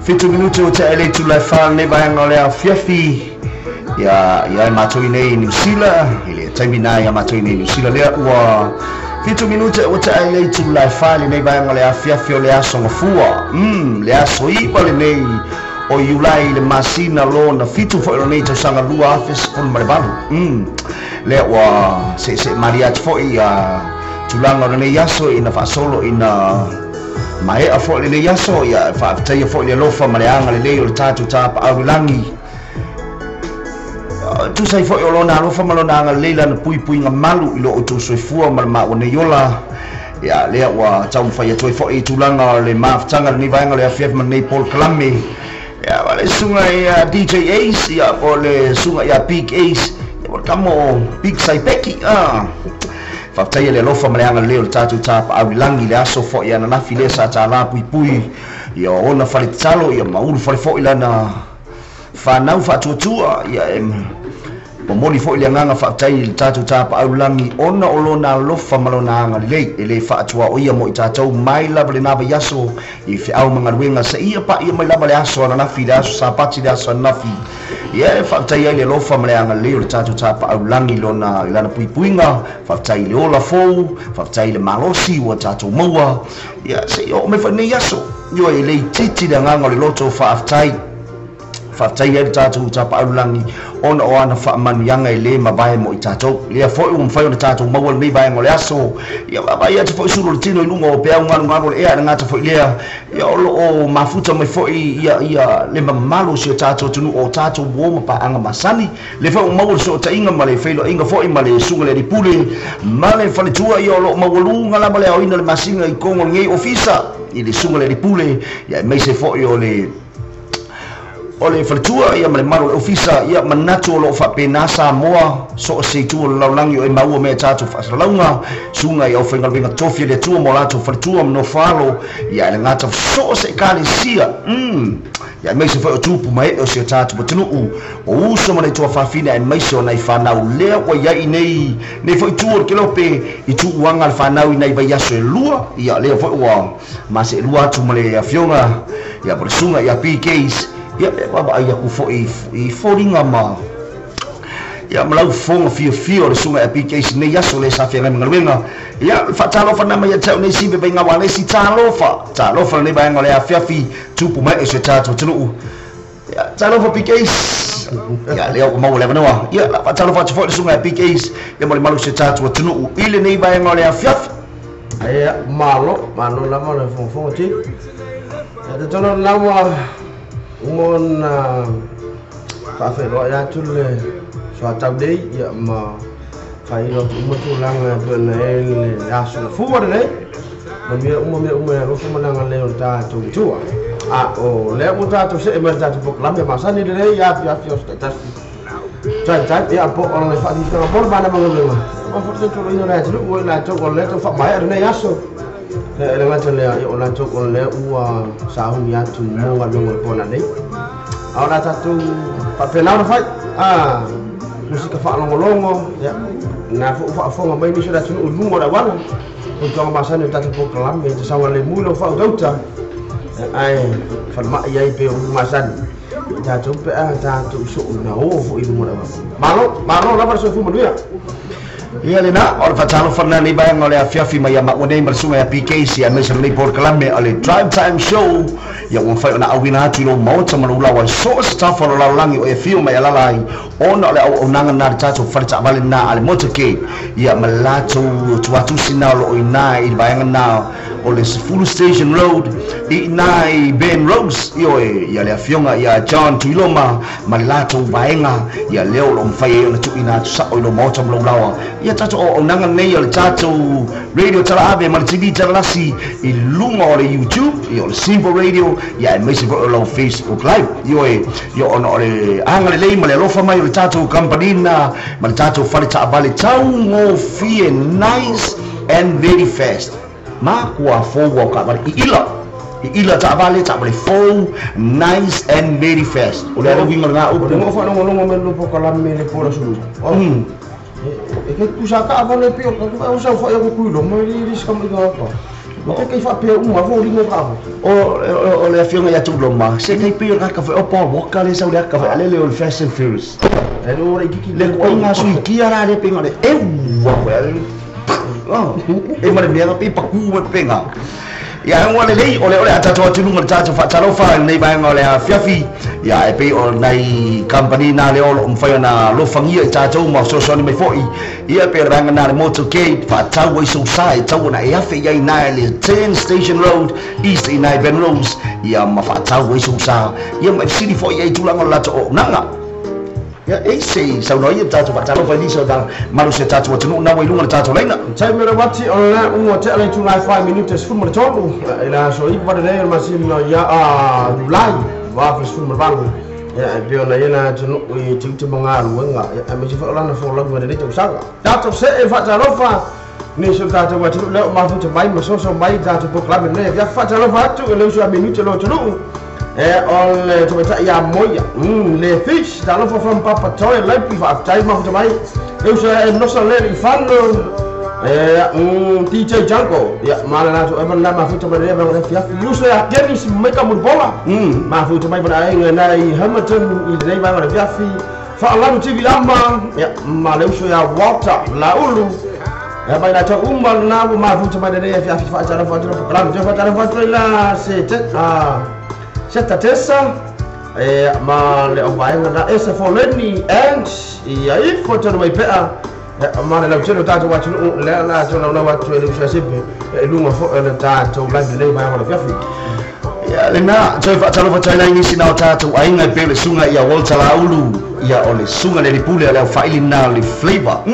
7 minute o te ele tu lai wha nei vaenga o le afiafi ia ia matou nei New Zealand i le taimi na ia matou nei New Zealand lea ua 7 minute o te ele tu lai wha nei vaenga o le afiafi o le aso ngafua le aso ipa le nei o Iulai le masina lona 7 foi o nei tausaga 2018 lea ua se se maria atu foi ia tulaga o lenei aso ina faasolo ina maea foi lenei aso ia faafetaia foi le alofa ma le agalelei o le tatou tapaau i lagi tusai foi o lona alofa ma lona agalelei lana puipuiga malu i loo outou soifua ma le maua nei ola ia lea ua taumafai atu ai foi i tulaga o le mafutaga lenei vaega o le afiafi ma lenei polokalame ia ma le suga ia DJ Ace ia po le suga ia Big Ace ia po le kamo Big Saipeki faafetaia le alofa ma le agalelei o le tatou tapaau i lagi le aso foi ananafi lea sa tālā puipui ia ona fale tatalo ia maulu fale foi lana whanau whaatuatua ia e momoli foi le agaga faafetai i le tatou tapaau lagi ona o lona alofa ma lona agalelei e lē faatua o ia mo i tatou mai lava lena vaiaso i feau ma galuega seia paia mai lava le aso ananafi le aso Sapati le aso ananafi ia e faafetai ai le alofa ma le agalelei o le tatou tapaau lagi lona i lana puipuiga faafetai i le ola fou faafetai i le malosi ua tatou maua ia seia oo mai foi lenei aso ioe e le itiiti le agaga o le loto faafetai faafetai ai le tatou tapaau lagi ona o ana faamanuiaga e lē mavae mo i tatou lea foi ua mafai ona tatou maua lenei vaega o le aso ia vaavaai atu foi sulu o le tino i luga o peau galugalu o le ea le gata foi lea ia o loo mafuta mai foi ia ia le mamalu o si o tatou atunuu o tatou uo ma paaga masani le foi ua maua le sootaiga ma le feiloaiga foi ma le suga le alii pule ma le faletua ia o loo maualuga lava le aoina le masina i kogo o lenei ofisa i le suga le alii pule ia aemaise foi o le faletua ia ma le malu o le ofisa ia manatu o loo faapena Samoa so o se itu o le lalolagi o e maua mea tatou faasalalauga suga i aufaigaluega tofi e le Atua mo latou faletua ma nofo ia e le gata so o se ekalesia ia aemaise foi o tupu ma ee o si o tatou atunuu o uso ma le tuafafine aemaise o nai fanau lea ua iai nei nei foi tu o le kelope i tuuaga le fanau i nai vaiaso e lua ia lea foi ua mase e lua atu ma le afioga ia po le suga ia PKs ia e vaavaai aku foi i foliga ma ia ma lau fofoga fiafia o le suga ia PKs nei aso le sa feagai ma galuega ia faatalofa na mai ia te au nei sive vaiga ua lesi talofa talofa lenei vaega o le afiafi tupu mai e se tatou atunuu ia talofa PKs ia lea ua maua le avanoa ia la faatalofa atu foi le suga ia PKs ia mo le malu se tatou atunuu i lenei vaega o le afiafi. Ia malo malo lava le fofoga ti ia te tono lava uma faafeiloai atu le soatau nei ia ma faailoa atu uma tulaga e pei ona i ai le aso gafua lenei manuia uma mea uma e alofa ma le agalelei o le tatou Atua a o lea ua tatou see mai le tatou polokalame masani lenei afiafi o se taitasi taitai ia po o le faatitaga po le mana ma galuega ma foi le toloina o le atunuu ua i latou o lea tau faamaea lenei aso e le gata lea ia o latou o lea ua sauni atu mo galuega o le pona nei a o la tatou faapena ona fai musika faalogologo ia na foi faafofoga mai nisi o le atunuu i luga o le auala o tulaga masani o tatou polokalame te saogalemu lau faautauta ae falemai ai pe o masani tatou pe a tatou soo na o foi i luga o le auala malo malo lava le soifua manuia. Ia lena o le faatalofa lena nei vaega o le afiafi mai ia maua nei ma le suga ia PKs ia aemaise lenei polokalame o le Drive Time Show ia ua mafai ona auina atu i lou maota ma lou laua so o se tafa o le lalolagi o e afio mai alala ai ona o le auaunaga na le tatou fale taavale na a le motorcade ia ma le latou tuatusi na o loo ina i le vaega na o le 10 Station Road i ina i Ben Rose ioe ia le afioga ia John Tuiloma ma le latou vaega ia lea o loo mafai ai ona tuuina atu sao i lou maota ma lou laua ia tatou auaunaga nei o le tatou radio talaave ma le TV talalasi i luga o le YouTube ia o le Simple Radio ia aemaise foi o lau Facebook Live ioe ia ona o le agalelei ma le alofa mai o le tatou company na ma le tatou fale taavale taugofie nice and very fast ma kua fou au taavale i ila i ila taavale taavale fou nice and very fast o le uiga lena upu. O le mo faalogologo mai le polokalame le po le sulu e ke kusa ka avale pio ka o sa foi ko kuilo mai li li ska mai ka. Pe kai faapea uma foliga o kava. O le afioga ia Tuloma, se kai pei o le aka foi o Paul Walker le sau le aka foi ale le o le Fast and Furious. E lo le kiki le kuaiga suikia la le pega le eua foi ale. Oh, e ma le mea pe paku ma pega. Ia ua lelei o le a tatou atuluga le tatou faatalofa i lenei vaega o le afiafi. Ia e pei o nai company na le o loo mafai ona lofagia i tatou ma fesoasoani mai fo'i. Ia pei o le vaega na le motorcade faatau ai sousa e tau ona e afe i ai na le 10 Station Road East i nai Ben Rose. Ia ma faatau ai sousa. Ia ma e fesili fo'i ai tulaga o le latou auaunaga. Ia e se saunoa ia tatou faatalofa i nisi o malu se tatou atunuu na ua i luga le tatou laina. Tai me wati o le ua te ala i 5 minutes 13 i la so i pa le masina ia a July wa fa 18. Ia e pei ona ia atunuu i tiute ma galuega ia aemaise foi o lana folauga i lenei tausaga. Tatou se e faatalofa nisi o tatou atunuu lea o mafuta mai ma soso mai tatou polokalame lenei. Ia faatalofa atu i le uso a minute lo atunuu. E o le tamaitai ia Moia, le fish, talofa from Papatoe, Laipi, faafetai mafuta mai. Le uso e nosa le i fano, e DJ Jungle, ia ma le latou e mana mafuta mai le le fiafi. Uso ia Dennis Maika Muribola, mafuta mai mana aiga na i Hamilton i lenei vaega o le fiafi. Faalanu TV ama, ia ma le uso ia Walter Laulu. Ia mai latou uma lena ua mafuta mai lenei afiafi faatalofa atu le polokalame. Toe faatalofa atu ai la se Seta Tessa, ma le auvaega na ese Foleni and ia ifo tonu mai pea, ma le lautele o tatou atunuu lea la tolaulau atu e le uso sepe e luga foi o le tatou live lenei vaega o le afiafi. Ia lena toe faatalofa atu ai nisi na o tatou aiga e pei o le suga ia Walter Laulu, ia o le suga le lipule o le aufaili na o le flavor.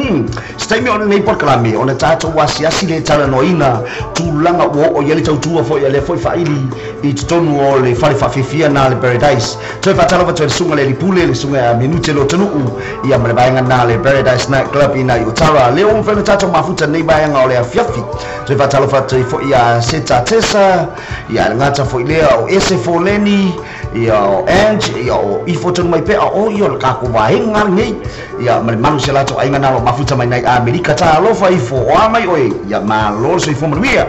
Se taimi o lenei polokalame ona tatou asiasi le talanoaina tulaga ua oo i ai le tautua foi a lea foi faili i totonu o le fale faafifia na le Paradise. Toe faatalofa atu ai le suga le lipule le suga ia Minute lo atunuu ia ma le vaega na le Paradise Night Club i nai Otara. Lea ua mafai ona tatou mafuta lenei vaega o le afiafi. Toe faatalofa atu ai foi ia Seta Tessa, ia le gata foi lea o Ese Foleni, ia o Ange, ia o Ifo tonu mai pea o ia o le kako vaega lenei. Ia ma le malu se latou aiga na lo mafuta mai nai Amerika. Talofa ifo o a mai oe, ia malo le soifua manuia.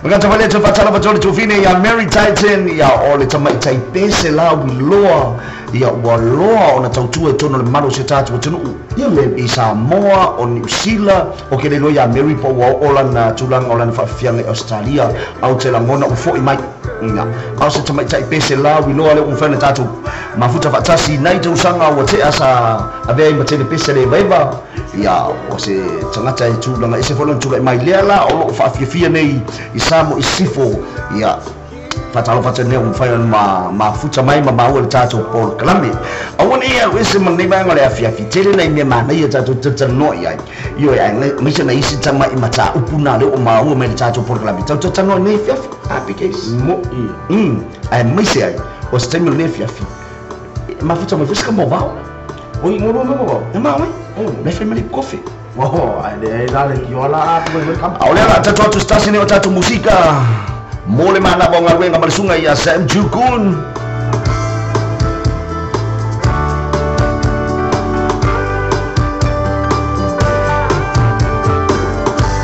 Magata wale te whatala whatoli tufine ia Mary Titan, ia o le tamaitai pese la wiloa, ia ua loa ona tautua e tono le malu se tatou atunuu. Ia me i Samoa, o New Zealand, o ke le loa ia Mary po ua oo lana tulaga o lana faafiafiaga i Australia, au te lagona ua fo'i mai. Ia, ao se tamaitai pese la wiloa le ua mafai ona tatou mafuta faatasi nai tausaga ua tea sa avea ai ma tele pese le vaeva. Ia, o se tagata e tulaga ese foi lona tula'i mai lea la o loo faafiafia nei i Samo i Sifo. Ia, faatalofa atu nei ua mafai ona mafuta mai ma maua le tatou polokalame. Aua nei alu ese ma lenei vaega o le afiafi, tele nai mea manaia tatou talanoa i ai. Ioe, ae maise nai isi tama'i mataupu na lea ua maua mai le tatou polokalame. Tau talanoa i lenei afiafi, happy case. Mo'i. Ae maise ai, o se taimi o lenei afiafi, mafuta mai foi se kama o vao. Oi, ngolo me mo. E mau ai. Le fai mai le kofe. Oh, ai le la le ki ola a mai mai kampa. A o lea la tatou atu se tasi nei o tatou musika. Mo le manava o galuega ma le suga ia Sam Jukun.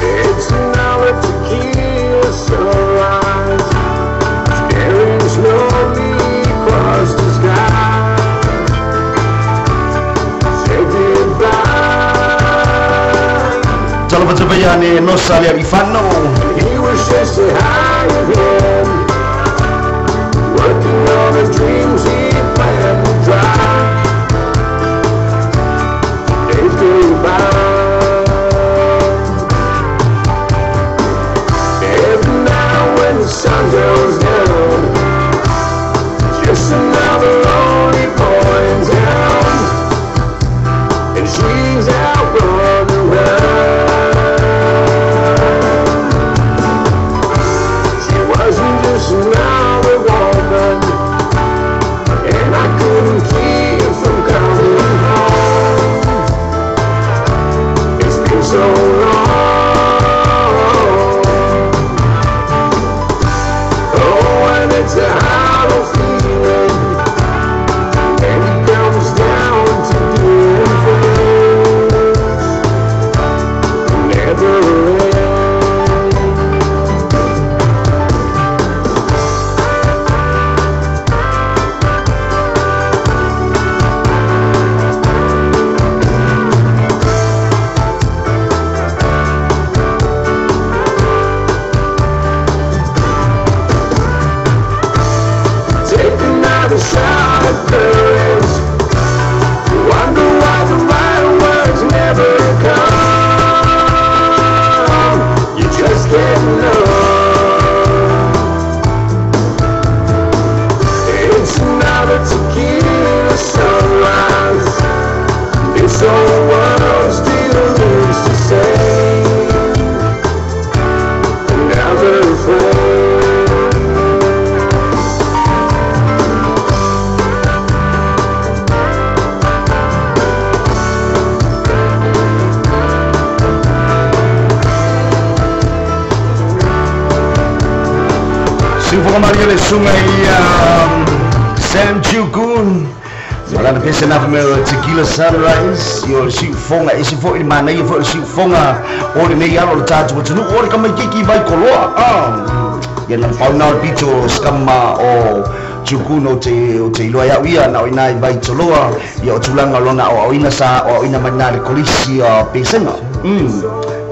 It's another tequila sunrise, staring slowly across the sky. Say goodbye. Talofa te paia ne nosa le alifano. He was just a hired hand, working on his dreams he planned to drive. Days go by. Every night when the sun goes down, just another lonely boy in town, and she's out running round. She wasn't just another woman, and I couldn't keep from coming home. It's been so long. Oh, and it's a hollow feeling, and it comes down to doing things never end. Siufoga malia le suga ia Sam Chukun Malana pese na me Tequila Sunrise yo le siufoga ese foi le manaia foi le siufoga o lenei alo le tatou atunuu o le kamaikiki vai koloa ia na pauna o le pito skama o Chukun o te iloa iau ia na o ina i vai toloa ia o tulaga o lona aoaoina sa aoaoina mai na le kolisi pesega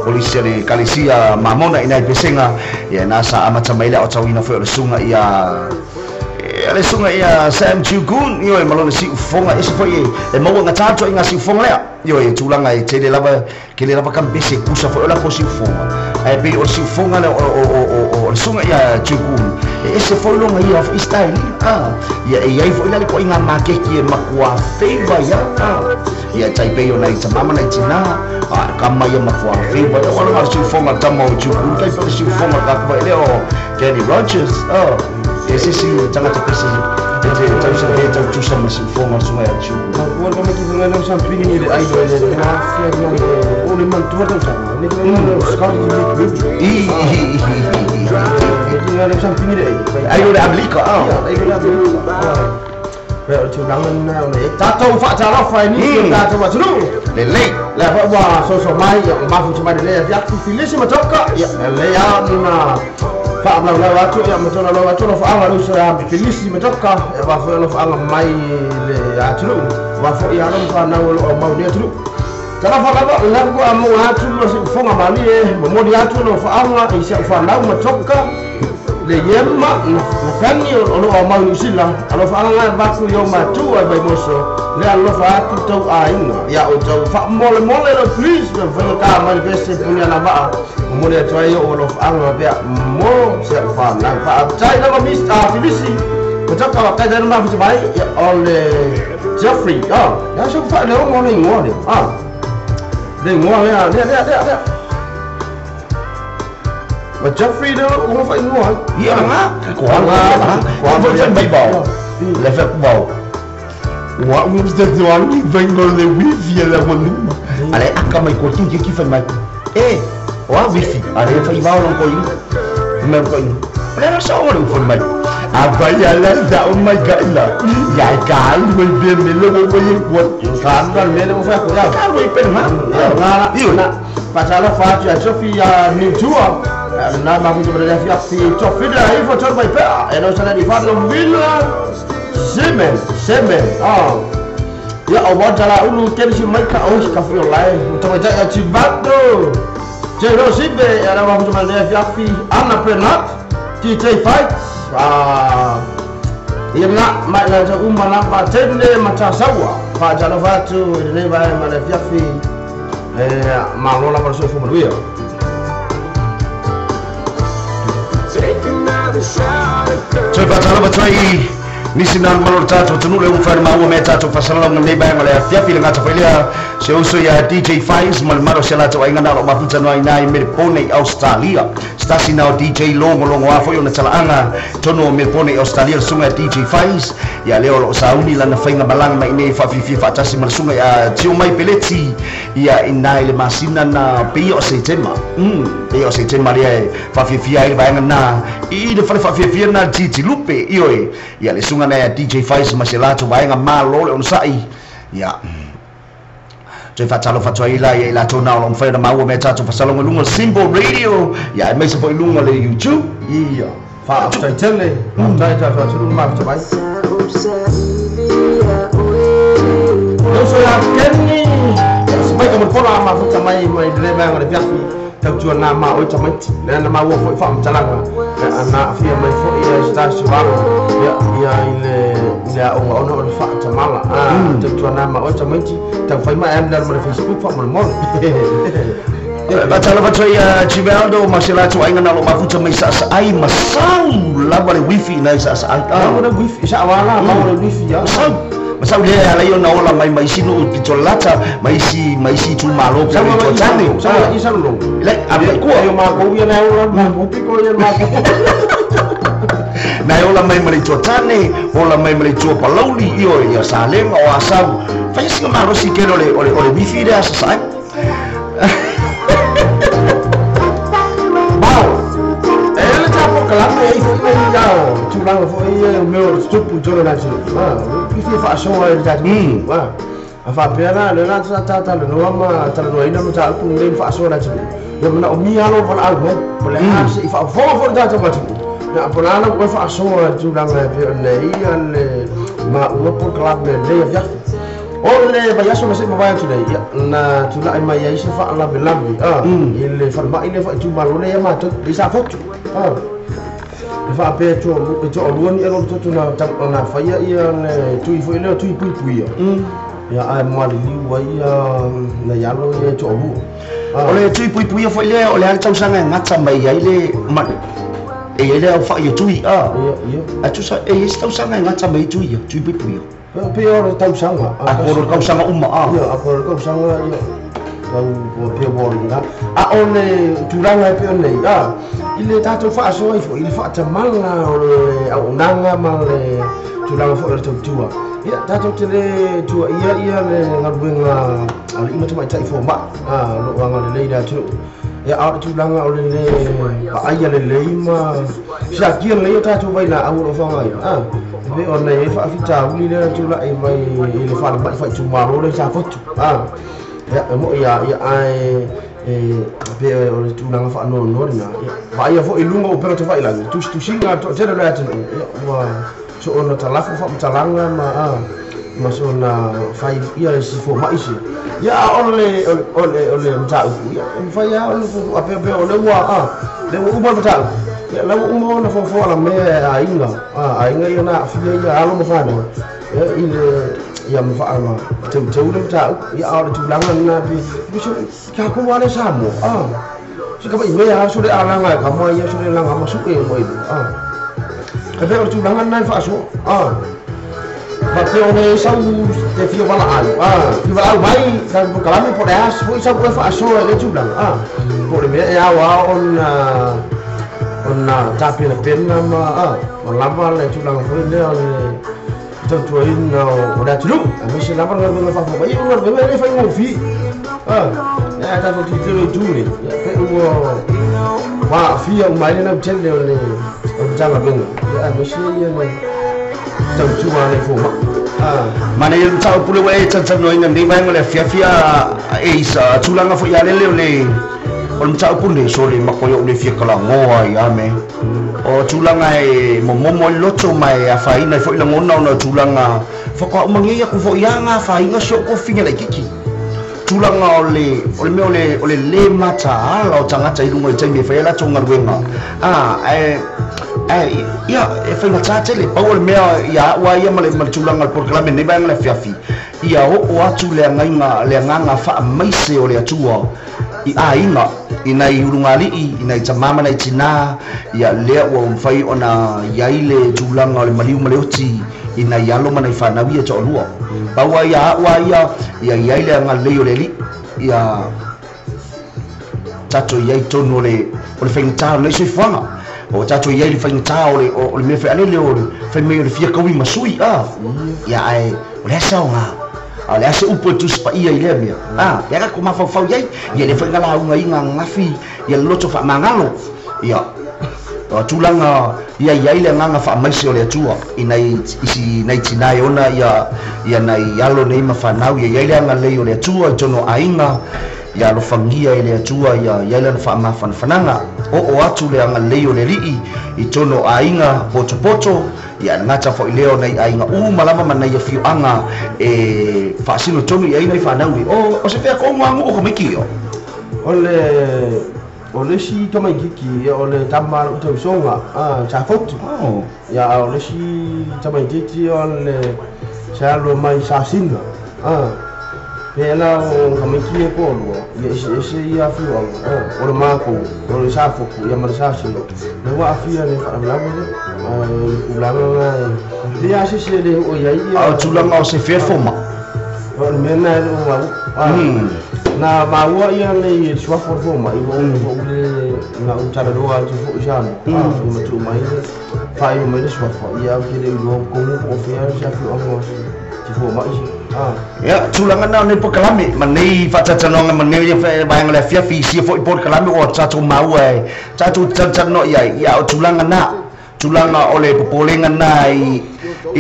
polisi le kalisia mamona ina i pesega ia na sa amata mai le aotauina foi o le suga ia le suga ia Sam Chukun ioe ma lona siufoga ese foi e maua gatā atu aiga siufoga lea ioe tulaga e tele lava kele lava kampese kusa foi o lakou siufoga ae pei o le siufoga lea o le suga ia Chukun e ese foi loga ia foi style ia e iai foi la le koaiga makeki e makua feiva ia ia taipei o nai tamama nai tinā kama ia makua feiva ia wala le siufoga tama o Chukun kai pe le siufoga kakuai lea o Kenny Rogers e sisi tagata pese e te tausa e tautusa ma siufoga le suga ia Chukun Ua kama ki whangai nau sampingi ni le aido e le ngā whia ni o le mantua tausaga ne ki ngai nau Scotty McRib I ne ki ngai nau sampingi le ai o le Amerika ai o le Amerika Pea o tulaga na o le tatou faatalofa i nisi o tatou atunuu lelei lea foi ua soso mai ia mafuta mai lelei afiafi Filisi Matoka ia lelei a ona faamaulau atu ia matona atu alofaaga le uso ia Filisi Matoka ia vafoi alofaaga mai le atunuu vafoi alo ma fanau o loo aumau nei atunuu talofa lava lena kua amoga atu lo siufoga malie momoli atu alofaaga i si au fanau Matoka le iema na fani o loo aumau Niusila alofaaga gae vaku i o matua e Vaimoso le alofa atu tau aiga ia o tau faamolemole lo please me faigatā mai le pese puni ana vaa momoli atu ai o alofaaga pea mo si au fanau faafetai lava Mr Filisi Matoka wa kai tena mafuta mai ia o le Jeffrey ia so faaleogo le igoa le le igoa lea lea lea lea lea Ma Jeffrey le o faaigoa ia ga ko ala ko foi mai bao le fe bao Wa u te te vengo le wifi e la waluma. Ale aka mai ko ki ki fai mai e o a wifi ale fai bao lo ko i me ko i le na sa o le fai mai A vai ala da o mai ka ila. Ya ka lu be me le mo ye ko. Ka le mea le mo fai ko ia ka lu pe ma nga na faatalofa atu ia Sofi Niutua na mafuta mai le afiafi Tofida ifo tonu mai pea e lau sana ni fana vila Semen Semen ia o wata la ulu kenisi mai ka o ka fio lai tamatai ia Tivato Jero Sibe ia na mafuta mai le afiafi Anna Penat DJ Fight ia na mai la uma na patene matasaua faatalofa atu i lenei vae ma le afiafi malo lava le soifua manuia. Toe faatalofa tuai nisi na malo le tatou atunuu le umafai maua mea tatou faasalalau nei vaega le afiafi le gata foi lea se uso ia DJ Fais ma le malo se latou aiga na o loo mafuta noa ina i Melbourne i Australia stasi na o DJ logologo a foi ona talaaga tonu o Melbourne i Australia le suga ia DJ Fais ia lea o loo sauni lana faiga malaga mai nei faafifia faatasi ma le suga ia tio mai peleti ia ina i le masina na peia o Setema peia o Setema lea e faafifia ai le vaega na i le fale faafifia na Titi Lupe ioe ia le suga na DJ Fais ma se latou vaega malo le onosai ia toe faatalofa atu ai la ia i latou na o loo mafai ona maua mea tatou fasaloga luga le Simple Radio ia e maise foi luga le YouTube ia faafetai tele faafetai tatou atunuu mafuta mai leuso ia Keni mai ka mofola mafuta mai mai le vaega le fiafi tautua na ma oi tamaiti le na maua foi faamatalaga ana afia mai foi ia stasi valo ia ia i le aoga ona o le faatamala tautua na ma oi tamaiti taufai mai am le Facebook faamolemole Faatalofa atu ai Chivaldo ma se latou aiga na o loo mafuta mai saasaai masau lava le wifi ina i saasaai le wifi saawala maua le wifi masau masau lea alai ona ola mai mai isi nuu pitolata mai isi itumalo pe le toatane sa isa lo le apai kua e makou ia na ola makou piko ia makou na e ola mai ma le ituatane ola mai ma le itua palauli ioe ia Salega o Asau fai singa malosi kele o le wifi lea asasaai bao e le tapo kalame e tulaga foi ia o mea o le tutupu i totonu o le atunuu. I fia faasoa i le tatou. A faapea la lea la sa talanoa ma talanoaina mataupu lenei ma faasoa le atunuu. Ia manaomia lou valaau mai po o le a se'i faafofoga foi le tatou atunuu. Ia po o le a lau oe faasoa i le tulaga e pei ona i ai le maua polokalame lenei afiafi. O le vaiaso na se'i mavae atu nei, ia na tula'i mai ai se faalavelave i le falemai lea faaitumalo lea ia matou i Safotu. E faapea e toalua ni alo toto na na faia ia le tui foi lea tui puipuia. Ia ae maliliu ai ia nai alo ia e toalua. O le tui puipuia foi lea o le a le tausaga e gata mai ai le e i ai le aufai o tui a. Ia. A tusa e i ai se tausaga e gata mai ai tui ia, tui puipuia. Ia pei o le tausaga. A po o le tausaga uma a. Ia a po o le tausaga ia. Tau pei o le a o le tulaga e pei ona i ai i le tatou faasoa ai foi i le faatamala o le auaunaga ma le tulaga foi o le tautua. Ia tatou te le tuuaia ia le galuega a alii ma tamaitai foma'i o loo agalelei i le atunuu. Ia a o le tulaga o le lē vaaia lelei ma siakia lelei o tatou vailaau o loo faaaogaina e pei ona i ai le faafitauli lea na tula'i mai i le falemai faaitumalo lea i Safotu. Ia e mo'i a ia ae e pei o le tulaga faanoanoa lena. Ia vaaia foi i luga o upega tafailagi tusitusiga a le toatele o le atunuu. Ia ua soona talafo faamatalaga ma ma soona fai ia si foma'i sia. Ia a o le o le o le mataupu ia e mafai lava ona fuafua o lea ua lea ua uma le mataupu. Ia la ua uma ona fuafua alamea e aiga aiga ia na aafia ia alo ma fanau ia i le ia ma faa teuteu le mataupu. Ia a o le tulaga lena pe tatou lava lea Samoa si kama'i mea so le alaga e kama ia so le laga masu'e mai e pei o le tulaga lena e faasoa faapea ona i ai sau te fia valaau fia valaau mai tatou polokalame po o le a foi sau oe faasoa i lea tulaga po o le mea e ao lava ona ona tapenapena ma ma lava le tulaga foi lea o le tautuaina o le atunuu aemaise lava le galuega faafofoga. Ia o le galuega e le faigofie ia tatou tilotilo i itu nei ia pei ua aafia uma ai le lautele o le Matagaluega ia aemaise ia le tautua a le foma'i. Manaia le mataupu lea ua e talatalanoaina i lenei vaega o le afiafi e isa tulaga foi ia lele o le o le mataupu lenei sole makoa ou le fia talanoa ai ame o tulaga e momomo ai le loto ma e afaina ai foi lagona ona o tulaga faatoa uma nei atu foi lava na afaina si ou kofine laitiiti tulaga o le o le mea o le o le lē mataala o tagata i luga i le taimi e fai ai latou galuega a ae ae ia e faigata tele pau o le mea ia a'u a ia ma le ma le tulaga o le polokalame lenei vaega o le afiafi ia oo atu le agaiga le agaga faamaise o le Atua i aiga i nai ulugalii i nai tamā ma nai tinā ia lea ua mafai ona i ai le tulaga o le maliu ma le oti i nai alo ma nai fanau ia e toalua pau a ia a'u a ia ia i ai le agalelei o le Alii ia tatou i ai i totonu o le o le faigata o lenei soifuaga o tatou i ai i le faigata o le o le mea foi alele o le fai mai o le fia taui ma sui a ia ae o le a se aoga a o le a se upu e tusi paia i lea mea a lea tatou mafaufau i ai ia lea foi na lauga i ananafi ia le loto faamagalo ia o tulaga ia i ai le agaga faamaise o le Atua i nai isi nai tinā e ona ia ia nai alo nei ma fanau ia i ai le agalelei o le Atua i totonu o aiga ia alofagia e le Atua ia i ai lana faamafanafanaga oo atu le agalelei o le Alii i totonu o aiga potopoto ia le gata foi lea o nai aiga uma lava ma nai afioaga e faasino tonu i ai nai fanau nei o o se fea tonu lava nuu o tamaiti ia. O le o le isi tamaititi ia o le tama a lou tausoga Safotu. Ia a o le isi tamaititi o le se alo mai Sasina. Pe la o tamaiti ia e toalua ia eseese ia afioaga o le matou o le Safotu ia ma le Sasina lea ua aafia i le faalavelave lea ae o le tulaga lena e leai lava se isi e le oo i ai ia. A o tulaga o se fea foma'i. O le mea lena e le o maua. Na maua ia le suafa o le foma'i ua ou le na ou talanoa atu foi i Samoa ia ma tuu mai le faailoa mai le suafa ia ae ou te le iloa tonu po o fea se afioaga o se foma'i se. Ia, tulaga na o nei polokalame ma nei faatalatalanoaga ma nei vaega o le afiafi i sia foi polokalame ua tatou maua e tatou te talatalanoa i ai, ia o tulaga na. Tulaga o le popolega na i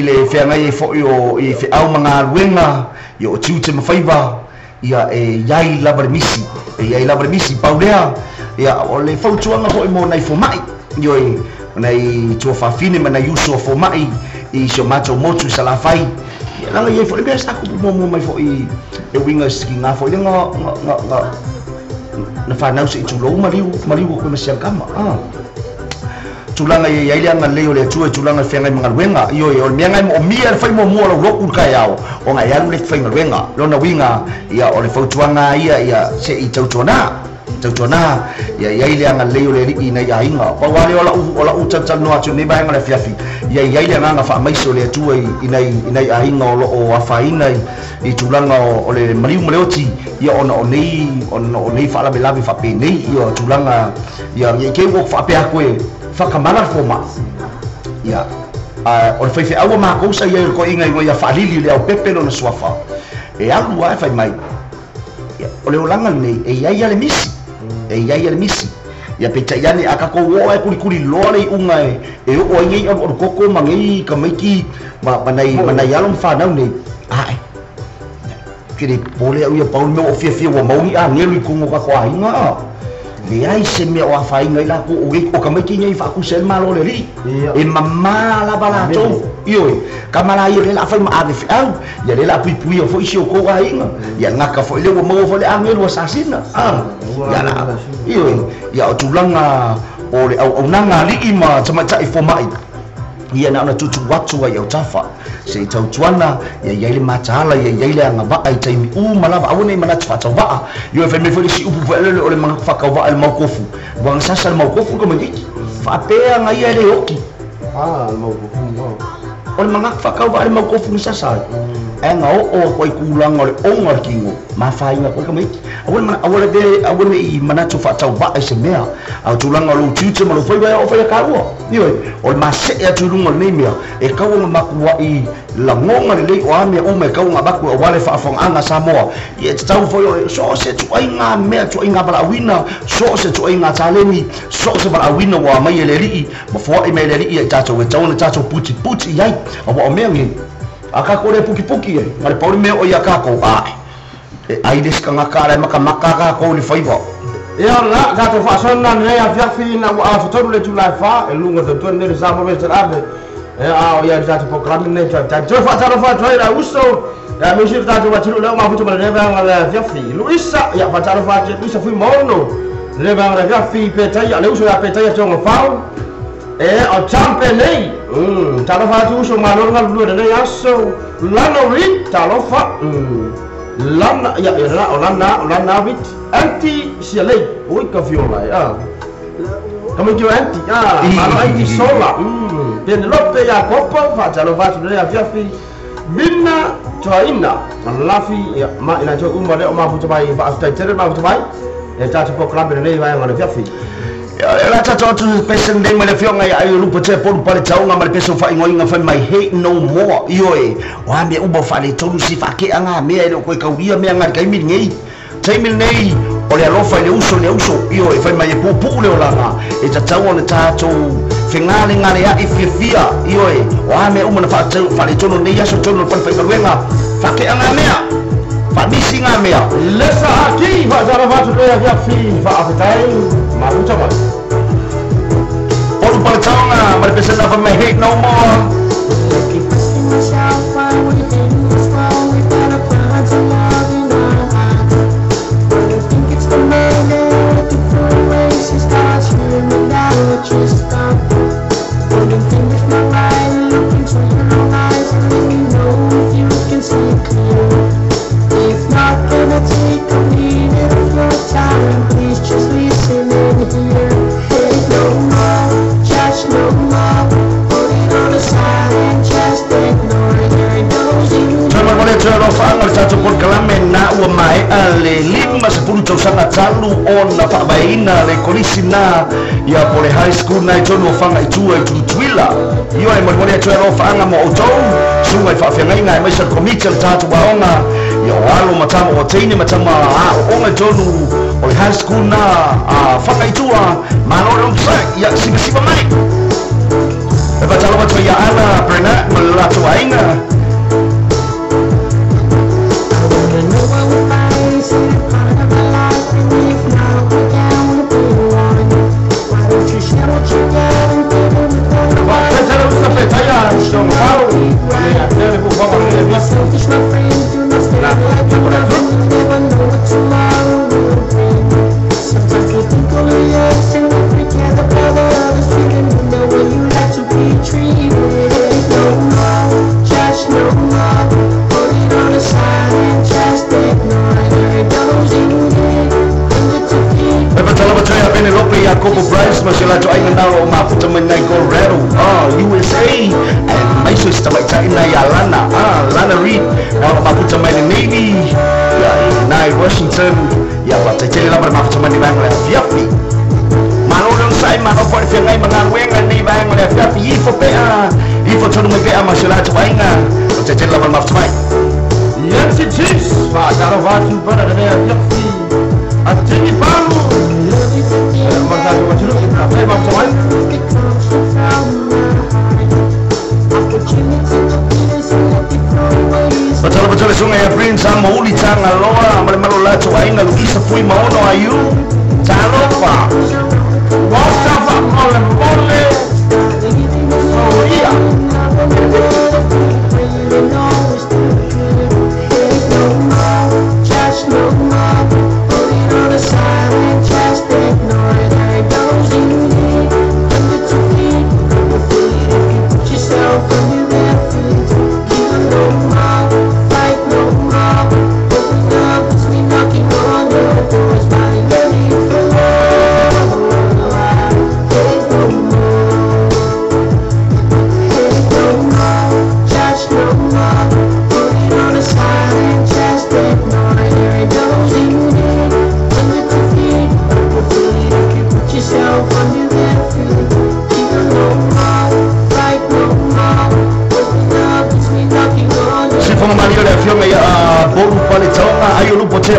le feagai ai fo'i o i feʻau ma galuega ia o tiute ma faiva ia e iai lava le misi e iai lava le misi pau lea ia o le fautuaga fo'i mo nai foma'i ioe nai tuafafine ma nai uso a foma'i i si o matou motu i Salafai ia laga iai fo'i le mea sa kupu muamua mai fo'i e uiga i sikiga fo'i le ga na fanau se'i tulou maliu maliu o koe ma siakama tulaga ia iai le agalelei o le Atua i tulaga e feagai ma galuega ioe o le mea gai mo'omia le fai muamua o lau loku le taeao ona e alu le faigaluega lona uiga ia o le fautuaga ia ia se'i tautuanā tautuanā ia iai le agalelei o le Ali'i nai aiga pau lea o la'u talatalanoa atu nei vaega le afiafi ia iai le agaga faamaise o le Atua i nai aiga o lo'o afaina i tulaga o le maliu ma le oti ia ona o nei faalavelave faapenei ia tulaga ia ia ke ua faapea atu e whakamana le fōma'i ia o le faifeau a mākou sa ia i le koʻiga i ia faalili le aupepe lona suafa e alu a e fai mai ia o le olaga lenei e iai a le misi e iai a le misi ia peitai ane a kakou oo e kulikuli loa le iʻuga e oo ai nei alualu koko ma nei kamaiki ma nai alo ma fanau nei ae ke le pole au ia pau le mea o fiafia ua mauni agelu i kuga o kako aiga leai se mea o afaina i lakou o kamaiki nei faakusa ai le malo le Alii e mamā lava latou ioe kamala ia le la fai ma ave feʻau ia le la puipuia fo'i si o kou aiga ia gaka fo'i le ua maua fo'i le agelu asasina ia la ioe ia o tulaga o le auaunaga ali'i ma tamaita'i foma'i ia na ona tutu atu ai au tafa se i tautuana ia iai le mataala ia iai le agava'a i taimi uma lava aua nei manatu faatauva'a ioe fai mai foi le siupu fo'elele o le faakauva'a i le maukofu ua gasasa le maukofu le kamaititi faapea aga ia e lē oki o le magaku faakauva'a le maukofu gasasa ai ae ga oo aku ai kulaga o le oga o le kigo mafaina koe kamaiti aua ne'i manatu faatauva'a i se mea a o tulaga o lou tiute ma lou faiva e oo faia kaua ioe o le mase'e atu i luga o lenei mea e kauaga makua'i lagoga lelei o a mea uma e kauaga avatu auā le faafogaaga Samoa ia e tatau foi o so o se tu'aiga mea tu'aiga valaauina so o se tu'aiga taleni so o se valaauina ua mai e le Ali'i ma foa'i mai e le Ali'i ia i tatou e tau ona tatou putiputi i ai auā o mea nei a kākou lea pukipuki ai ma le pau le mea o ia kākou ae e ai le sikagaka ala e makamaka kākou i le faiva. Ia la tatou faasona lenei afiafi ina ua afatolu le itula e fa e luga tautuani nei le Samoa Western Ave e a o ia le tatou programme nei toe faatalofa atu ai lau uso ia misi le tatou atunuu lea o mafuta ma lenei vaega le afiafi Luisa ia faatalofa atu Luisa Fuimaono lenei vaega le afiafi Petaia le uso ia Petaia Tonga Fau e o Champe nei talofa atu uso malo le galulue lenei aso Lana Reid talofa Lana ia la o Lana Reid Anti Sialei oi ka fiola e kama kio anti malo anti sola Penelope Iakopo faatalofa atu lenei afiafi Mina Toaina lafi ia ma ina toe uma lea o mafuta mai faafetai tele mafuta mai e tatou programme lenei vaega le afiafi. Ia la tatou atu pese nei ma le afioga ia ai lupa te polu pale tauga ma le pese o faaigoaina fai mai hate no more ioe o a mea uma faaletonu si faake'aga mea e le o koe kaulia mea ga le taimi lenei taimi lenei o le alofa i le uso ioe fai mai e puupuu le olaga e tatau ona tatou fegalegalea'i fiafia ioe o a mea uma na faaletonu nei aso tonu o le falefaigaluega faake'aga mea faamisi gā mea Lesa Haki faatalofa atu lenei afiafi faafetai mafuta mai Polu pale taonga ma le pesena fai mai hate no more. I keep asking myself why we in this world without a plan to love in our hands. But I think it's the minute the voice starts hearing now just stop. Putting fingers my right, look into your eyes and let me know if you can see clear. If not, gonna take a minute of your time. Please just listen and hear. Hate no more, judge no more. Put it on the side and just ignore. There goes you. Toe malemale toe alofaga le tatou polokalame na ua mae'a le 50 tausaga talu ona faavaeina le kolisi na ia po le high school na i tonu o Fagaitua i Tutuila ioe molimoli atu e alofaaga mo outou suga i faafeagaiga e maise le komiti o le tatou aoga ia o alo ma tama o teine ma tama aooga i tonu o le high school na a Fagaitua malo le onosai ia sivasiva mai. uso ia Ana Bernat ma le latou aiga. Penelope Jacobo Bryce ma se latou aiga na o lo o mafuta mai nai Colorado, USA, and maiso se tamaita'i nai ia Lana, Lana Reid, na o lo o mafuta mai le Navy, ia nai Washington, ia faataitele lava le mafuta mai le vaega o le afiafi. Malo le onosai, malo foi le feagai ma galuega lenei vaega o le afiafi, ifo pea, ifo tonu mai pea ma se latou aiga, faataitele lava le mafuta mai. Yancy Chiefs, faatalofa atu pana lenei afiafi. Atini palu. Patala patala sunga ya Prince Amo uli tanga loa ma le malo latou aiga Luisa Fui Maono aiu. Talofa. Wasafa mole mole. Soia.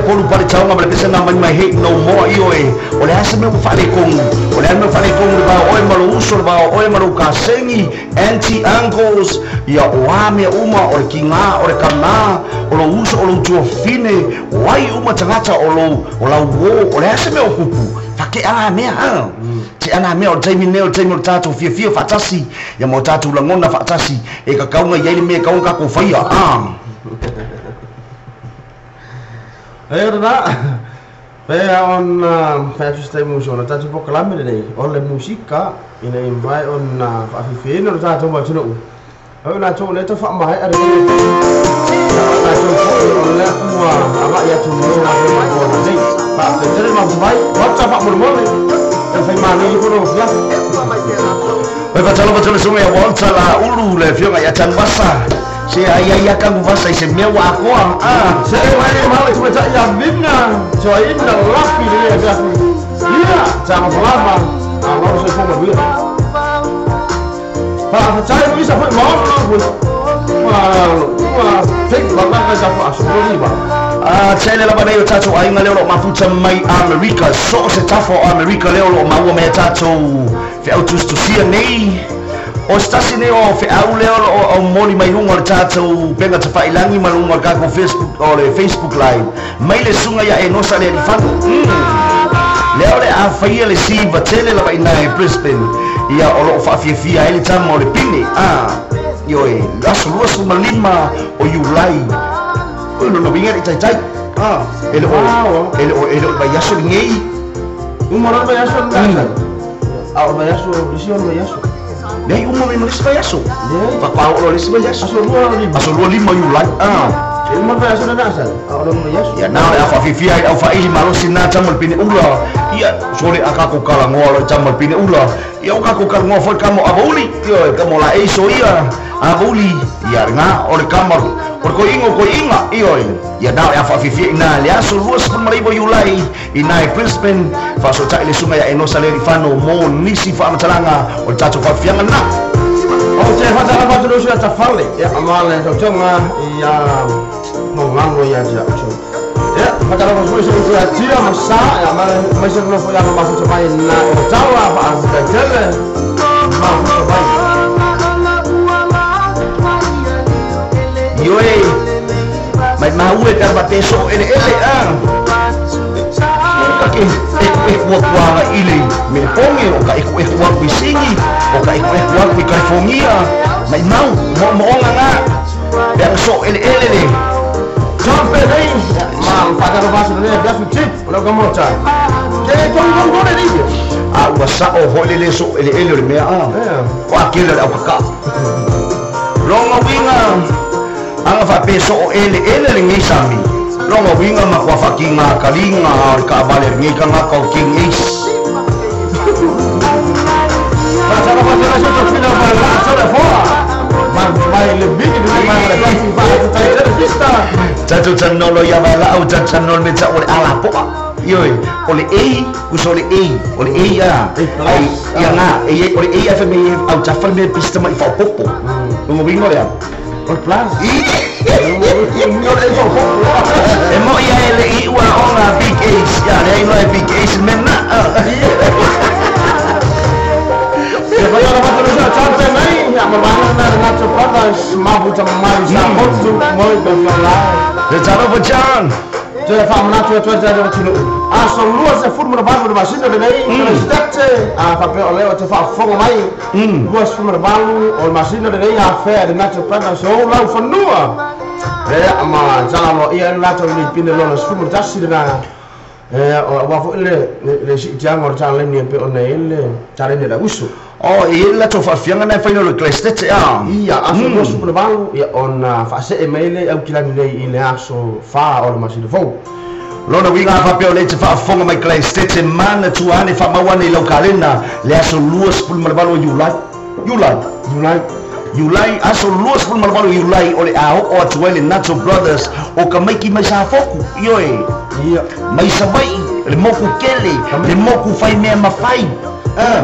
Polu pale taonga ma le pese na mai mai hei no moa io e o le asa mea whale kongu o le asa mea whale kongu le vao oe malo uso le vao oe malo kasengi auntie uncles ia o a mea uma o le kinga o le kana o lo uso o lo tuafine o ai uma tangata o lo o lau wo o le asa mea o kupu whake ana mea ha te ana mea o taimi nei o taimi o tātou fiafia whatasi ia mo tātou langona whatasi e kakaunga i ai le mea kaunga kako whaia E na pe on fatu muso na tatu pokalame nei o le musika ina invite on faafifina o tatou atunuu. Au na tou le tafaamai are tatou foi o le ua ava'i atu nei na nei faafetele mafai wata faamolemole e faimālei ifo fiafi. Oi fatalo fatalo sunga ia Walter la ulu le afioga ia Tanuvasa. Se ai ai kangu vasa i se mea ua akoa. Se uai malo i tumata'i ia vina soaina lafi lelei afiafi ia tagafalama aloo soifua manuia faafatai luisa foi maono ua fei vavaga tafaasomoliva. Tele lava nei o tatou aiga lea o loo mafuta mai Amerika so o se tafa o Amerika lea o loo maua mea tatou feautusitusia nei. O se tasi nei o feau lea o moli mai luga o le tatou pega tafailangi ma luga o le kakou Facebook o le Facebook Live mai le suga ia Enosa le alifano. Lea o le afaia le siva tele lava ina e Brisbane ia o loo faafiafia ai le tama o le pine ioe aso 25 o Iulai oi lona uiga le taitai e le o e le o e le o vaiaso legei uma loa le vaiaso lena a o le vaiaso lisi o le vaiaso. Nei uma mai ma le isi vaiaso faapao lo le isi vaiaso aso 25 aso 25 Iulai uma le vaiaso lena asal a o le vaiaso ia na o le afaafifia ai le aufaili malosi na tama le pine ula ia sole a kakou kalagoa lo tama le pine ula ia o kakou kalagoa foi kamo avauli ioe kamo la eiso ia avauli ia lena o le kama o le koiiga o koiiga ioe ia na o le afaafifia ina le aso 29 Iulai ina e Brisbane faasota'i le suga ia Enosa le alifano mo nisi faamatalaga o le tatou faafiaga lena. O te faatalofa atu le uso ia tafale ia ma le tautoga ia maugano ia te a'u ia faatalofa foi se uso ia tia ma sa ia ma maise nofo ia mafuta mai na o taua faafetaitele mafuta mai. pe ma pe so ele ele a. Ka ke e kua kua ile me ponge o ka e kua kui singi o ka e kua kui California mai mau mo mo nga pe so ele ele le. John Perry ma fatalo fasu le ya su chip o ka mota. Ke tong tong tong le. A ua sa o ho le so ele ele le mea a. O a kele le au kaka. Longa winga anga fa peso o ele ele le ngai sami. Longa winga ma kwa fakinga kalinga o ka vale ngai ka nga ko King Ace. Fatalo fasu le so fina ma la so le foa. Ma ma le big le ma le fa fa ta pista. Tatu tanolo ia vai la au tanolo me ta o le ala poa. Ioi, o le A, uso le A, o le A ia. Ai, ia nga, e o le A FM au ta fal me pista mai fa popo. Longa winga le. O plus. E mo ia ele i ua ona Big Ace, ia le ino e Big Ace me na. Ia vai ora fasu le so mai, ia ma bana na Nacho Brothers ma buta mai sa motu moi be fa la. Le talo fo John. Te fa manato atu ai le tino. A so lua se furu na balu na masina le nei, stete a fa pe o le o te fa fonga mai. Lua se furu na balu o masina le nei a fe le Nacho Brothers o lau fanua. E ma jala lo ia la to le pine lo na furu tasi le na. E o wa fo le le si jang o jang le ni pe o nei le tare ne la usu. O e la to fa fianga na fa le klestete a. Ia a so lua se furu na balu ia ona fa se e mai le au kilani le i le aso fa o le masina fou. Lona winga fa pe o le te fa fonga mai klestete mana tuane fa mawane i lau kalena le aso lua sepulu malvalo Julai. Julai. Julai. Julai aso lua sepulu malvalo Julai o le a o atu ai le Nacho Brothers o ka maiki mai sa foku ioe. Ia. Mai sa vai le moku kele le moku fai mea mafai.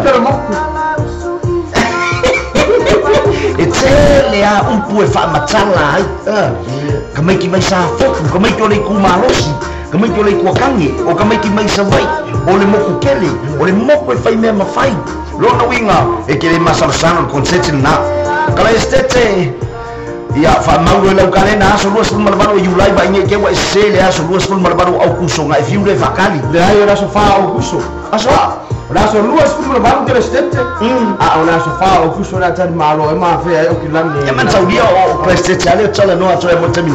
Kele moku. E tele a upu e whaamatala ai. Ka maiki mai sa foku, ka maiki o le kumalosi, ka maiki o le kuakangi, o ka maiki mai sa vai, o le moku kele, o le moku e whai mea mawhai. Lona winga, e ke le masalasano le konseti na. Ka le estete, ia whaamauro e lau kalena aso lua sepulu malavaru o Julai ba inge ke wa e se le aso lua sepulu malavaru au kuso nga e fiu le whakali. Le ai o aso wha au kuso. Aso a? O aso lua sepulu malavaru te le stete. A o aso wha au kuso na tani malo e maa whea e o kilani. E man taulia o Klestete ale o tala noa atoe mo tami.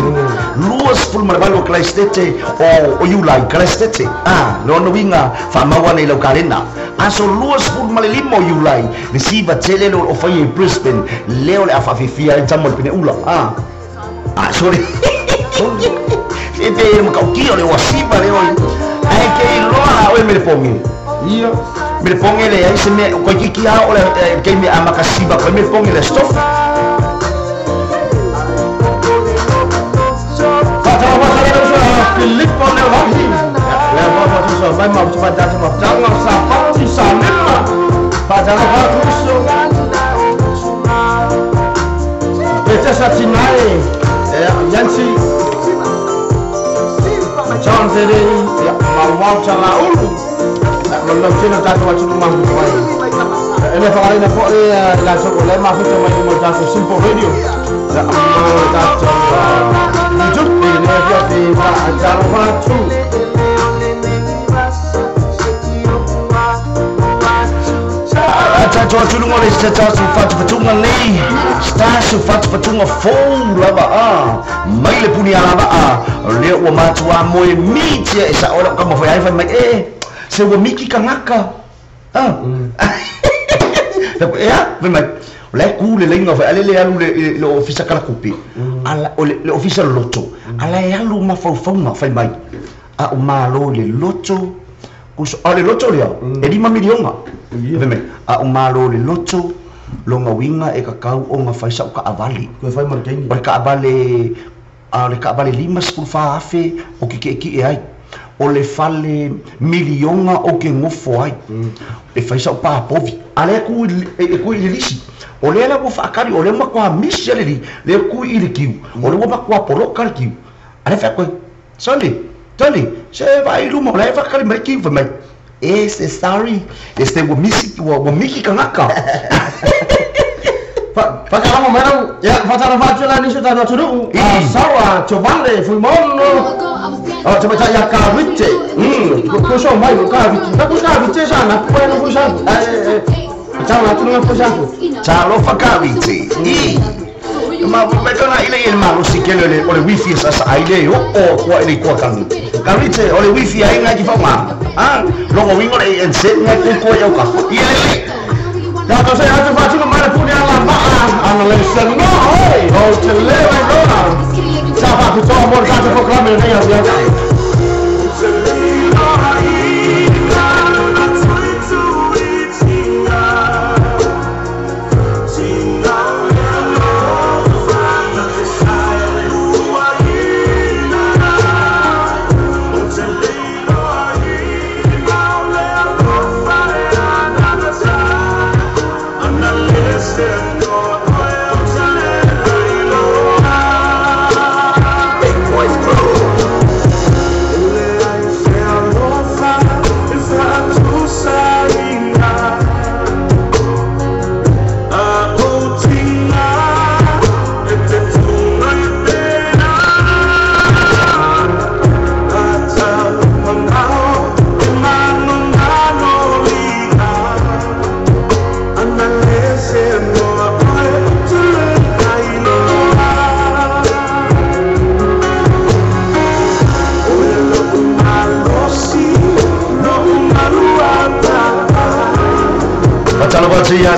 Lua sepulu malavaru o Klestete o Julai Klestete. Ah, lona winga whaamaua nei lau kalena. Aso lua sepulu malelima o Julai le siva tele lo o whai e Brisbane leo le awhawhiwhia e tamo le pene ula. Ah, ah sorry. E pe makaukia le o siva le oi. Ai ke iloa oe me le pongi. Ia. Me le pongi le ai se me koi kiki a o le ke me amakasiva koi me pongi le stop. Fatalo fatalo so Filippo le wahi. Le wa fa so mai ma fa ta ma tanga sa fa sa lima. Fatalo fa so. Pete sa tinai. E Yancy. John Terry, ya ma wa ta la ulu. Ma lo tino ta wa tino ma mai. E le fa ina fo e la so le ma fa mai mo ta Simple Radio. La ma ta ta YouTube e le fa te fa ta fa tu. Ta toa tulunga le se ta su fatu fatunga nei sta su fatu fatunga fou lava a mai le puni ala a le ua matua moe mitia e sa ora ka mo foi ai fai mai e se ua miki kangaka ah e a fai mai le ku le lenga fai ale le alu le ofisa kala kupi ala le ofisa loto ala e alu ma fau fai mai a o malo le loto kuso ale loto lea e 5 miliona. Fai mai a o malo le loto longa winga e kakau o nga fai sau ka avali. Koe fai markengi. O le ka avale a le ka avale 5 sepulu fa afe o ke ke ki e ai. O le fale miliona o ke ngofo ai. E fai sau pa povi. Ale ku e ku i lisi. O le la wo fa akari o le makwa misi ale li le ku i le kiu. O le wo makwa polo ka le kiu. Ale fa koe. Sali. Tali, se vai luma le fa kali mai kiu fa mai. E se sorry, este wo misi wo miki kangaka. Fa Fakalama mai ya fatara fatula ni so ta tunu sawa Giovanni Fuimono oh coba ya ka wice ko so mai ko ka wice ko ka wice sana ko no ko sa Ciao tu non puoi Ciao fa ka wice i ma me kana ile ile ma lo si ke le o le wifi sa sa ile o o ko ile ko kan ka wice o le wifi ai ngai ki fa ma ah lo wingo le en set ngai ko ko yo ka ile Ya no sé, hace fácil ma puni alla ma hanno le no oi o te le allora ciao fa tutto amor tanto proclame ne ya.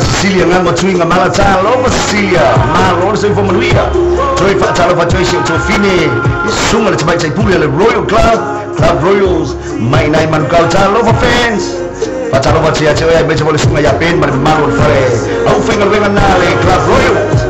Cecilia nganga tuinga malata loma Cecilia malo se fo manuia toi fa talo fa toi se to fine sunga le tbai tai puli le Royal Club Club Royals mai nai man kau talo fa fans fa talo fa tia teo ya me le sunga ya pen mar malo fare au fenga venga na le Club Royals.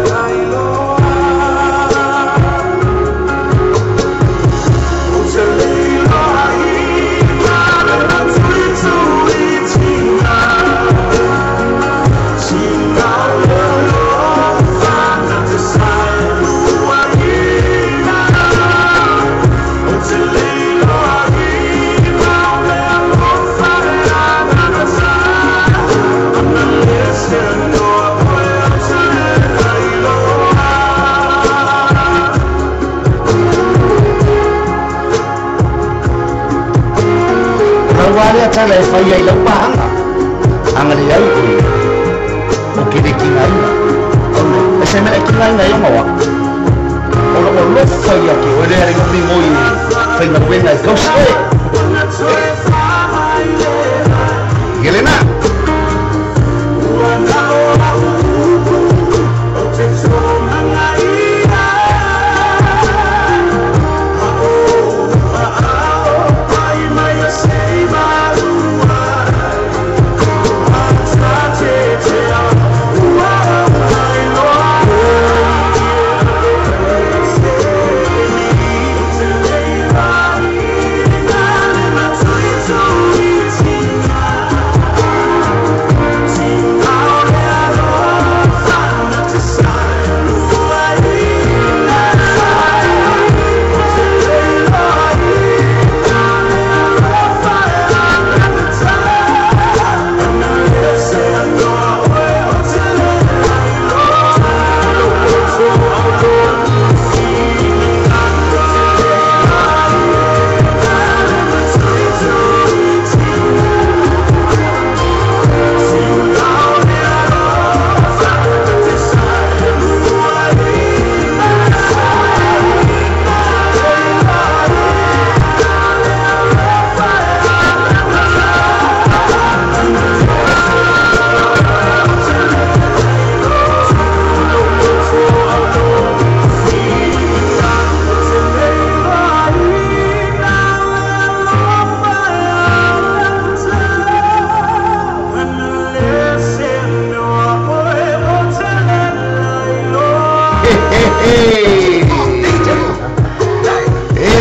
Tala e whai ai lau pahanga anga le au o o kere ki ngā inga e se mea ki ngā inga i ongawa o lo o lo whai ake o rea ringa mingo i whai ngā wenga e kausi oe Helena.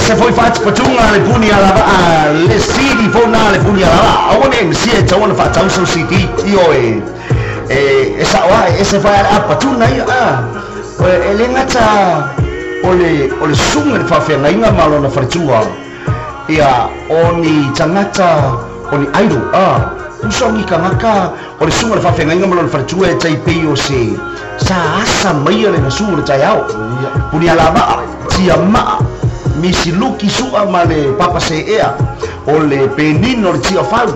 Se foi fats patunga le puni ala va le sidi fona le puni ala va o ne si e tau fa tau so sidi i o e e sa wa e se fa a patuna i a e le ngata o le sunga le fa fe ngainga malo na fartua ia o ni tangata o ni airu a Usongi kangaka o le suga le faafeagaiga ma lona faletua e taipei o se sa asa maia le gasu o le taeao puni alava'a tiama'a misiluki su'a ma le papase'ea o le penino le tiafau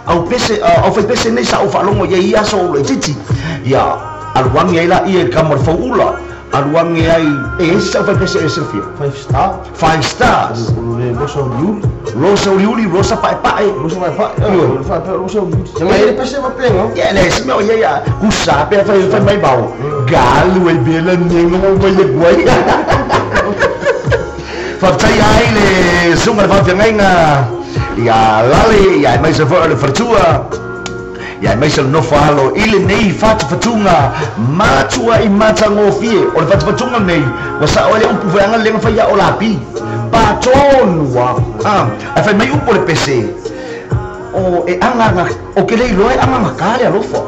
au pese au faipese nei sa ou faalogo ia ia aso ou laititi ia aluagi ai laia i le kama o le fau'ula aluagi ai e esi sa ou faipese e silafia Five Star. Five Stars. Rosa Uliuli. Rosa Uliuli, Rosa Pa'epa'e. Rosa Pa'epa'e, Rosa Uliuli. Sanga ele pese mapenga. Ia le si mea o ia ia kusa pe fai fai mai vao galu e bela nengo mo mai le guai. Faafetai ai le suga le faafeagaiga ia lale ia mai se foi le faletua ia mai se nofo alo i lenei fatufatuga matua i matagofie o le fatufatuga nei ua sa'o ai le upu feaga lega fai o lapi patonua ae fai mai upu o le pese o e agaga o ke le iloa e agagakā le alofa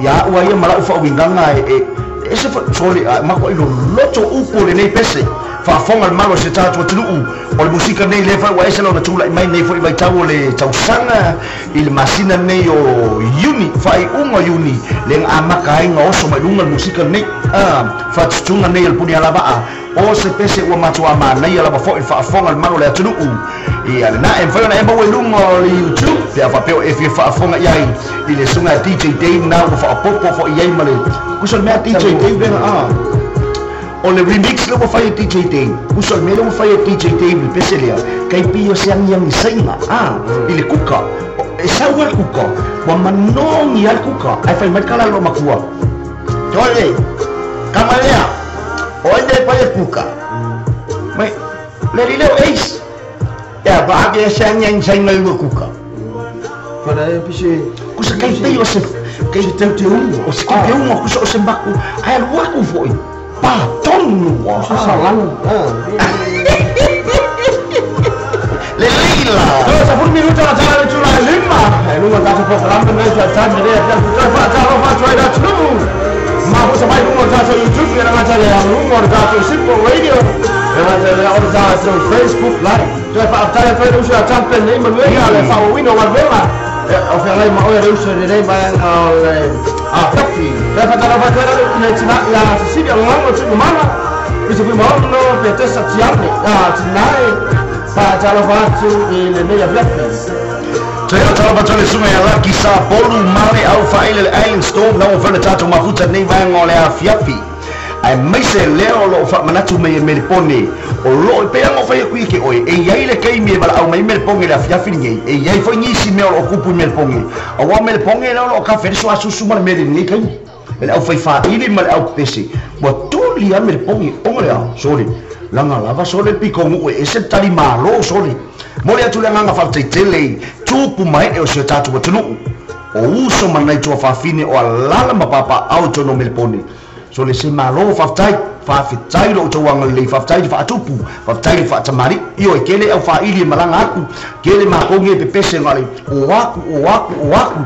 ia ua ia ma la'u fa'auigaga e ese sole makua'i loloto upu o lenei pese faafoga le malo se tatou atunu'u o le musika nei lea foi ua ese lona tula'i mai nei foi vaitau o le tausaga i le masina nei o Iuni faaiuga o Iuni lega amaka ai gaoso mai luga le musika nei faatutuga nei o le puni alava'a o se pese ua matuā manaia lava fo'i le faafoga le malo le atunu'u ia lena e mafai ona e maua i luga o le YouTube pe a faapea o e fia faafoga i ai i le suga a DJ Dave na ua faapopo fo'i ai ma le kusa le mea DJ Dave lega o le remix le ua fai e DJ Dave uso le mea le ua fai e DJ Dave le pese lea kai pei o se agiagisaiga i le kuka e sau a le kuka ua manogi a le kuka ae fai mai le kalalo makua tole kamalea o le pai kuka mai le li leo ace ia ba ke se agiagisaiga i le kuka Fana e pise kusa kai pei o se kai se teuteuga o se teuteuga kusa o se maku ae alu aku fo'i patonu salang. Le leila sa pun minuta la tala tula lima lunga ta program nei sa ta me le ta fa ta fa try that too ma ho sa mai lunga ta YouTube ya ma ta le lunga ta Simple Radio ya ma ta le ta Facebook Live tu fa ta fa u sa ta pen nei ma le le fa o wino wa vela o fa lai ma o le uso le ma o a tafi ta fa ta fa ta le tina ya Cecilia longo tu mama biso fi mo no pe te sa tiane a tinai fa ta lo fa tu le meia black. Toe o tala patole sunga ia laki sa polu male au whaele le Island Storm na o whana tātou mafuta nei vaenga o le afiafi. Ai maise leo lo wha manatu mei e Melipone o lo e peanga o whai kui ke oe e iai le keimi e wala au mai Meliponge le afiafi nei e iai foi ngisi mea o lo kupu i Meliponge. A wā Meliponge leo lo ka wheriso asusu ma le mele nei kai. Le au whai whaili ma le au pese. Ua tuli a Meliponge onga lea sole. Langa lava sole piko ngu e ese tali malo sole. Mole atu le nganga whafteitele tupu mai e o se tātou atunu'u. O uso manai tua whawhine o alala mapapa au tono Melipone. So le se malo whaftai, whafetai lo tauanga le whaftai le whaatupu, whaftai le whaatamari. Iyo e kele au whaili e malanga aku, kele makongi e pepese ngale, o aku, o aku, o aku.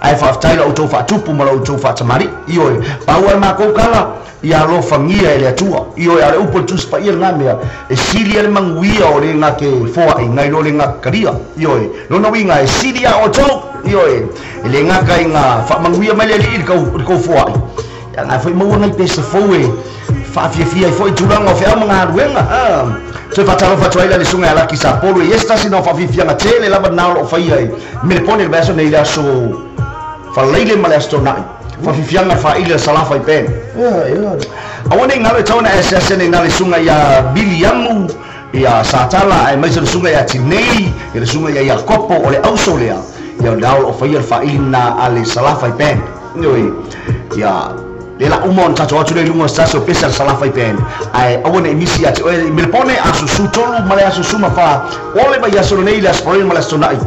Ai whaftai lo tau whaatupu ma lo tau whaatamari. Iyo e paua makou kala, ia alofagia e le Atua. Ioe a le upu le Tusi Paia lena mea e sili ai le manuia o le ga ke foaʻiga i lo le gakalia. Ioe lona uiga e sili a outou. Ioe e le gaka iga faamanuia mai le Alii i le kou foaʻi ia ga foi maua nai pese fou e faafiafia ai foʻi tulaga o feau ma galuega. Toe faatalofa atu ai la le suga e alaki sa polu e iesi tasi na o faafiafiaga tele lava na o loo faia e Melepone le vaiaso nei le aso falaile ma le aso tonaʻi faafiafiaga faaili le salafa i pen. Aua nei galo e tau ona esease nei na le suga ia Biliamu ia Satala ae maise le suga ia Tinei ia le suga ia Iakopo o le auso lea ia le ao loo faia le faaili na a le salafa i pen. Ioe ia le la uma ona tatou atu le luga o se tasi o pese a le salafa i pen ae aua nei misi ia te oe Melepone aso su tolu ma le aso su ma fā o le vaiaso lenei le aso falaile ma le aso tonaʻi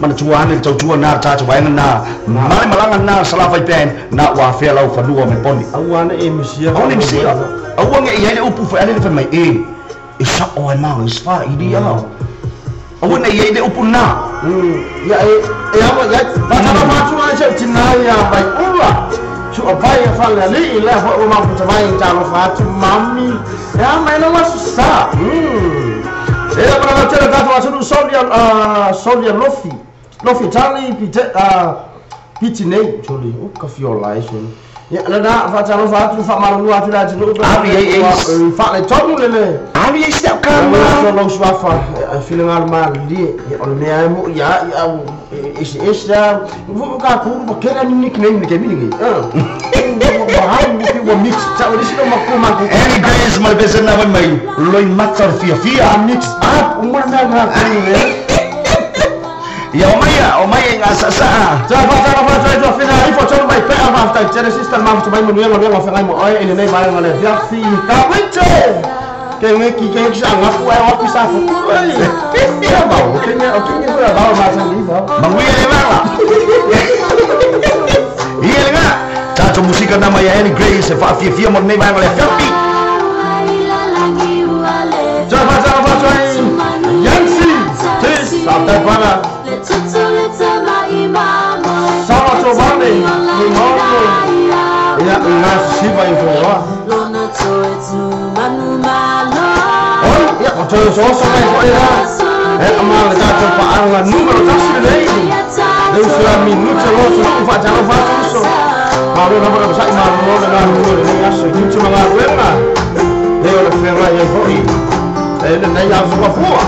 manatua ane le tautua na le tatou vaega na ma le malaga na salafa i pen na ua afea lau fanua o Melepone. Aua ne e misia. Aua ne misia. Aua nge i ai le upu fai ale le fai mai e sa'o ai maga i se faaili a. Aua ne i ai le upu na. Ia e awa ia patala matua ai se tina ia mai ula. Su apai e fale ali le ho o mapu tamai talo fatu mami. E a mai no la sa. E para la tele tatou asunu Sonia Sonia Lofi. Lofi Charlie Pite Pitinei Choli o ka fiola e soni. Ia lena faatalofa atu faamalulu atu le atunuu pe faaletonu lele. Alu ai se ka ma lo suafa finagalo malilie o le mea e moʻi ia ia au eseese a ka kulu pa kela ni nickname le kemini ngi. Wa hai ua mix ta o lisi ma ko ma ko. Any Grace ma le pese na mai loi mata o fia fia mix up uma na na ko le. Ia o mai ngā sa. Ta fa ta fa ta ta fina i fo tonu mai pe a fa ta tele sister ma fo mai manu ngā ngā whangai mo oi ene nei mai ngā le fia fi ka wite. Ke nge ki ke ki sa ngā ku ai o ki sa fo ku ai. Ia ba o ke nge ko ba ma sa ni ba. Mangui e vanga. Ia le ngā. Tato musika na mai Annie Grace e fa fia fia mo nei mai ngā le fia fi. Ta fa ta fa ta Yancy. Tis sa ta bana. Sala Giovanni, ia nga siva i fo. Oi, ia o toe so so mai fo ia. E ama le tatou paanga numero 1 lenei. Deu se minuto lo so fa ta fa so. Malo na ba sa ma lo na lo le nga so ki tuma nga wenga. Le o le fera ia foi. E le nei a so fua.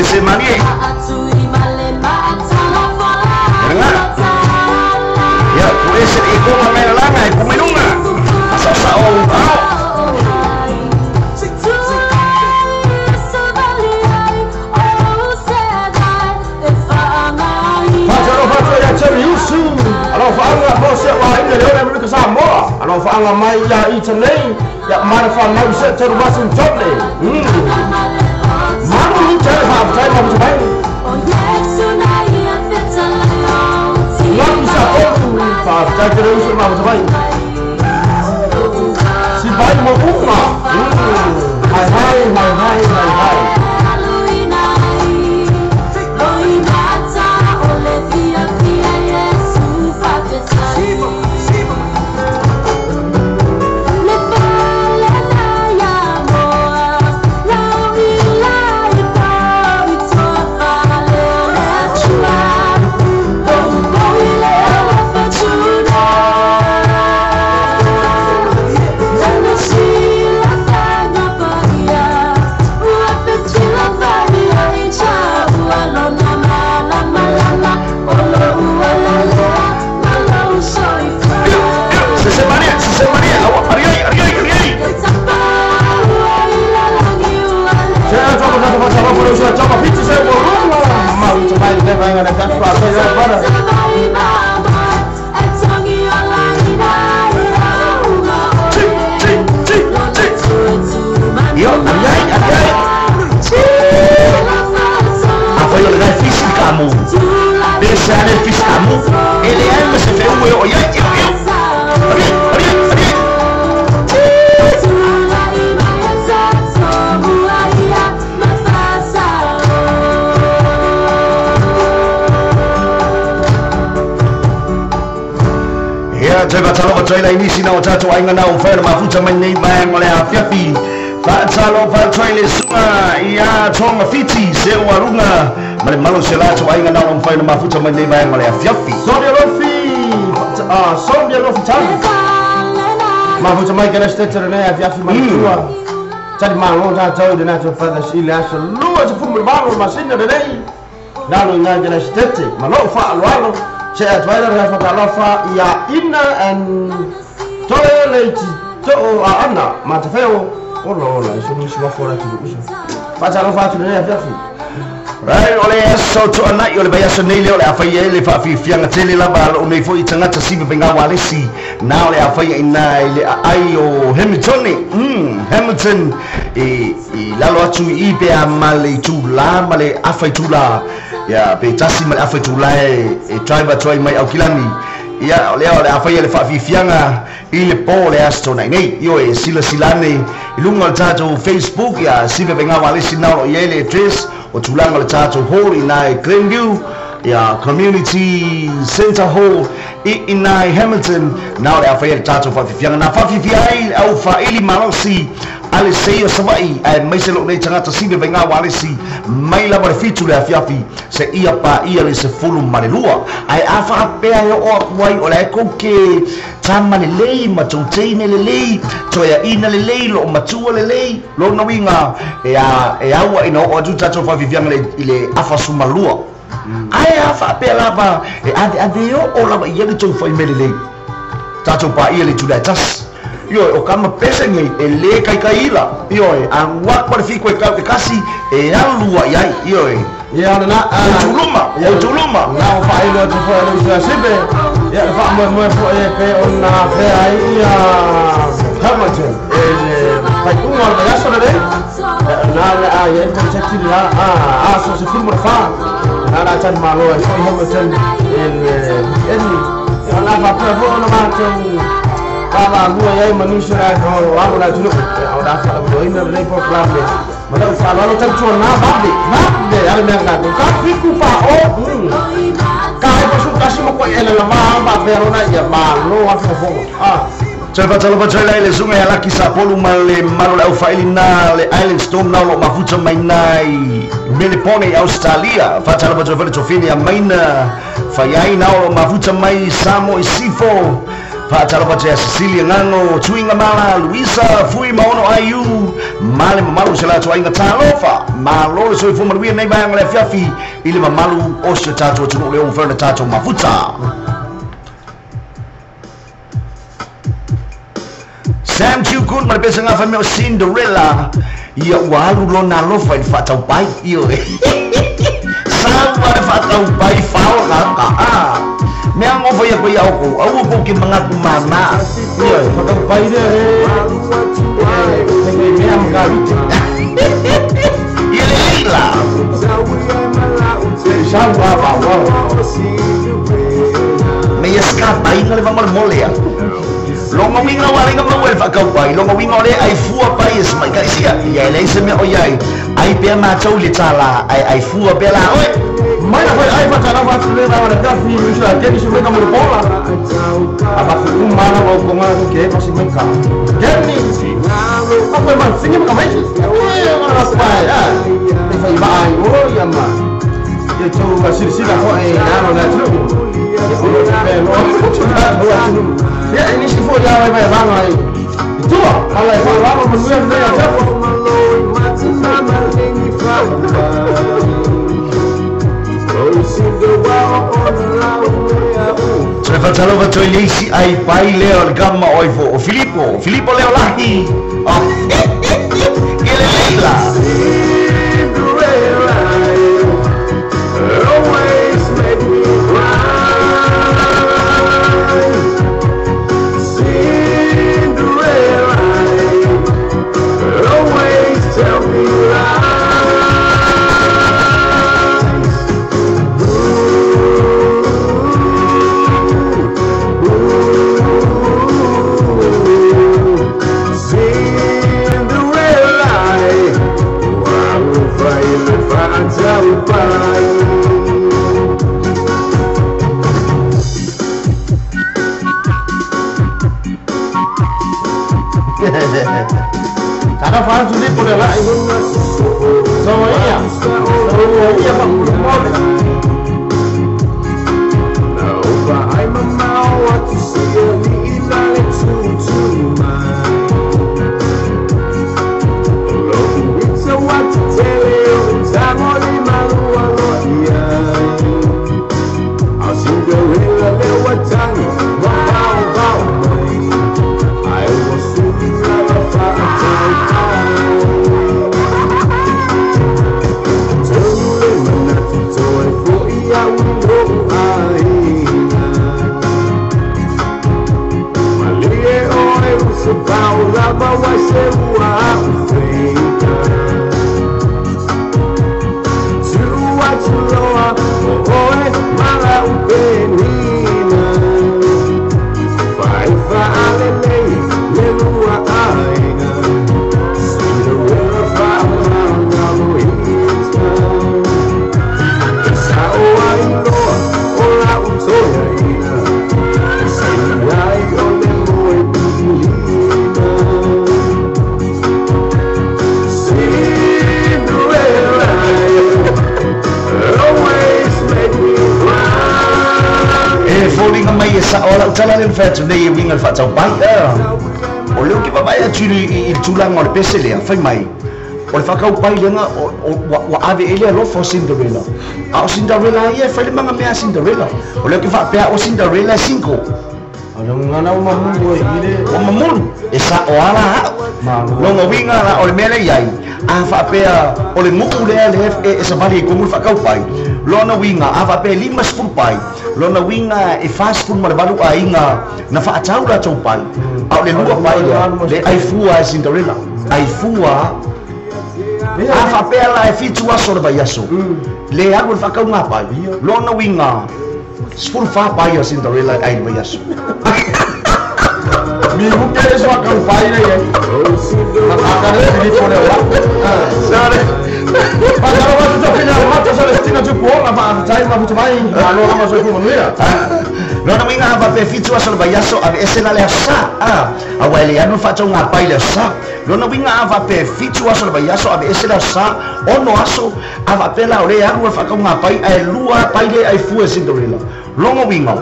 Se marie. Ya, puede ser ikonga melanga e kumenunga. Sa sa o ao. Fatalo fatalo ya cheri usu. Alo faanga bo se wa ile le ole mluka sa moa. Alo faanga mai ya itanei. Ya mara fa mau se teru basin totle. Manu tere fa tai ma mai. Ngapi sa otu fa tai tere usu ma mai. Si bai mo uma. Hai hai hai hai hai hai. Yo, ariai, ariai. Apa yo le fiskamu. Pesa le fiskamu. Ele é se fe o yo yo yo. Ariai, ariai, ariai. Ia te fatalo o la inisi na o tatou aiga na o whaera mafuta mai nei vaega o le afiafi. Fatalo fatoi le suga ia tonga fiti se o arunga ma le malo se latou aiga na o whaera mafuta mai nei vaega o le afiafi. Sonia Lofi, Sonia Lofi tali. Mafuta mai kana stetera nei afiafi matua. Tali malo tatou le natou fada sile aso lua te fumu malo masina le nei. Lalo ina kana stete malo fa alo. Se atwaila re fatalofa ia ina and toe leiti to a ana matafeo ola ola iso ni siwa fora tu uso fatalofa tu ne afiafi. Rai o le aso to anai o le vai aso nei le o le awhai e le whaafifianga tele lava o nei foi tangata siva penga walesi na o le awhai ina i le ai o Hamilton Hamilton e lalo atu i pea ma le tūla ma le awhai tūla. Ia pe tasi ma le awhai tūla e driver toi mai au kilani Ia o lea o le a faia le faafiafiaga i le po le aso tonai nei. Ioe, silasila ane i luga o le tatou Facebook, ia sivevega ualesi na o loo i ai le address o tulaga o le tatou hall i ina i Glenview, ia Community Centre Hall i ina i Hamilton, na o le a faia le tatou faafiafiaga na faafifia ai le aufaili malosi a le sei o Savaii, aemaise lou nei tagata sivevega ualesi mai lava le 7 le afiafi seia paia le 12. Ae a faapea e oo aku ai o le ae kou ke tama lelei ma touteine lelei, toeaʻina lelei, loo matua lelei, lona uiga e a e aua ina oo atu tatou faafiafiaga i le 12. Ae a faapea lava e aveave oo lava i ai le tou faimea lelei, tatou paia le itula e tasi. Ioe, o kama pese nei e lē kaikaila. Ioe, alu atu le fiku e kau te kasi e alu ai ai. Ioe. Ia lena. O tuluma, o tuluma. Na o faailo atu foi le uso sipe. Ia le faamoemoe foi e pe ona afea ai ia Hamilton e le faaiuga o le vaiaso lenei. Na le a i ai konsekti le a aso 14. Na la tali malo ai foi Hamilton e le eni. Ia na faapea foi ona matou vaavaalua i ai ma nisi o le alo le atunuu o le a faalaveloaina lenei polokalame ma lau faaaloalo tautuana vave vave ale mea tatou ka fiku faaʻo ka ai pasu tasi ma koe ele lava faapea lona ia malo a fofoga a. Toe faatalofa toe lai le suga ia laki sapolu ma le malo le aufaili na le Island Storm na o loo mafuta mai nai Melbourne i Australia. Faatalofa toe foi le tofini a maina faiai na o loo mafuta mai Samo i Sifo. Faatalofa atu ia Cecilia Gago, Tuiga Mala, Luisa Fui Maono Aiu ma le mamalu o se latou aiga. Talofa, malo le soifua manuia nei vaega le afiafi i le mamalu o si o tatou atunuu lea ua fai ona tatou mafuta. Sam Chukun ma le pesaga faimea o Cinderella. Ia ua alu lona alofa i le faataupai. Ioe, saua le faataupai faoga a mea gofa ia koe ia oukou aua kou ke magatu māmā. Ioe, faataupai lea e mea ma kalute. Ia lelei la. Sau a va. Me ia skapaina le famolemole a longa uiga ua alaiga maua le faakaupai longa uiga o le ai fua pai e semaikaisia ia e leai se mea o iai ai pea matou i le tālā ae ai fua pea la oe. Mai na foi ai faatalofa atu le vaega le fiafi uso a Dennis mai ka mo le pola. A fa uma na wa konga ku ke pasi mai ka. Dennis. Apa man singi ma ka mai. E ora ra pa ya. E fai ba ai o ia ma. Ia tu ka silasila foi na no na tu. Ia o lo pe lo tu na lo atu. Ia ni si foi ia vai vai vai. Tua, ala e fa la ma manuia le ia tapo. Toe faatalofa toe le isi ai pai lea o le kama o ifo o Filipo, Filipo leo lahi. Oh, ke lelei la. Cinderella, always make me cry. Cinderella, always tell me lies. Ooh, Cinderella, ua le faataupai. Tara fa tu le po le la. So ia. So ia fa mo le. Ai mamao atu se aliʻi la le tutuli mai. O lo'u ita ua tetele o le tago le malua loa i ai. Ao Cinderella le ua tagi ua paopao mai. Ae ua suli lava faataupai. Tonu le manatu toe fo'i au i lo'u aiga. Malie oe uso pau lava wai se ua a'u feita. Tu'u atu loa o oe ma la'u penina. Foliga mai e sa'o la'u tala le fai atu nei e uiga le fa'ataupai o lea ou ke vavae atu i le tulaga o le pese lea fai mai o le faakaupai lega ua ave e le alofa o Cinderella a o Cinderella ia e fai le magamea a Cinderella o lea ke faapea o Cinderella e single ua mamulu e sa'o ala a'u loga uiga la o le mea lea iai a faapea o le gu'u lea le e savali ai komu le faakaupai lona uiga a faapea e 50 pai lona uiga e 48 aiga na fa'atau latou pai a o le lua pai lea le aifua e Cinderella aifua a faapea la e 7 aso le vaiaso le alu le faakauga pai lona uiga 14 pai a Cinderella ai le vaiaso. Mi buke so kau pai le ye. Maka le Filippo le wa. Sare. Pakaro wa tu pina wa tu Celestina tu po na fa tai ma tu mai. Malo ma so fu manuia. Lona uiga a faapea 7 aso le vaiaso ave ese la le asa a ua e le anu faatauga pai le asa lona uiga a faapea 7 aso le vaiaso ave ese le asa 6 aso a faapea la o le alu le faakauga pai ae lua pai le aifua e Cinderella loga uiga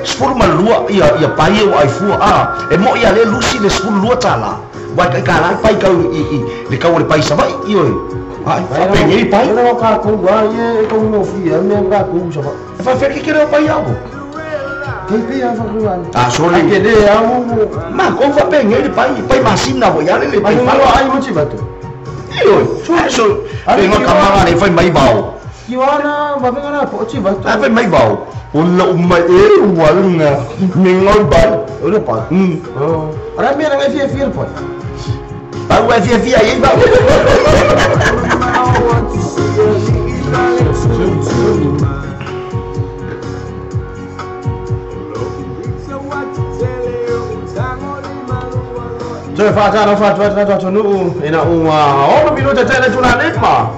12 ia pai e ua aifua e mo'i a le lusi le 12 tālā ua e kaikalā pai kau i le kau o le pai sava'i ioe ai faapegei pai Ela ka ko wa ye ko mo fi ya me ka ko sa ba. E faafea kekele o pai ao Ke pe ya fa ko wa. A sorry Ke le ya mo. Ma ko faapegei le pai pai masina fo ia le le pai Ai mo ai mo ti ba tu. Ioe so e nga kamanga le fai mai vao Kiwana ba venga na po ti ba tu. A fai mai vao o la uma e ua lunga me ngoi pai O le pai. Oh. Ara me na fia fia pai. Pau e fia fia i vao. Toe whaatana whaatu atu atu nuu ina ua ono minuta tele tuna lima.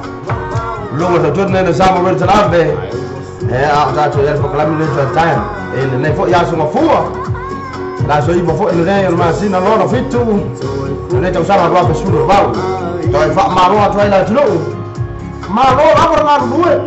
Lunga sa tuna nena sama rita lave. E a tātou ia whakalami le tua time. E le nei fo ia sunga fua. La so iwa fo le nei o masina lona fitu. Le tau sama rua pesulu vau. Toi wha maroa atu ai la tunu. Maroa lava ngā rue.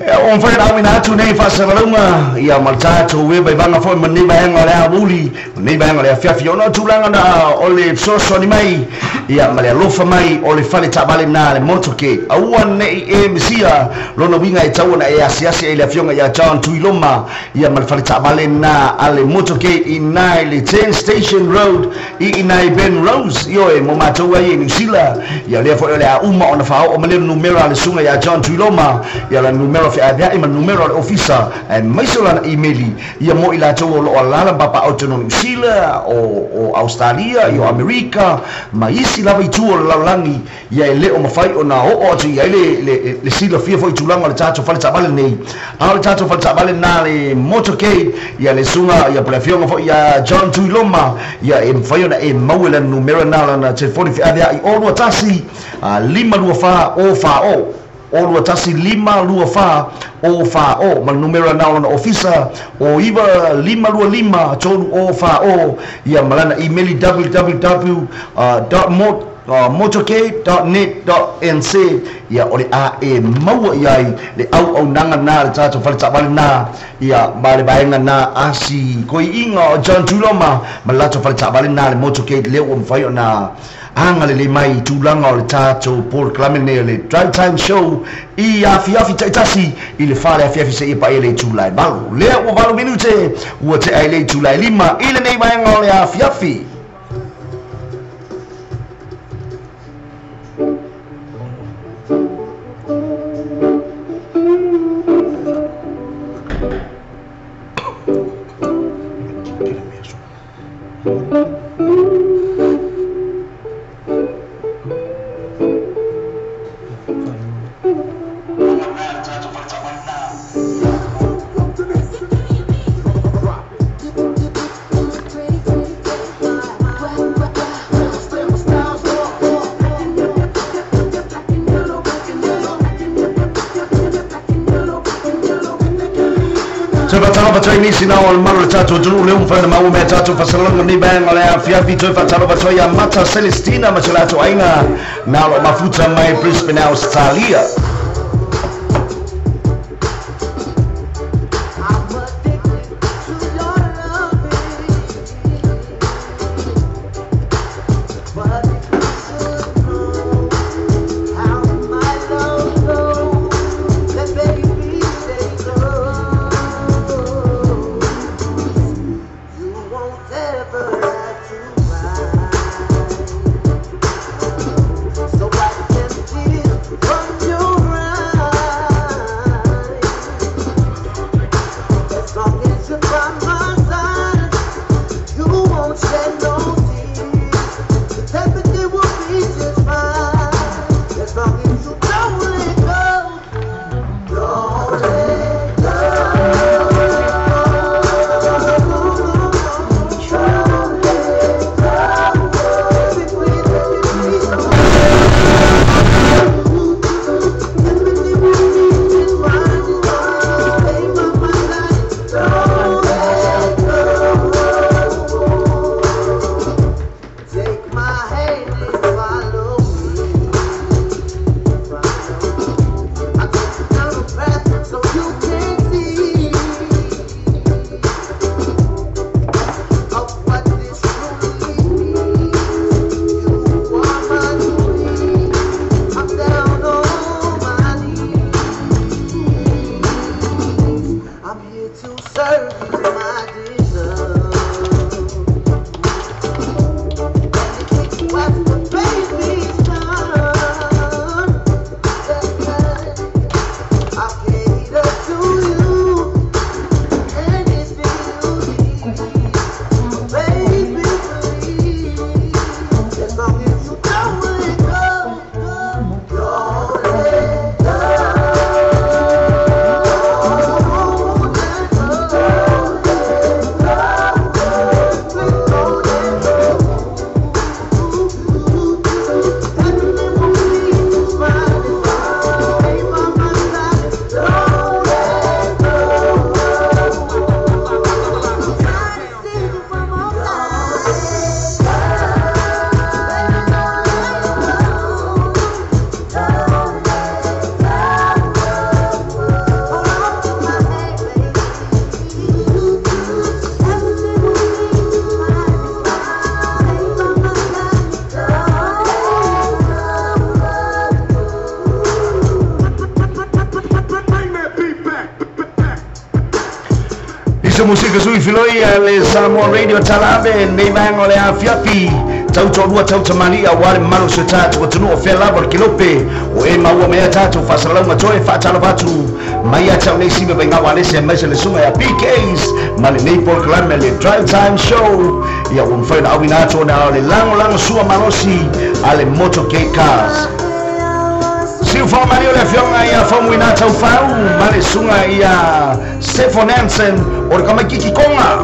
O mfai rau ina atu nei whaasalalauga ia ma le tatou e vaivaga foi ma lenei vaega o le auli lenei vaega o le afiafi ona o tulaga na o le fesoasoani mai ia ma le alofa mai o le fale taavale na le motoke aua ne'i e misia lona uiga e tau ona e asiasi ai le afioga ia John Tuiloma ia ma le fale taavale na a le motoke i na i le 10 Station Road i ina i Ben Rose ioe mo matou ai e Niusila ia lea foi o le a uma ona faaoo ma le numera a le suga ia John Tuiloma ia la numera feavea'i ma numera o le ofisa ae maise o lana imeli ia mo i latou o loo alala papaao tonu o Niusila o Australia i o Amerika ma isi lava itu o le lalolagi ia e lē o mafai ona oo atu i ai le silafia foi tulaga o le tatou fale taavale nei a o le tatou fale taavale na le motorcade ia le suga ia po le afioga foi ia John Tuiloma ia e mafai ona e maua lana numera na lana telefoni feavea'i o 21 524 o 40 o 21 524 o 40 ma le numera na o lona ofisa o 9 525 3 o 40 ia ma lana email www.motorcade.net.nc ia o le a e maua i ai le auaunaga na le tatou fale taavale na ia ma le vaega na asi koi'iga o John Tuloma ma le latou fale taavale na le motorcade lea ua mafai ona aga lelei mai i tulaga o le tatou polokalame nei o le Drive Time Show i afiafi ta'itasi i le 4 le afiafi seia paia le itula e 8 lea ua 8 minute ua te'a i le itula e 5 i lenei vaega o le afiafi. Nisi na o le malo le tatou atunuu le umafai ona maua mea tatou faasalaga lenei vaega o le afiafi toe faatalofa atu ai ia Mata Celestina ma si o latou aiga na o loo mafuta mai Brisbane, Australia. Musika sui filoi le Samoa Radio Talave nei vaega o le afiafi tautoalua tautamali'a ua le mamalu o si o tatou atunuu o fea lava o le kelope o e maua mai a tatou faasalalauga toe faatalofa atu mai ia te au nei Sime Vaigao Alesi aemaise le susuga ia PKs ma lenei polokalame le Drive Time Show ia ua mafai ona auina atu ona o le lagolagosua malosi a le Moto K Cars. Siufofoga malie o le afioga ia Faumuina Taufau ma le susuga ia Sefo Nansen o le tamaitiiti Tonga.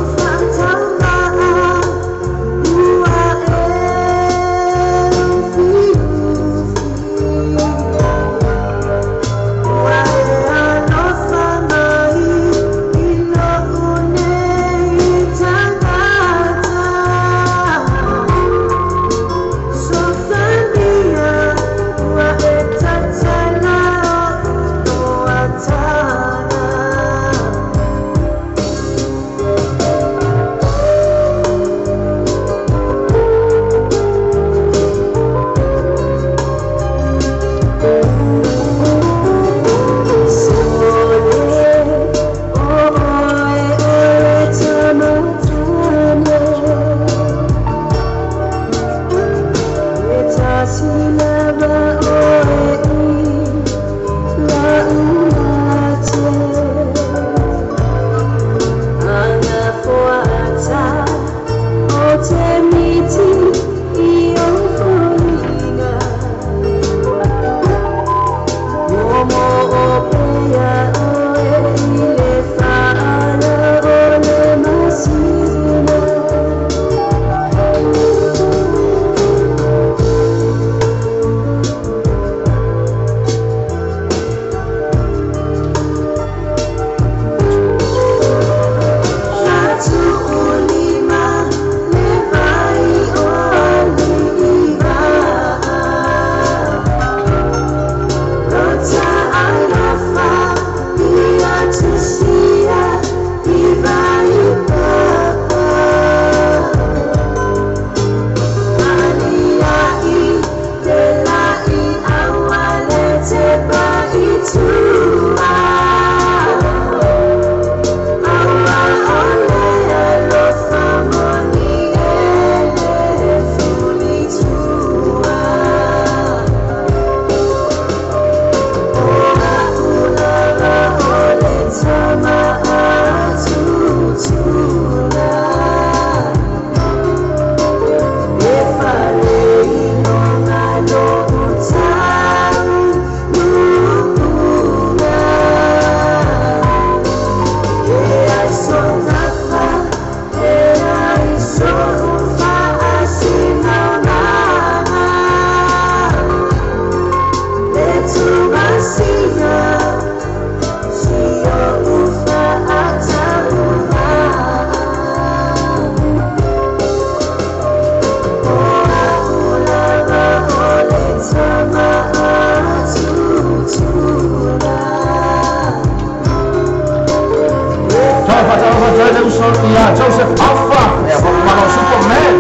Joseph Alpha, ia malo Superman.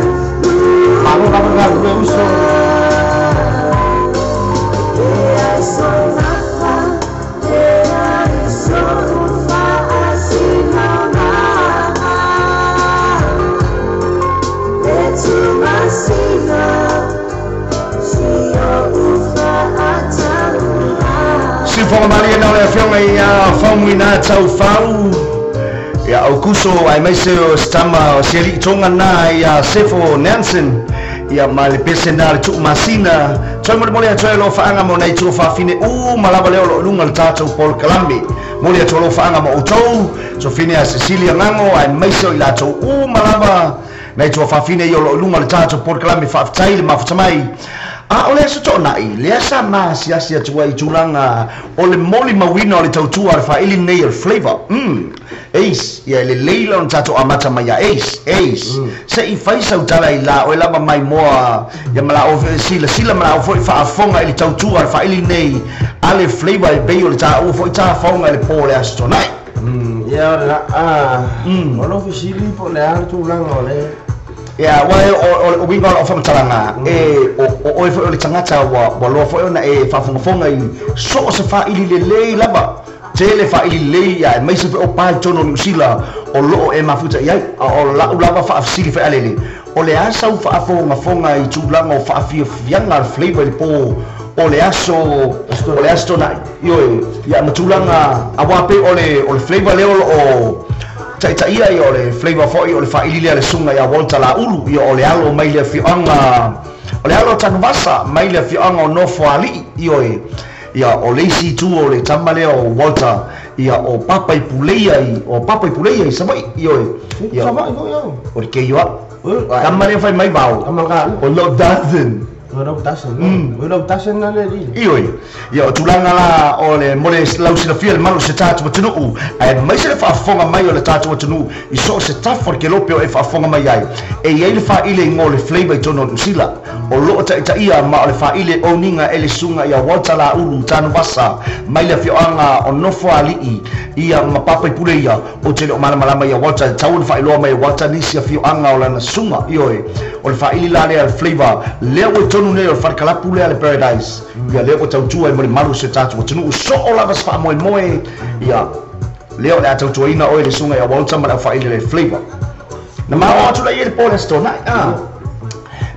Malo lava le galulue uso. Siufofoga malie na o le afioga ia Faumuina Taufau ia Aukuso aemaise o se tama o se alii Tonga na ia Sefo Nansen ia ma le pese na le tuumasina toe molemole atu ai alofaaga mo nai tuafaafine uma lava lea o loo luga le tatou polokalame moli atu alofaaga ma outou Sofine a Cecilia Gago aemaise o i latou uma lava nai tuafaafine ia o loo luga le tatou polokalame faafetai le mafuta mai. A o le aso toonai lea sa masiasi atu ai i tulaga o le molimauina o le tautua a le faaili lenei o le Flavor Ace ia e lelei la ona tatou amata mai ia Ace Ace se i fai sau tala i la oe lava mai moa ia ma la o silasila ma la o foi faafofoga i le tautua a le faaili lenei a le Flavor e pei o le taua foi tafaoga i le po o le aso toonai. Ia o le a o lou fesili po o le a le tulaga o le Ia, aua o le uiga o lau faamatalaga, e, o oe foi o le tagata ua loa foi ona e faafogafoga i so o se faaili lelei lava Tele fa'aili lelei ia aemaise foi o pa i totonu o Niusila o loo e mafuta i ai. A o la'u lava fa'afesili fe'alele, o le a sau fa'afogafoga i tulaga o fa'afiafiaga le flavor i le pō o le aso o le aso Tona'i, ioe, ia ma tulaga auā pei o le o le flavor lea o loo ta'itaia, ia o le flavor fo'i o le fa'aili lea le suga iā Walter Laulu, ia o le alo mai le afioaga o le alo o Tanuvasa mai le afioaga o Nofoali'i, ioe, ia o le isi itu o le tama lea o Walter, ia o Papa i Puleia i o Papa i Puleia i Savaii, ioe, ia Savaii foi au. O le keioaʻu tama lea fai mai vao o lo dozen. O lau tasen. O lau tasen na le li. Ioe. Ia o tulaga la o le mo le lausilafia le malu o se tatou atunuu, aemaise le faafofoga mai o le tatou atunuu i so o se tafa o le kelope o e faafofoga mai ai, e i ai le faaile igoa o le Flavor i totonu o Niu Sila o loo taitaia ma o le faaile oniga e le susuga ia Walter Laulu Tanuvasa mai le afioaga o Nofoalii, ia ma Papaipule ia. Ou te le o malamalama ia Walter, e tatau ona faailoa mai e Walter nisi afioaga o lana susuga. Ioe, o le faaili la lea a le Flavor, lea ua i totonu nei o le fale kalapu lea a le Paradise, ia lea ua tautua ai mo le malu o si o tatou atunuu. Soo lava se faamoemoe, ia lea o le a tautuaina oe le susuga ia Walter ma le aufaaili a le Flavor. Na ma oo atu la i ai le po o le Aso Toonai, a.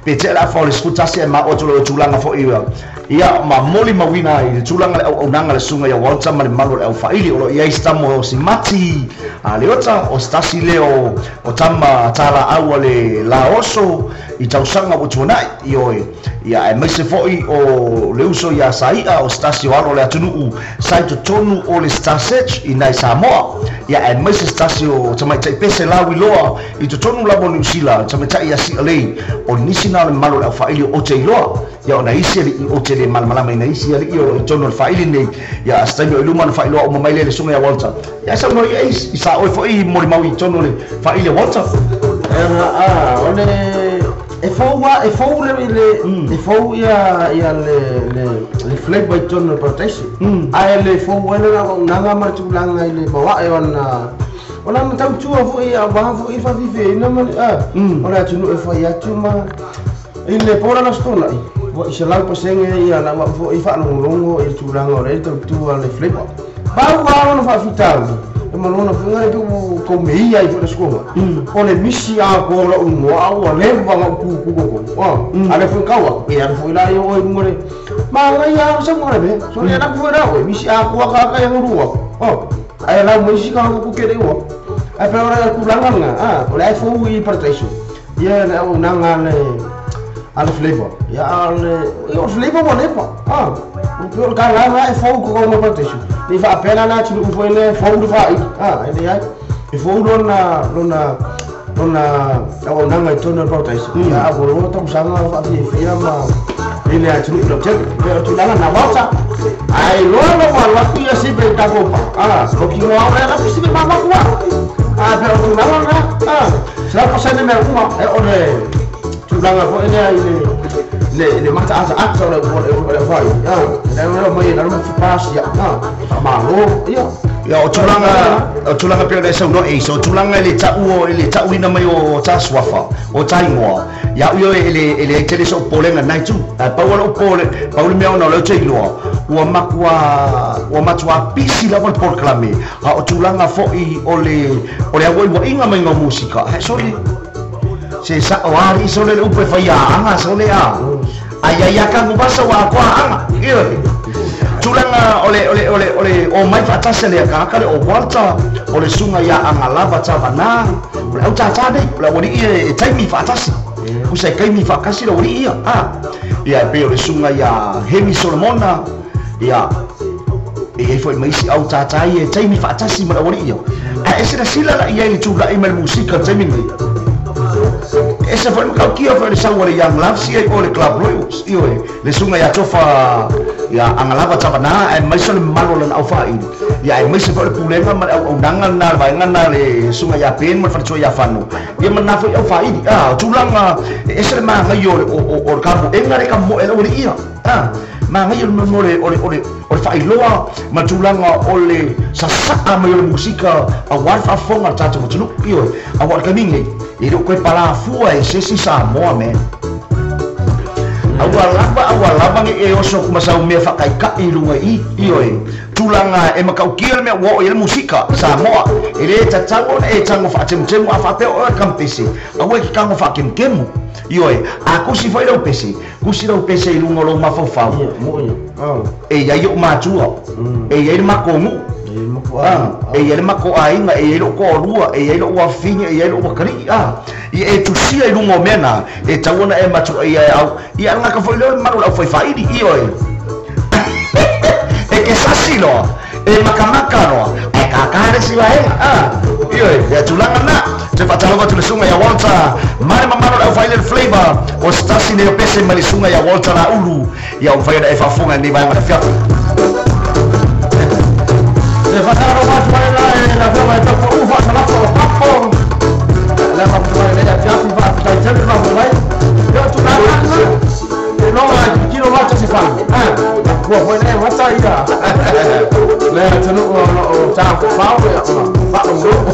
Pe tea le afa o le 11 ae ma oo atu loa i tulaga foi ia, ia ma molimauina ai le tulaga le auaunaga le susuga ia Walter ma le malu o le aufaaili. O lo o i ai se tama o Simati a Leota, o se tasi lea o, o tama talaau a le Laoso i tausaga ua tuanai, ioe, ia aemaise foi o le uso ia Sai'a, o se tasi o alo o le atunuu sa i totonu o le Star Search i nai Samoa, ia aemaise se tasi o tamaitai pese lauiloa i totonu lava o Niu Sila, tamaitai ia Si'alei, o nisi na o le mamalu o le aufaaili o te iloa, ia ona isi alii ou te le malamalama i na isi alii o lo o i totonu o le faaili lenei, ia a se taimi o i luma ona faailoa uma mai lea i le susuga ia Walter. Ia ae saunoa ia i sa oe foi molimau i totonu o le faaili a Walter. O le e fou a e fou le le e fou ia ia le le le flavor i totonu o le parataisi, ae le fou ai lona auaunaga ma le tulaga i le maoae o ana o lana tautua foi aua foi faafifeina ma le o le atunuu e fai atu ma i le po lana Aso Toonai ua i 100% ia lau au foi faalogologo i le tulaga o le tautua le flavor. Pau lava lona faafitauli e ma lona foi le pe kou meia ai foi le sukoga o le misi a ko la'u igoa a ua leva ona ou tutu koko a le foi kau atu e alu foi la i o i luga le manaia a sau le mea so le laku foi la oe misi a koa ka ka ia lua o ae lau mai isi ka ku ke le ua ae pe ora tulaga lena a o le ai fou i parataiso ia le auaunaga le a le flavor ia a le ia o le flavor ua leva a o pe o le kalana e fou ko ma parataiso ni faapea la la atunuu foi le fou le faaili a e leai e fou lona lona lona auaunaga i totonu o le parataiso ia a ua loa tausaga faafiafia ma i le atunuu lautele pe o tulaga na Walter ae loa lo ua atu ia sipe i tatou pa a o kinoa o le lafi sipe mamaku a pe o tulaga na a 100% mea uma e o le tulaga foi lea i le le le mataataata o le o le o le fai a le le mai la lu pasia a faamalo ia. Ia, o tulaga pei ona e saunoa e so tulaga i le ta'u i le ta'uina mai o ta suafa o ta igoa ia au ia e leai tele so'u popolega lena itu, ae pau a lo'u pole pau le mea ona o lea ou te iloa ua matua ua matuā pisi lava le polokalame a o tulaga fo'i o le o le auaua'iga mai o musika ae sole se sa'o ali'i sole le upu e fai aaga sole a ai ai a Tanuvasa ua atoa aaga ioe tulaga o le o le o le o le o mai faatasi le akaka le o Walter o le susuga ia Agalava Tavanā o le autātā nei o le auali'i e taimi faatasi usa e taimi faatasi le auali'i ia a ia e pei o le susuga ia Hemi Solomona ia e iai foi ma isi autātā ia e taimi faatasi ma le auali'i ia ae e silasila la i ai le tula'i mai le musika le taimi lenei ese foi matautia foi le sau a le Young Loves ia i o le Club Royals ioe le susuga ia Tofa ia Agalava Tavanā aemaise o le mamalu o lana aufaaili ia aemaise foi o le pulega ma le auaunaga lena le vaega lena le susuga ia Ben ma le faletua ia Fano ia ma lena foi aufaaili a o tulaga e ese le magaia o le o le kamu'ega le kamo'e le aualii ia a magaia o le o le o le o le o le faailoa ma le tulaga o le sasa'a mai o le musika auā le faafofoga a le tatou atunuu ioe auā o le taimi lenei e le o toe palafua e se isi Samoa man. Aua lava nge e oso kumasau mea whakaikai lunga i ioe. Tūlanga e makaukia le mea ua o i le musika Samoa. E le tatau ona e tango whaatemutemu a whapea o e kampese. Aua e ki kango whaakemukemu. Ioe, a kusi whai lau pese. Kusi lau pese i lunga lo mawhauwhau. E iai o mātua. E iai le makongu. E iai le mako ainga, e iai lo koalua, e iai lo uafiga, e iai lo uakali'i ia e tusia i luga o mea na e tau ona e matuai ai au ia alagaka foi lea o le malu o le aufaifaili ioe e ke sasi loa e makamaka loa ae kākā le isi vaega ioe ia tulaga lena te faatalofa atu le suga ia Walter ma le mamalo o le aufaili le flavor o se tasi nei o pese mai le suga ia Walter Laulu ia ua mafai ona e faafofoga i lenei vaega o le afiafi. E faatalofa atu ai la e le afioga i Taupa'u faasalafo o Papo le faafetai nei afiafi faafetai tele faafetai ia o tulaga ana e loga ai tilotilo ma tasi fale ua foi nei mata ia le atunuu o loo tafafao ia ona faalogologo.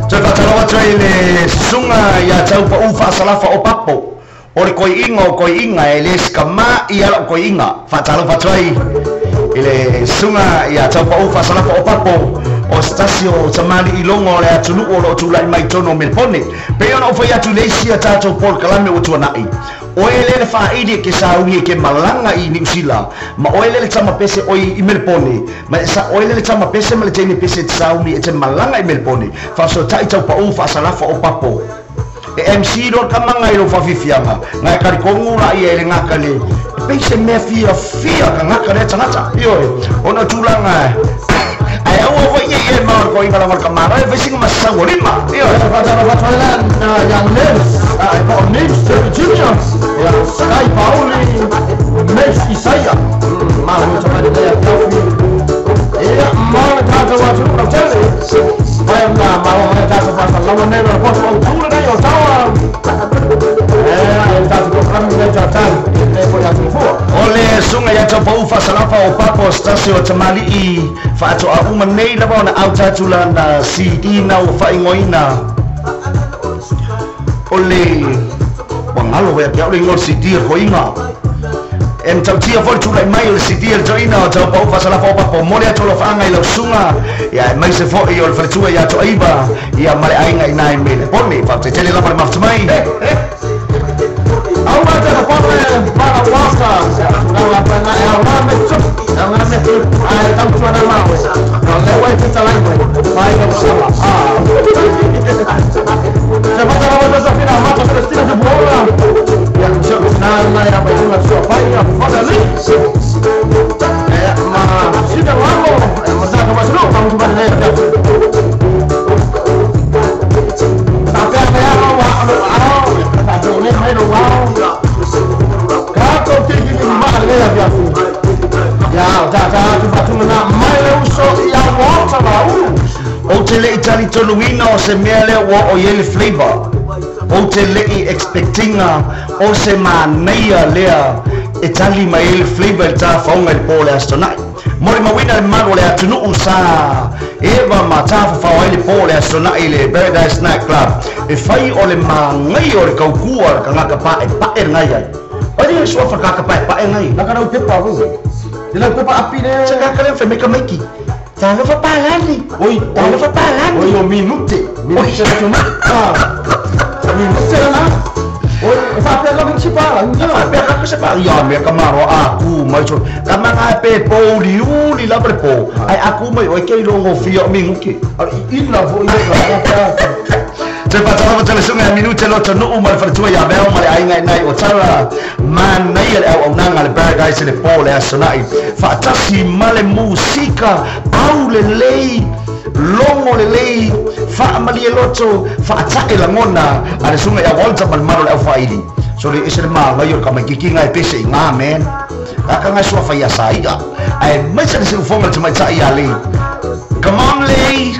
Toe faatalofa atu ai le susuga ia Taupa'u faasalafa o Papo o le koi'iga o koi'iga e lē sikama'i a la'u koi'iga faatalofa atu ai i le susuga ia Taupa'u faasalafa o Papo o se tasi o tamali'i logo o le atunuu o loo tula'i mai totonu o Melpone pei ona ou fai atu i le isi a tatou polokalame ua tuana'i oe lea le faaili e ke sauni e ke malaga i Niusila ma oe lea le tama pese oi i Melpone ma e sa oe lea le tama pese ma le teine pese e te sauni e te malaga i Melpone faasoata'i Taupa'u faasalafa o Papo e MC loa le kamaga i lou faafiafiaga na e kalikogu laia i le gaka le e pei se mea fiafia kagaka lea tagata ioe ona o tulaga ae aua foi ia ia e mao le koiga lava o le kamalo e fai siga masau o lima ioe. Faatalofa atu ai la ia Nels po o Nels Terry Junior ia Sky Pauli Nels Isaia malo tamai lenei afiafi ia ma le tatou atunuu lautele mai ona malo mai tatou faasalama nei ma le poto autu lenei o taua e tatou polokalame nei tatali lenei foi atunufua. O le susuga ia Taupa'u faasalafa o Papo se tasi o tamali'i faatoa uma nei lava ona auta atu lana CD na ua faaigoaina o le ua galo foi ia te au le igoa o le CD o le koiga e matautia foi le tula'i mai o le CD a le toeaina o Taupa'u faasalafa o Papo momoli atu alofaaga i lau susuga ia aemaise foi o le faletua ia Toaiva ia ma le aiga i ina i Melepone faafetai tele lava le mafuta mai. Aua te whakapone mana waka tulaga pena e au ngā me tupu e au ngā me tupu ai tautua na mawe no le wai te talai mai mai no sala a te whakarawa Josefina Mata Celestina te Buola ia nana ia mai tuna tua pai ia whakali e ma sina wamo e masaka masulu ka mutu mai nei ta pea mea wa alo ao ta tone mai no wao ka ko te ki ki ma le ia ia ta ta tu fatunga na mai le uso ia wata la ulu. Ou te le'i talitonuina o se mea lea ua oo i ai le flavor. Ou te le'i expectinga o se manaia lea e tali mai ai le flavor i le tafaoga i le po o le Aso Tona'i. Molimauina le mamalu o le atunuu sa eva ma tafafao ai le po o le Aso Tona'i i le Paradise Night Club e fai o le magaia o le kaukua o le kagaka pa'epa'e lenai ai. Oi le suafa le kagaka pa'epa'e lenai. Laka lau pepa ulu. Te lau pepa api le. Se kagaka lea fai mai kamaiki. Talofa palani. Oi, talofa palani. Oi o minute. Minute le tuna. Minute la. Oi, e faapea ka se pala. E faapea ka se pala. Ia mea ka maro a ku mai so. Ka manga pe po uli uli lava le po. Ai a ku mai oi ke longo fia o minguke. Ina foi le ka. Te whātalofa tele sunga ia minute loto nuu ma le faletua ia Meo ma le aiga i nai o Tara manaia le auaunaga a le Paradise i le po o le Aso Tona'i faatasi ma le musika au lelei logo lelei faamalie loto faata'e lagona a le suga ia Walter ma le malu o le aufaaili so le ese le magaia o le kamaikikiga e pese i gā man aka gae suafa ia sai'a ae maise le siufoga le tamaitai ia Lei. Come on Lei,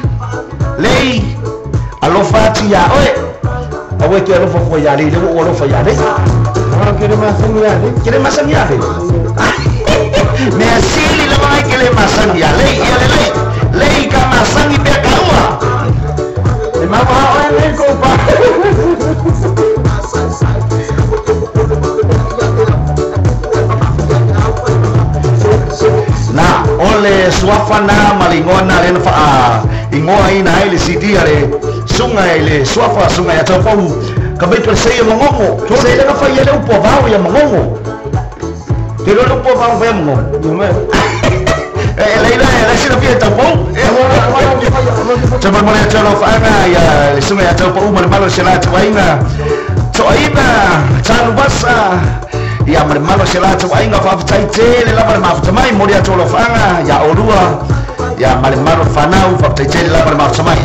Lei alofa atu iā oe aua e te alofa fua iā Lei lea ua ou alofa iā Lei. Ah, ke le masani ia Lei. Ke le masani iā Lei. Mea sili lava ai ke le masani iā Lei ia lelei. Lei ka masani pea ka ua. E mama ha oe Lei ko pa. suafa na ma le igoa na lena faa igoa ina ai le CD a le suga i le suafa suga ia taupau ka maitu le seia magogo se lega fai ia le upu avao ia magogo te lo le upu avao faia magogo e leila e le silafia taupau Tama mo le atu faaga ia le suga ia taupau ma le malo se la tuaiga toaina taluvasa ia ma le malo se la tuaiga faafetai tele lava le mafuta mai mo le atu faaga ia olua ia ma le malo fanau faafetai tele lava le mafuta mai.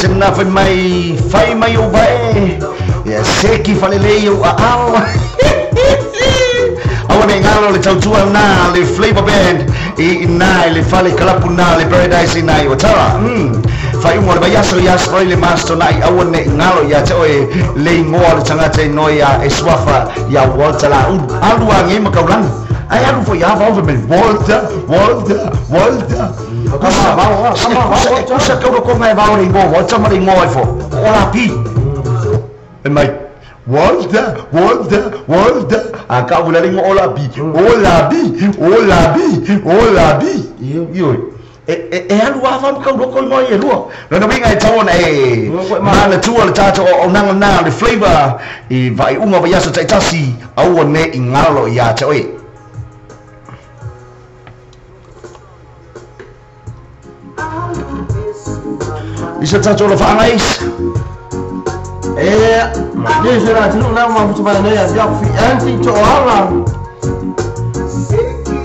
Na fai mai o vai ia seki falelei o aao aua ne ngalo le tautua na le Flavor Band i na le fale kalapu na le Paradise i na i Otara fai umo le vaiaso ia sroi le master na i aua ne ngalo ia te oe le ingoa le tangata i noi ia e suafa ia Walter la ulu alu a nge makaulani ai alu fo ia vau me Walter Walter Walter Kusa kauro ko ngai vau le ingoa Walter ma le ingoa i fo o la pi e mai Walter Walter Walter a ka ula le ingoa o la pi o la bi o la bi o la bi io e alu afa ma kauro ko ingoa i lua lona winga e tau ona e ma le tua le tato o nanga na le flavor i vai unga vai aso taitasi aua ne i ngalo ia te oe. Isa tato lo faangais. E ma se la tinu na ma futu bana ne ya fi anti to ala.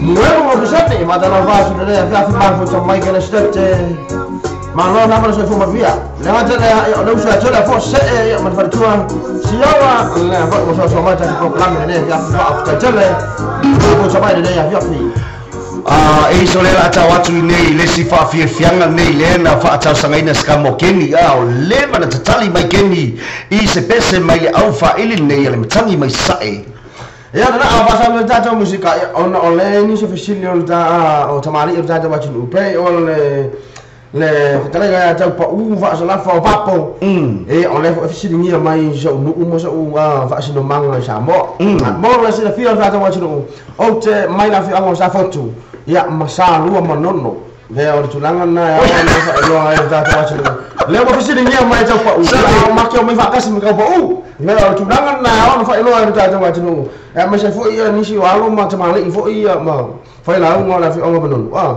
Nuevo mo pisate ma da la vaso ne ya fi ma futu mai ke stete. Ma no na ma se fu ma via. Le ma tele ya lo sa tele fo se ya ma fa tua. Siawa le fa mo so ma ta ko plan ne ya fa fa tele. Mo so ba ne ya fi. E iso le la tau atu i nei le si whaafiafianga nei le na whaatausangaina ska mo keni a o leva na tatali mai keni i se pese mai au whaili nei ale matangi mai sae. Ia na a wasa le tātou musika ona o le ni se fisili o ta o tamari o tātou watu upe o le le fitalega ia tau pa u faasalafa o papo e o le fesiligia mai so'u nu'u ma so'u faasinomaga i Samoa mo le silafia o tatou atunuu ou te mai le afioaga o Safotu ia ma Salua ma Nono lea o le tulaga lena e ao ona faailoa ai o tatou atunuu Lea ua fesiligia mai tau pa'u a o make o mai faatasi ma tau pa'u lea o tulaga na ona faailoa e le tatou atunuu e aemaise fo'i ia nisi o alo ma tamali'i fo'i ia ma failauga o le afioaga Manono a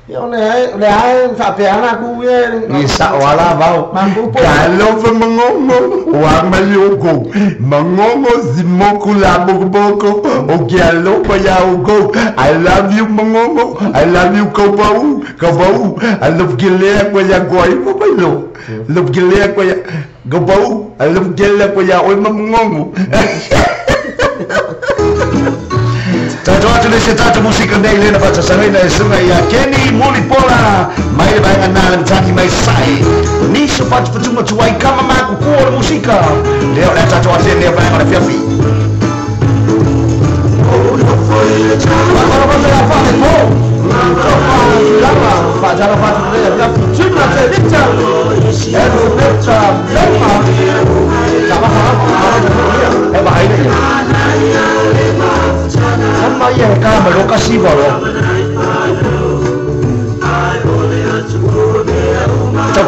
ia o le ae faapea ana ku ia I sa'o ala vao makou po Talofa mangongo Wa mayoko Mangongo zimoku la boko O ke alofa ya oko. I love you mangongo. I love you kaupau. Kaupau. I love kelea kwa ya kwa ipo bailo. Love kelea kwa ya kaupau. I love kelea kwa ya oi mangongo. Tato atu le se tato musika nei lena fatasagaina e suga ia Kenny Mulipola mai le vaega na le mataki mai sai niso fatufatuga tuai kama makukua o le musika lea o le a tato atu lenea vaega o le fiafi. E vaai le ia sama ia he ka ma loka siva lo. Tau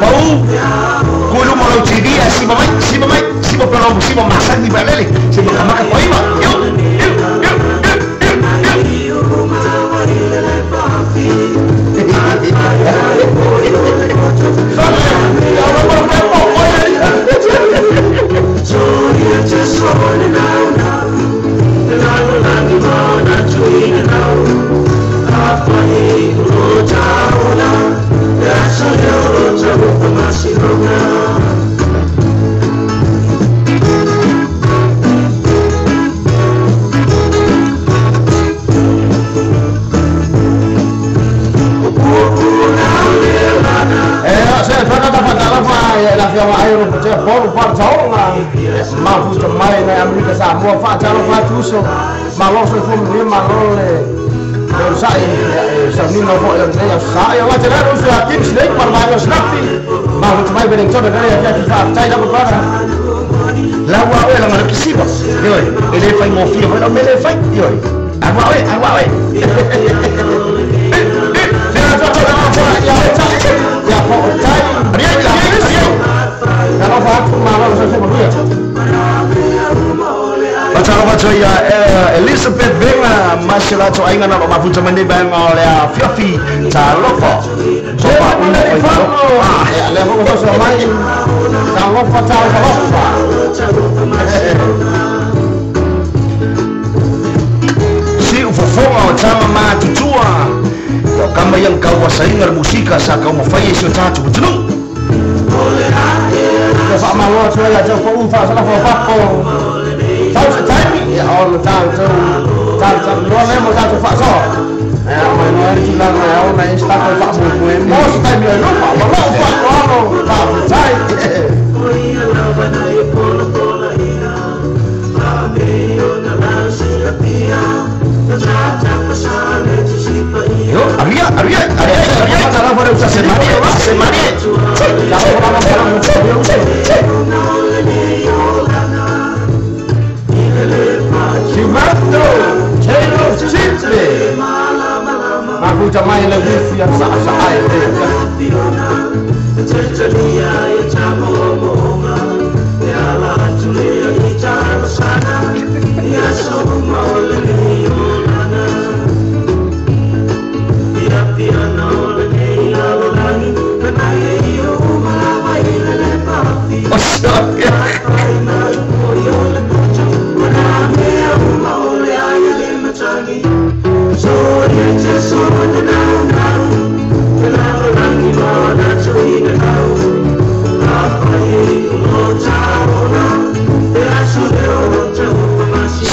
kulu mo lau TV a siva mai, siva mai, siva pelo siva masa ni ba lele, siva kamaka ko ima. Yo, yo, yo, yo, Laua oe langa le kisiva. Ioi, e le fai ngofia foi lau mele fai. Ioi, aua oe, aua oe. Fatalofa ia Elizabeth Venga maselato aiga na lo mafuta mai nei vaega o le afiafi. Talofa. Sofa una fai Le fo so mai. Talofa talofa. Si ufofoga o tama matutua. O kama ia kau wasainga le musika sa kau mafai e si o tatou atunuu. Te faamalo atu ai ia te pa'u faasalafa fako. Tau se taimi ia ona tatou tatou loa le mo tatou faasoa. Ia mai no le tulaga e ona e stako e faamoemoe mo se taimi ai luma ma lou faaaloalo faafetai. Yo, aria, aria, aria, aria. Se marie, se marie. Silvestro, Taylor Chipley. Makuta mai le wifi ya sa sa ai.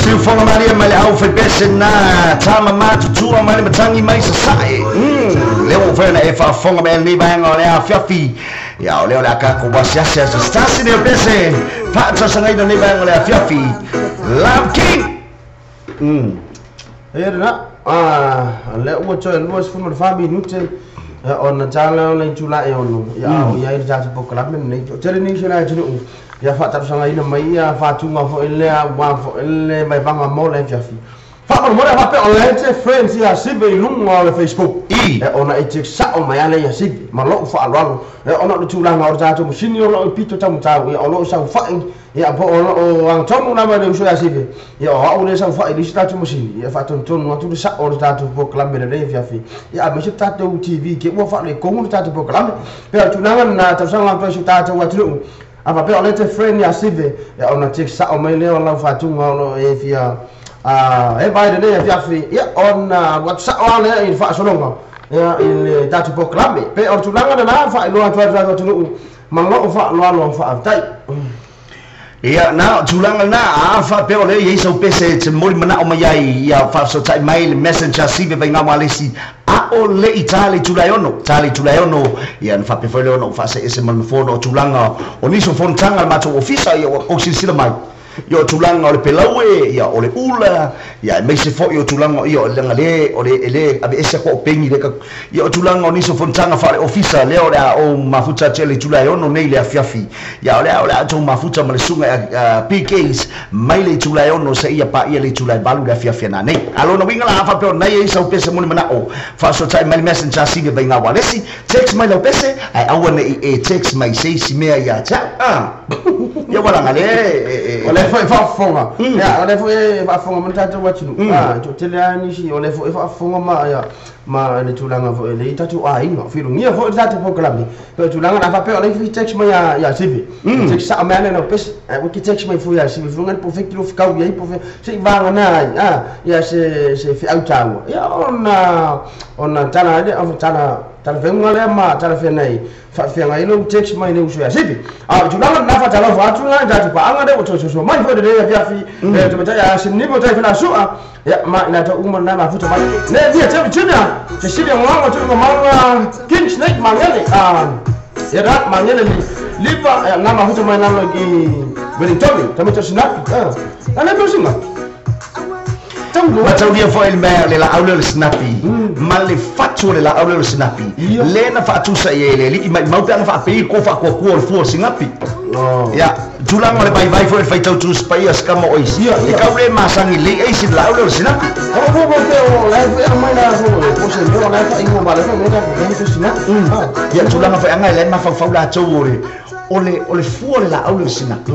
Siufoga malia mai le au faipese na tama matutua mai le matangi mai sasae. Lea ua fai ona e faafofoga mai lenei vaega o le afiafi. Ia o lea o le a kako wasiasi aso stasi lea pese faatasagaina lenei vaega o le afiafi. Love King. Ia na le ua toe 24 minute ona tala ona i tula'i ono ia o ia i le tatou pokalame lenei. Tele nisi o le atunuu ia faatalusagaina mai ia fatuga fo'i lea ua fo'i le vaivaga mo le afiafi. Faamolemole faapea o le te friends ia Sive i luga o le Facebook. I. E ona e te sao mai ala ia Sive ma lou faaaloalo. E ona o le tulaga o le tatou masini o loo i pito taumatau ia o loo saofai ia po o loo agatonu lava i le uso ia Sive. Ia o au lea e saofai i le isi tatou masini ia e faatonutonu atu le sao o le tatou polokalame lelei afiafi. Ia aemaise le tatou TV ke ua faaletonu le tatou polokalame. Pei o le tulaga lena tausaga atu ai si o tatou atunuu. A faapea o lea e te friend ia Sive, ia ona text sao mai lea o lau faatuga o lo o e fia eva ai lenei afiafi, ia ona alu atu sao lava lea i le faasologa ia i le tatou polokalame. Pe o le tulaga lena faailoa atu ai le tatou atunuu ma lou faaaloalo faafetai. Ia, na o tulaga lena, a faapea o lea e i ai sau pese e te momoli manao mai ai, ia faafesootai mai le messenger Sive Vaigaualesi A o le i ta le itula e ono, ta le itula e ono, ia ona faapea foi lea ona ou faaseese ma le nofoa ona o tulaga o nisi o fonotaga a le matou ofisa, ia ua tou silasila mai, ia o tulaga o le pelaue, ia o le ula, ia aemaise foi o tulaga, ia leaga le, o le, e le aveese atu au peni lea ka, ia o tulaga o nisi o fonotaga faale-ofisa lea o le a ou mafuta atu i le itula e ono nei i le afiafi, ia o lea o le a outou mafuta ma le susuga ia PKs mai le itula e ono seia paia le itula e valu i le afiafi a nanei. A lona uiga la, a faapea o nai ai sau pese mo ni manao, faasoatai mai le messenger Sive Vaiga Walesi, text mai lau pese, ae aua ne i e text mai se isi mea ia te au. A! Ia ua laga lea e. O lea foi e faafofoga, ia, o lea foi e faafofoga mai le tatou atunuu, a, e toatele lava nisi, o lea foi e faafofoga ma, ia, ma le tulaga foi e lea tatou aiga filugia foi le tatou polokalame pe o tulaga na faapea o lea fi text mai ia ia Sivi text sao mai ana lau pese ae ua ke text mai fua ia Sivi fuga po fe kilo fikau iai po fe se i vagana ai a ia se se feau taua ia ona ona tala ai lea tala talafeuga lea ma talafeagai faafeagai lou text mai le uso ia Sivi. A o le tulaga lena faatalofa atu la i tatou paaga lea ua toe sosoa mai foi lenei afiafi e tamaitai a Sinipo tai Felasua ia ma i latou uma lena mafuta mai ne tia te Virginia Cecilia Ngoango Tuiga Maunga King Snake Mangele a ia da Mangele li Liva ia na mafuta mai lalo i Wellington tamaiti o Sinapi a le mea o Sinapi. Mataulia foi le mea le laau lea o le sinapi ma le fatu o le laau lea o le sinapi lea na faatusa i ai le alii maimau pe ana faapei ko faakuakua o le fua o le sinapi. Ia, tulaga o le vaivai foi o le faitau Tusi Paia se kama o isi, e kau le masani lei ai se laau lea o le sinapi. Ia, tulaga foi aga e la e mafaufau latou o le o le o le fua o le laau lea o le sinapi.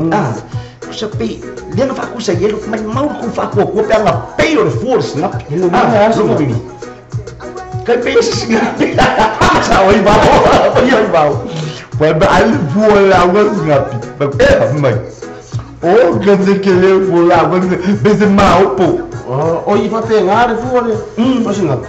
Tusa pei, lea na faakusa i ai le maimau le kou faakuakua pe ana pei o le fua o le sinapi. Lona uiga, kai pei o se sinapi. Sao ai vao, ia vao. Ua ma ai le fua o le laau o le sinapi. E mai. O ka se ke le fua o le laau o le sinapi, pe se maopo. O i faapena le fua o le sinapi.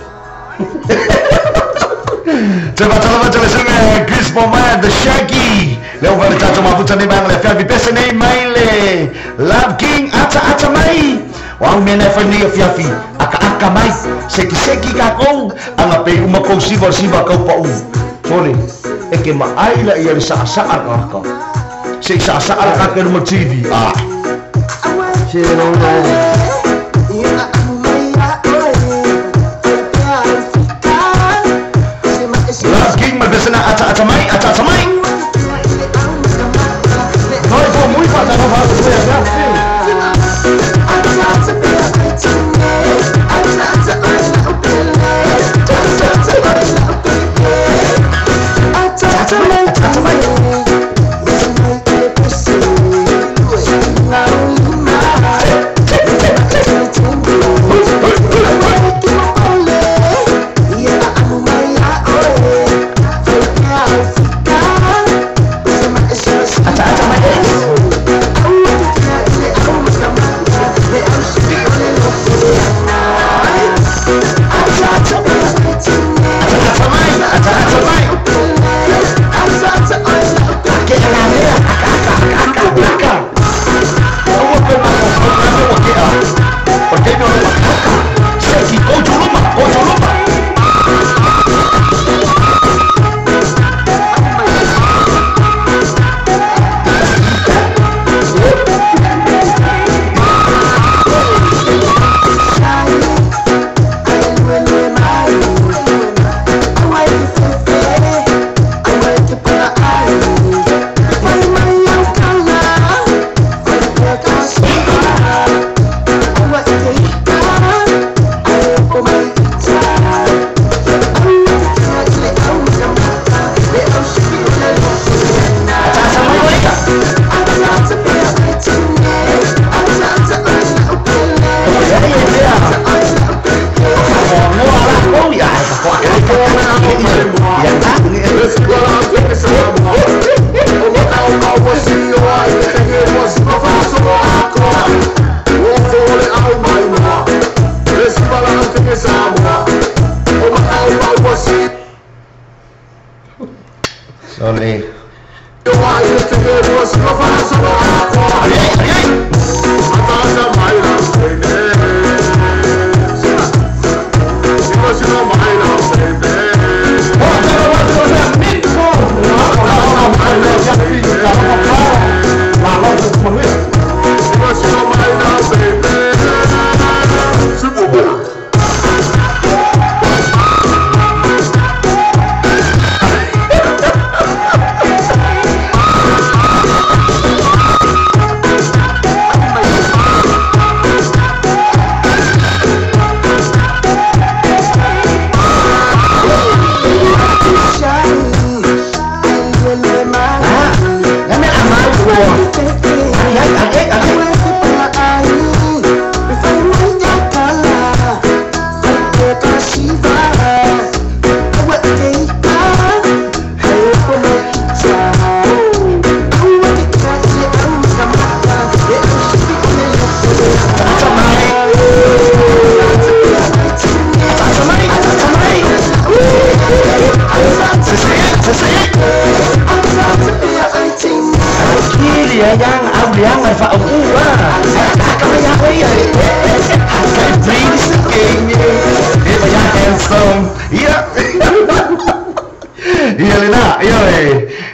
Te faatalofa atu le susuga Chris Pomaya The Shaggy lea ua le tatou mafuta nei vaega le afiafi pese nei mai le Love King ata ata mai o au mea na e fai nei afiafi akaaka mai sekiseki kakou aga pei uma kou siva o siva kau pau sole e ke maai la ia le saasaa kaka se i saasaa la kaka i luma TV ah. Se lona Love King ma le pese na ata ata mai ata ata mai. Noi fo mui faatalofa atu foi afiafi. Ata mai ata ata mai.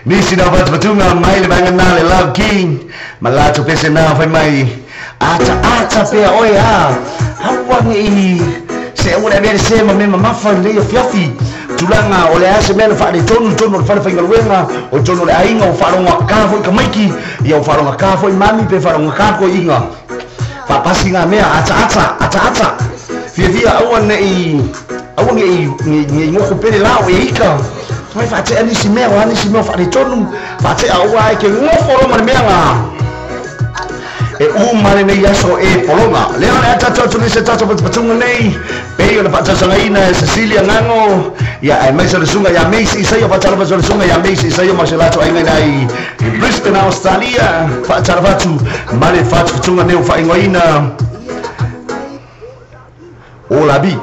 Nisi na fatufatuga mai le vaega na le Love King ma latou pese na fai mai ata ata pea oe a aua nei se aua le avea le se ma mea mamafa lenei afiafi tulaga o le a se mea na faaletonu i totonu o le fale faigaluega o totonu o le aiga ua faalogaka foi tamaiti ia ua faalogaka foi mami pe faalogaka toeaiga faapasi ga mea ataata ataata fiafia aua nei aua nei nei gofo pele la o e ika mai faatea nisi mea o a nisi mea o faaletonu faatea aua ai ke gofo lo ma le mea ga e uma lenei aso e pologa lea o le a tatou atu nei se tatou patupatuga nei pei ona faatausagaina e Cecilia Gago ia aemaise o le susuga ia Macy Isaia faatalofa atu le susuga ia Macy Isaia ma si o latou aiga i ina i Brisbane Australia faatalofa atu ma le fatufatuga nei ua faaigoaina Olabi.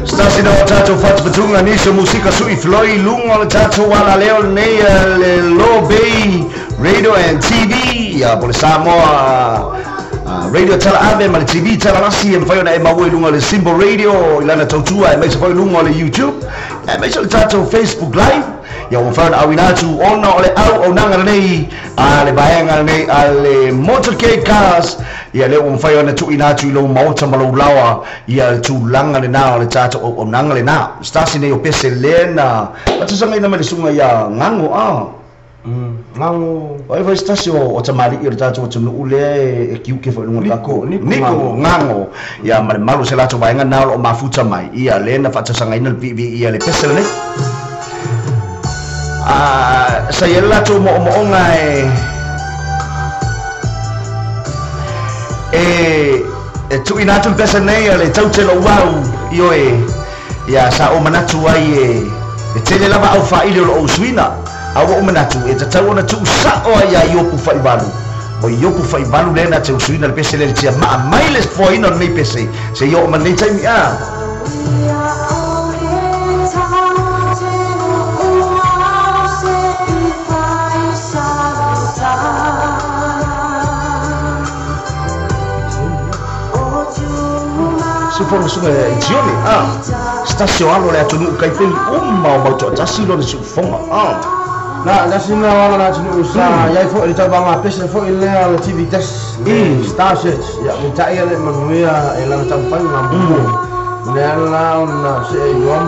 Stasi na o tatou fatufatuga nisi o musika sui floi luga o le tatou alaleo lenei le Low Bay Radio and TV ia po le Samoa Radio Tala Ave ma le TV Talalasi e mafai ona e maua i luga o le Simple Radio i lana tautua aemaise foi luga o le YouTube aemaise o le tatou Facebook Live ia ua mafai ona auina atu ona o le auaunaga lenei a le vaega lenei a le Motorcade Cars ia lea ua mafai ona tuuina atu i lou maota ma lou laoa ia le tulaga lena o le tatou auaunaga lena. Se tasi nei o pese lea na faatusagaina mai le susuga ia Gago a. Ngango Ai foi se tasi o tamalii o le tatou atunuu lea e kiuke foi luga Niko, Niko Ngango ia ma le malu o se latou vaega na o loo mafuta mai ia lea na faatausasaga le piipii le pese lenei sa i ai le latou moomooga e tuuina atu le pese nei a le taute lou au ioe ia sa ou manatu ai e tele lava au faaili o loo usuina a ua ou manatu e tatau ona tuusao ai ia Iopu faivalu o Iopu faivalu lea na te usuina le pese lea le tia maa mai le foaina o lenei pese se i oo ma lenei taimi a. Siufoga suga e Tione a se tasi o alo le atunuu kaipeli uma o mautoatasi lona siufoga a. Na na sina wala na tunu sa iai foi le tauvaga pese foi lea o le TV Test Star Search ia mitaʻi le manuia e lana taumafaiga lea la ona seʻe iloa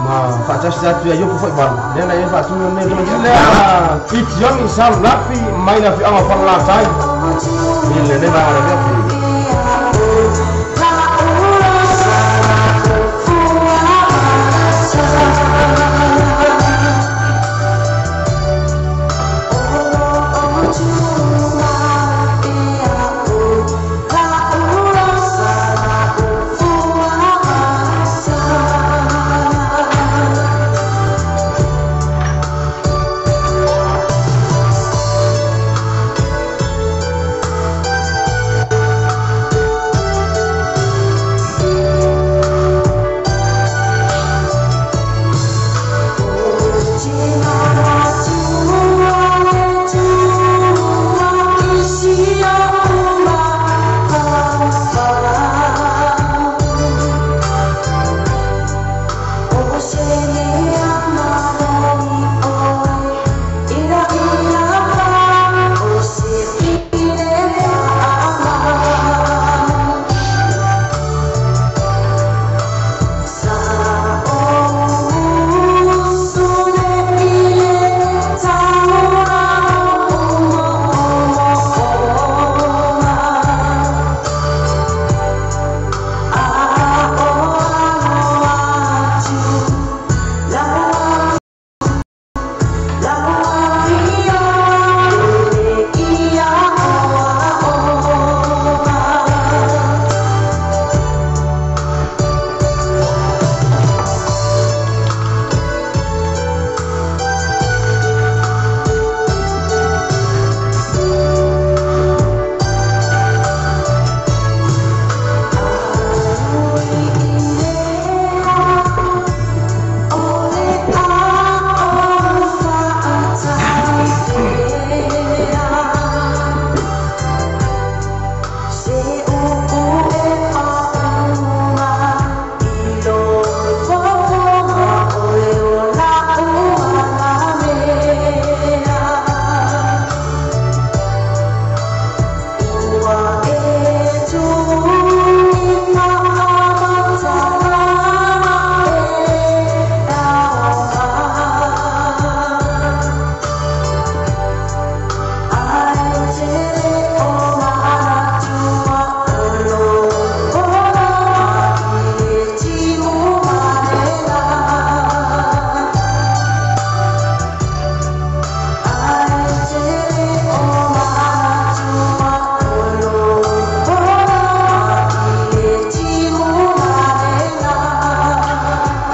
ma faatasi atu ia Iopu foi valu lea na ia faatino nei tamaiti lea Fitioni Salulafi mai le afioaga o Falelatai i lenei vaega le afiafi.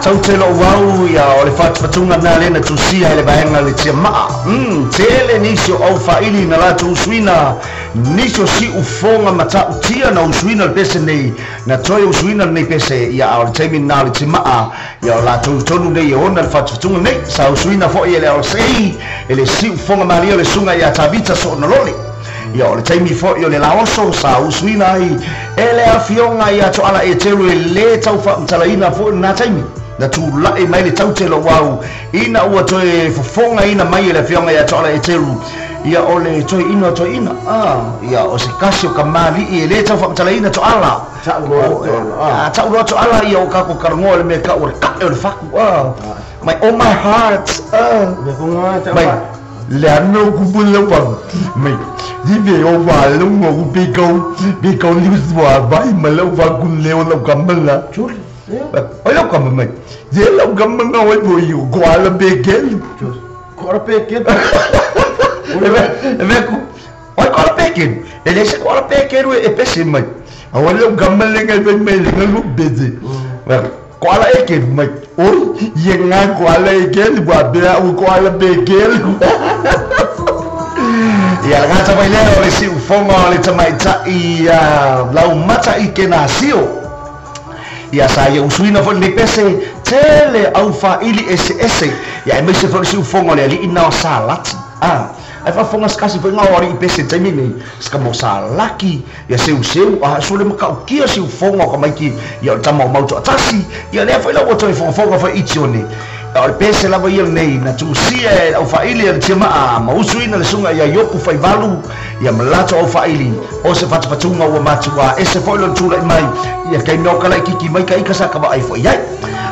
Taute lou au ia o le fatufatuga na lena tusia e le vaega le tiamaa tele nisi o au faaili na latou usuina nisi o siufoga matautia na usuina le pese nei na toe usuina lenei pese ia a o le taimi na o le timaa ia o latou tonu nei e ona le fatufatuga nei sa usuina foʻi e le aosei e le siufoga malia o le suga ia Tavita soonalole ia o le taimi foʻi o le laoso sa usuina ai e le afioga ia toala e telu e lē tau faamatalaina foʻi lena taimi na tulaʻi mai le taute lou au ina ua toe fofoga ina mai e le afioga ia toala e telu ia o le toeʻina o toeʻina ia o se kasi o ka malii e lē tau faamatalaina toala tauloa toala ia o kako kalagoa le mea kau o le kaʻe o le faku my oh my heart. Mai Le ame o kupu le pa me di ve o va le mo ku pe kau pe kau ni su a vai ma le va ku le o la kamala. Chuli. O la kama mai. Ye la kama nga o bo yu ko ala pe kel. Ko ala pe kel. E ve ku. O ko ala pe kel. E le se ko ala pe kel e pese mai. A o le kama le ngai ve me le lu beze. Ko ala e kel mai. Oi, ye nga ko ala e kel wa be u ko ala pe kel. Ia le gata mai lea o le siufoga o le tamaitaʻi laumataʻi kenasio. Ia sa ia usuina foi lenei pese tele aufaili eseese. Ia e maise foi le siufoga o le aliʻi na o salati. Ai faafofoga sikasi foi gao aliʻi pese taimi nei sika mo salaki ia seuseu a so le makaukia siufoga o kamaiki ia o le tama o mau toatasi. Ia lea foi lau ua toe fogafoga foi itione. O le pese lava ia lenei na tuusia e aufaili e le tiamaa ma usuina le suga ia Iopu faivalu ia ma latou aufaili o se fatufatuga ua matua ese foi lona tulaʻi mai ia kaimi o kalaʻikiki mai ka ika sa kavaai foi ai.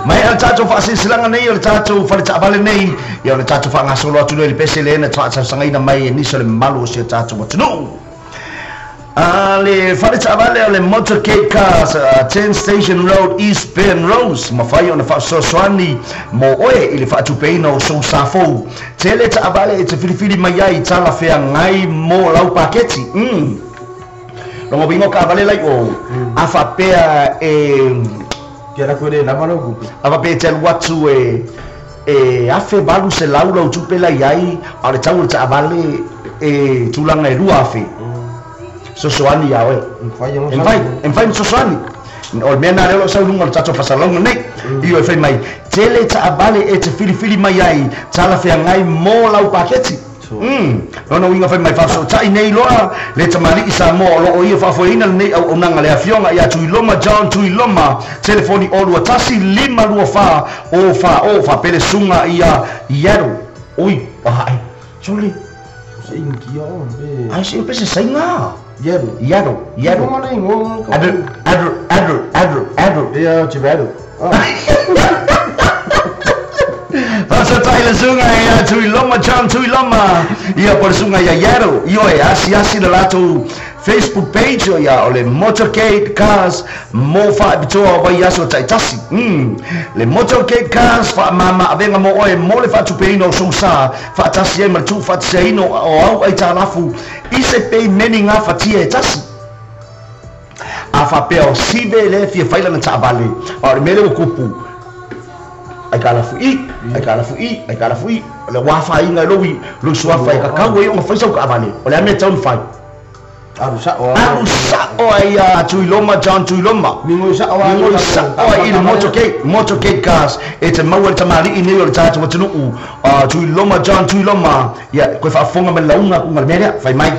Ma ea le tatou faasilasilaga nei o le tatou faletaavale nei ia o le tatou faagasolo atu lea i le pese lea na faatalosagaina mai e nisi o le mamalu o si o tatou atunuu. A le faletaavale o le Motorcade Cars, 10 Station Road, East Penrose, mafai ona faasoasoani mo oe i le faatupeina o sou sa fou. Tele taavale e te filifili mai ai talafeagai mo lau paketi. Loga uiga o kaavale lai o, a faapea e Ke la koe le lava lau kupe. A faapea e te alu atu e 1800 lau tupe lai ai, a o le tau o le taavale e tulaga e 2000. Sosoani ia oe. E mafai, e mafai ona sosoani. O le mea lena lea o lo o sau i luga o le tatou faasalalouga nei. I oe fai mai, tele taavale e te filifili mai ai talafeagai mo lau paketi. Lona uiga fai mai faafesootai nei loa le tamalii Samoa o lo o ia faafoeina lenei auaunaga le afioga ia Tuiloma John Tuiloma, telefoni o 21 524 o fa o faapele suga ia Iaro. Ui, ae, sole. Se ingia o be. Ai se pe se sainga. Iaro. Iaro, Iaro. Mo le ngo. Adro, adro, adro, adro, adro. Ia Chivero. Faasataʻi le suga ia Tuiloma John Tuiloma ia po le suga ia Iaro. Ioe asiasi le latou Facebook page o ia o le Motorcade Cars mo faapitoa o vaiaso taitasi. Le Motorcade Cars faamama avega mo oe mo le faatupeina o sou sa faatasi ai ma le tuufaatasiaina o au aitalafu i se peimeni gafatia e tasi. A faapea o sive lea e fia fai lana taavale, a o le mea lea ua kupu, ai kalafuʻi, ai kalafuʻi, ai kalafuʻi, o le ua afaina i lou suafa e kakau ai ona fai sau kaavale, o le a mea e tatau ona fai? Alu sao Alu sao ai ia Tuiloma, John Tuiloma. Migoi sao ai. Migoi sao ai i le Motorcade, Motorcade Cars e te maua le tamalii nei o le tatou atunuu, Tuiloma, John Tuiloma, ia koe faafofoga ma le lauga atu ma le mea lea, fai mai.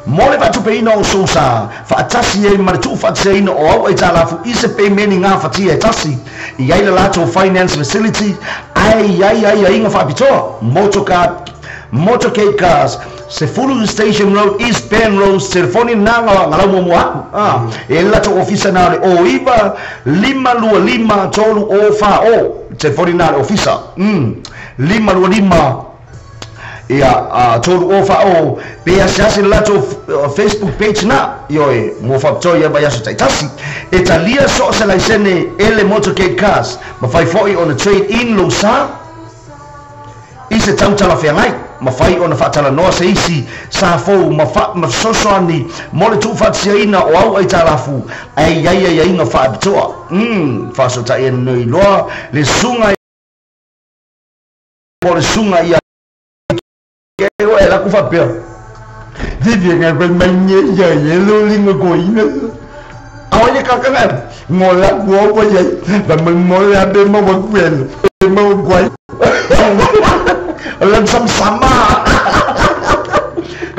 Mo le faatupeina o sou sa, faatasi ai ma le tuufaatasiaina o au aitalafu i se pemeni gafatia e tasi, i ai le latou finance facility, ae i ai aiaiga faapitoa, motorcar, Motorcade Cars, 10 Station Road, East Penrose, telefoni lena nga lau muamua aku, e le latou ofisa na o le o 9 5 2 5 3 o 4 o, telefoni lena a le ofisa, 5 2 5 ia 3 o 4 o, pe asiasi le latou Facebook page na, ioe, mo faapitoa ia vaiaso taitasi. E talia so o se laisene e le Motorcade Cars, mafai foi ona trade in lou sa i se tau talafeagai, mafai ona faatalanoa se isi sa fou ma ma fesoasoani mo le tuufaatasiaina o au aitalafu ae i ai aiaiga faapitoa. Faasootai nei loa le suga po o le suga ia ke oe la ku faapea. Vivi ngai fai mai nge ia ye lo linga ko ina. A o ye ka ka ngo la ku o po ye. Ba mo mo la be mo wa ku el. Mo ku ai. Lan sam sama.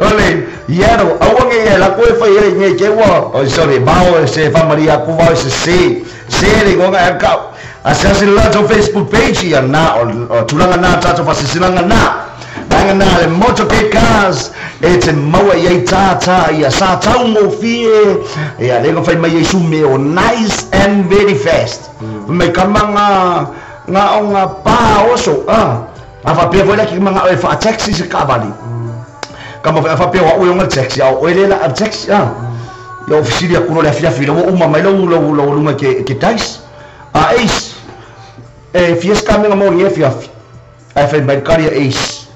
Ole, iaro, aua nge ia la ku e fai ele nge ke ua. Oi sorry, bao e se fa Maria ku vao se se. Se le ngonga e ka. Asiasi le latou Facebook page ia na o tulaga na tatou faasisilanga na. Vaega na le Motorcade Cars e te maua i ai tātā ia sa taugofie ia le fai mai ai su me o nice and very fast. Mai kama nga nga o nga pa oso. A faapea foi la ki manga e fa taxi se kavali. Kama fa faapea wa o yonga taxi au o le la taxi a. Ia ofisili a kulo le afiafi le ua uma mai lau lau lau lunga ke tais. A eis e fiesta menga mo ni afiafi. Ai fai mai kari eis.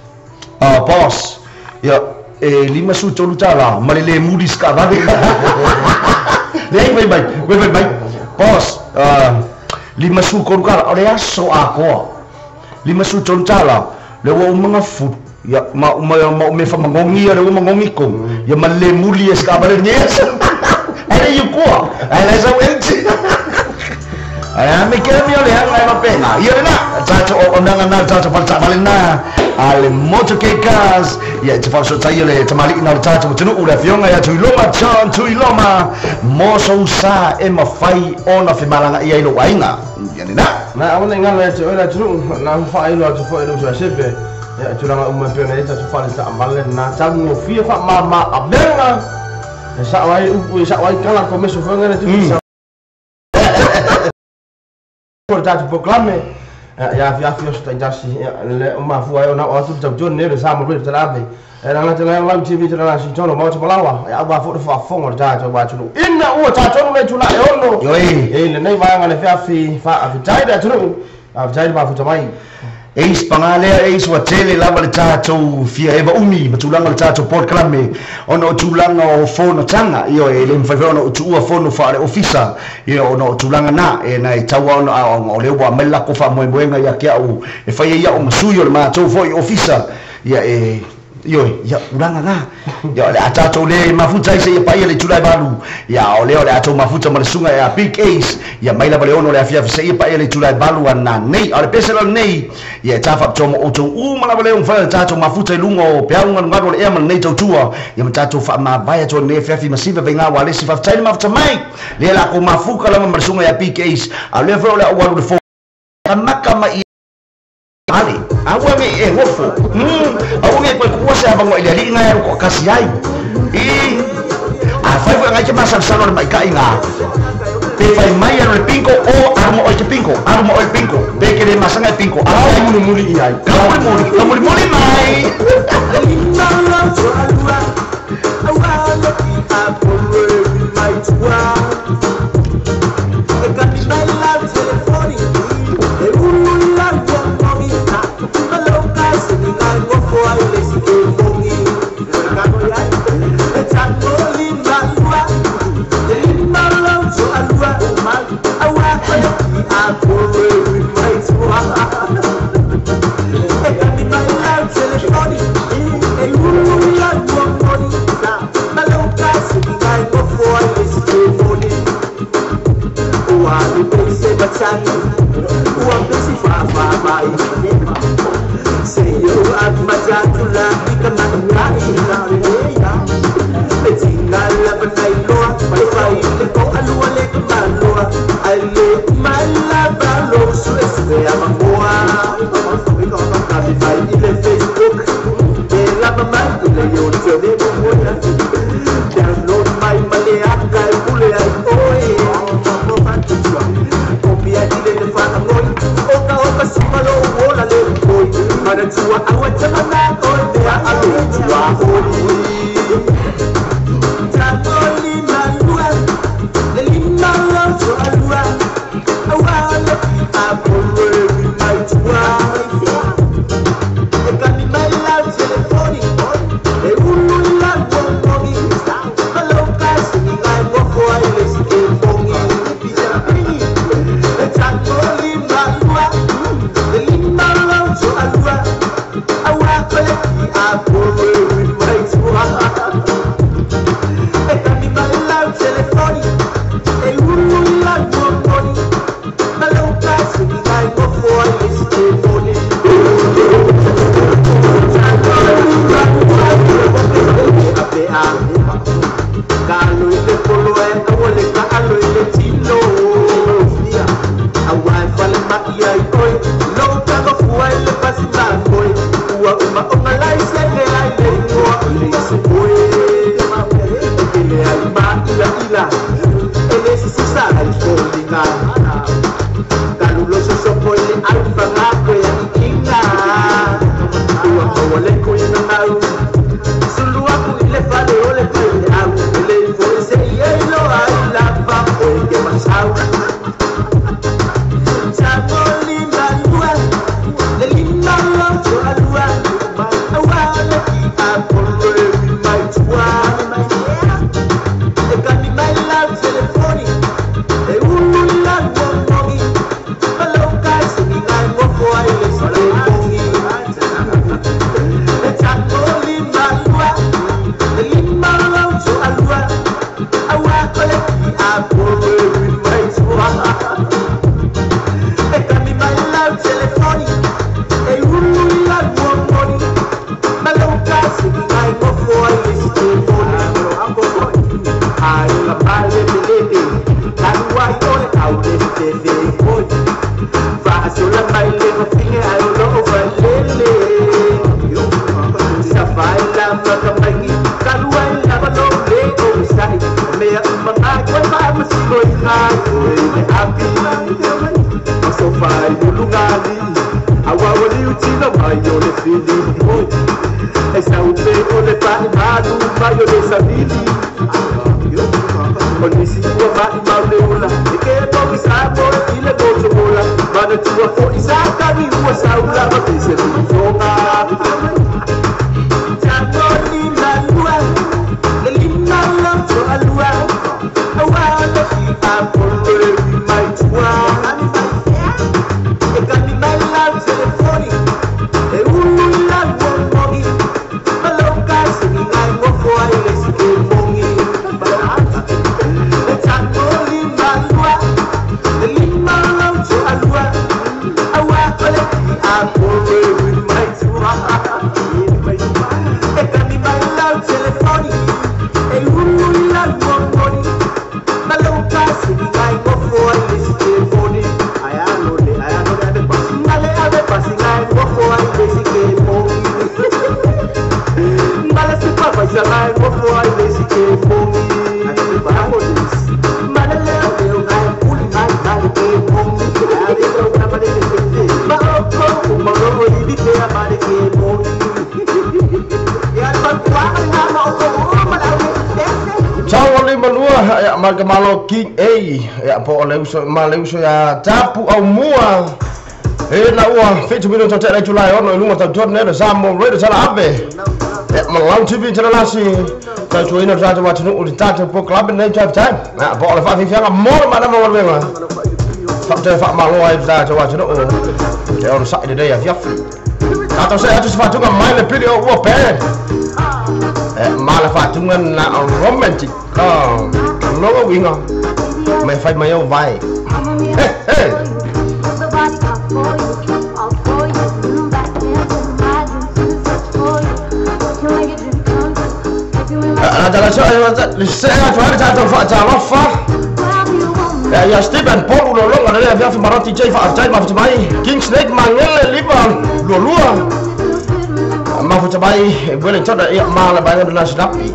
A boss. Ia e lima su tolu tala ma le muli ska va. Le fai mai, fai mai. Boss, lima su koru kala o le aso a koa. Lima su tolu tala le ua uma nga fu. Ia ma uma ma me fa mangongi le ua mangongi ko. Ia ma le muli ska va le ni. Ai le koa. Ai le sa wenchi. Ai me ke mi ole ai ma pena. Ia na tata o nanga na tata pa tata le na. Ale moto ke kas. Ia te fa so tai le tamali na tata mo tunu ula fionga ia Tuiloma John Tuiloma. Mo so sa e ma fai ona fe malanga ia ilo ainga. Ia ni na. Na ona ngala te ola tunu na fa ilo atu fo ilo sa sepe. Ia tulanga uma pe na ita fa le ta ambale na tamu fia fa ma ma abenga. Sa wai upu sa wai kala ko meso fo ngana tu sa. Por tatu proclame ya fi afi osta jasi le ma fu ai ona o atu tau jon ne le sa mo le tala e na tala la TV tala la si tono mo te ya ba fo fa fo ngo ta to ba tu ina o ta tono le tula e ono yoi e le nei va ngale fi afi fa afi tai da tu afi tai ba fu tamai eis pangalea eis wa tele lava le tatou fia eva umi ma tulaga le tatou polokalame ona o tulaga o fonotaga io e le mafai foi ona o tuua fono faale-ofisa ia ona o tulaga na e na e taua ona o lea ua aumai le lako faamoemoega ia ke au e fai ai au ma sui o le matou foi ofisa ia e io ia ulaga na ia o le a tatou le mafuta ai seia paia le itulai valu ia o lea o le atou mafuta ma le suga ia Big Ace ia mai lava le ono le afiafi seia paia le itulai valu ana nei a le pese la nei ia e tafaapitoa ma outou uma lava lea mafai le tatou mafuta i luga o peau galugalu o le ea ma lenei tautua ia ma tatou faamavae atu lenei afiafi ma siva vaiga ua lesi faafetai le mafuta mai lea lakou mafuka lava ma le suga ia Big Ace a lea foi o le au alu le fo maka ma ale aua me e hofo aua me koe kua se avango i le alii ngai alu kasi ai i a fai foi ngai ke masalosalo le maikaʻi gā pe fai mai alo le pinko o arumo oi ke pinko arumo oi pinko pe ke le masanga e pinko a mulimuli i ai ka mulimuli ka mulimuli mai I Pai malu mai o le savili O nisi ua mai mau le ula E ke po i sa mo i le moto mola Mana tua fo i sa kani ua saula Ma pese tufonga Tango ni malua Le lima lau to alua Awa le ki a polo e wi mai tua E kani mai lau telefoni E ulu i lau mongi Maloka singi ngai ngofo ai le sike mongi E tango ni malua Le lima lau to alua Awa le ki a polo e wi mai tua E kani mai lau telefoni E ulu i lau mongi Maloka singi ngai ngofo ai le sike mongi Male ave pasi ngai ngofo ai le sike mongi Male se papa isa ngai ngofo ai le sike mongi Male leo leo ngai kuli ngai ngai ke mongi Ma oko umoro ibi te amare ke mongi Tau le malua ya makamalo King A ya po le uso ma le uso ya tapu au mua e na ua 7 minuto te le July ono lunga tau tone le Samoa Radio tala ave ya malau TV tala lasi tau tuina tata watunu uli tata po club nei time time na po le fa fi fianga mo ma na mo le fa te fa malo ai tata watunu te on Saturday ya fiafi tata se atu fa tunga mai le pili o ua pe ma la fa tunga na romantic logo winga mai fai mai o vai hey Ya Stephen Paul ulo longa le via fi maroti J fa J ma fa mai King Snake mangele liba lua ma fa mai Wellington ya ma la ba na snapi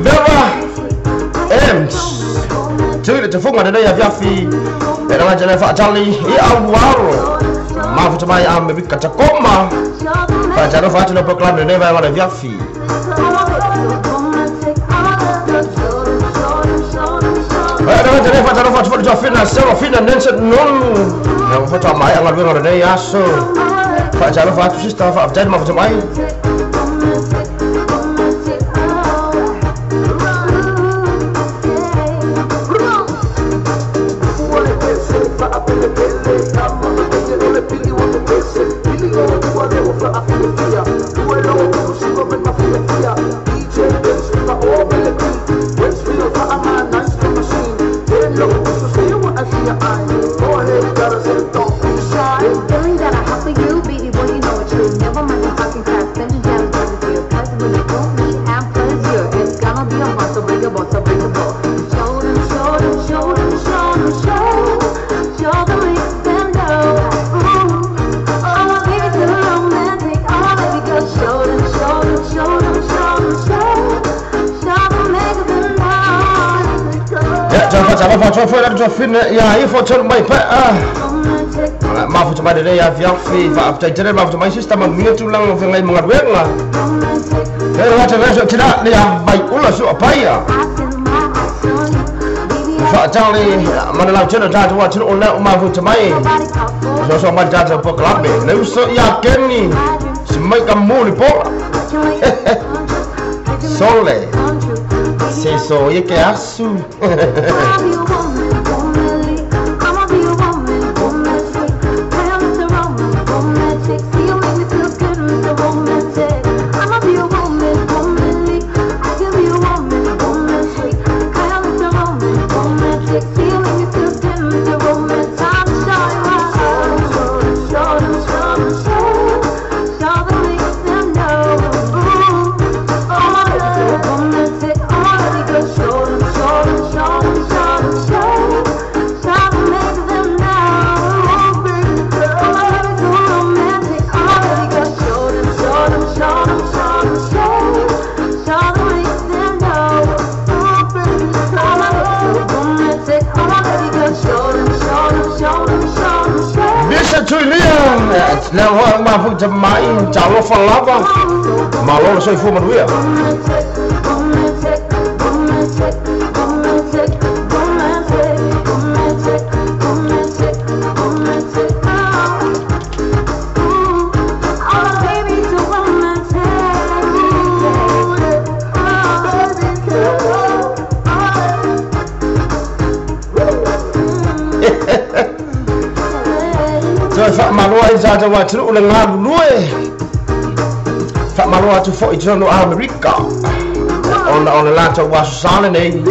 Vera Ems tu le funga de ya via fi era la fa Charlie ya waro ma fa mai am bi katakoma fa jalo fa tu le club ne va la via fi Ya ifo tolu mai pa ma fu mai de ya via fi fa ta tere ma fu mai system mi tu lang fi ngai mangaruenga e la ta verso tira le ya vai ula su apaia fa ta le ma la tira ta ta wa tira ona ma fu mai so so ma ta ta po club le uso ya kenni smai ka mu ni po sole se so ye ke asu Show them, show them, show them, show them, show them. Sa tuilia le hoa mafuta mai talofa lava malo le soifua manuia. Faamaloa i tatou atunuu le galulue faamaloa atu foʻi totonu Amerika ona o le latou aso sa lenei.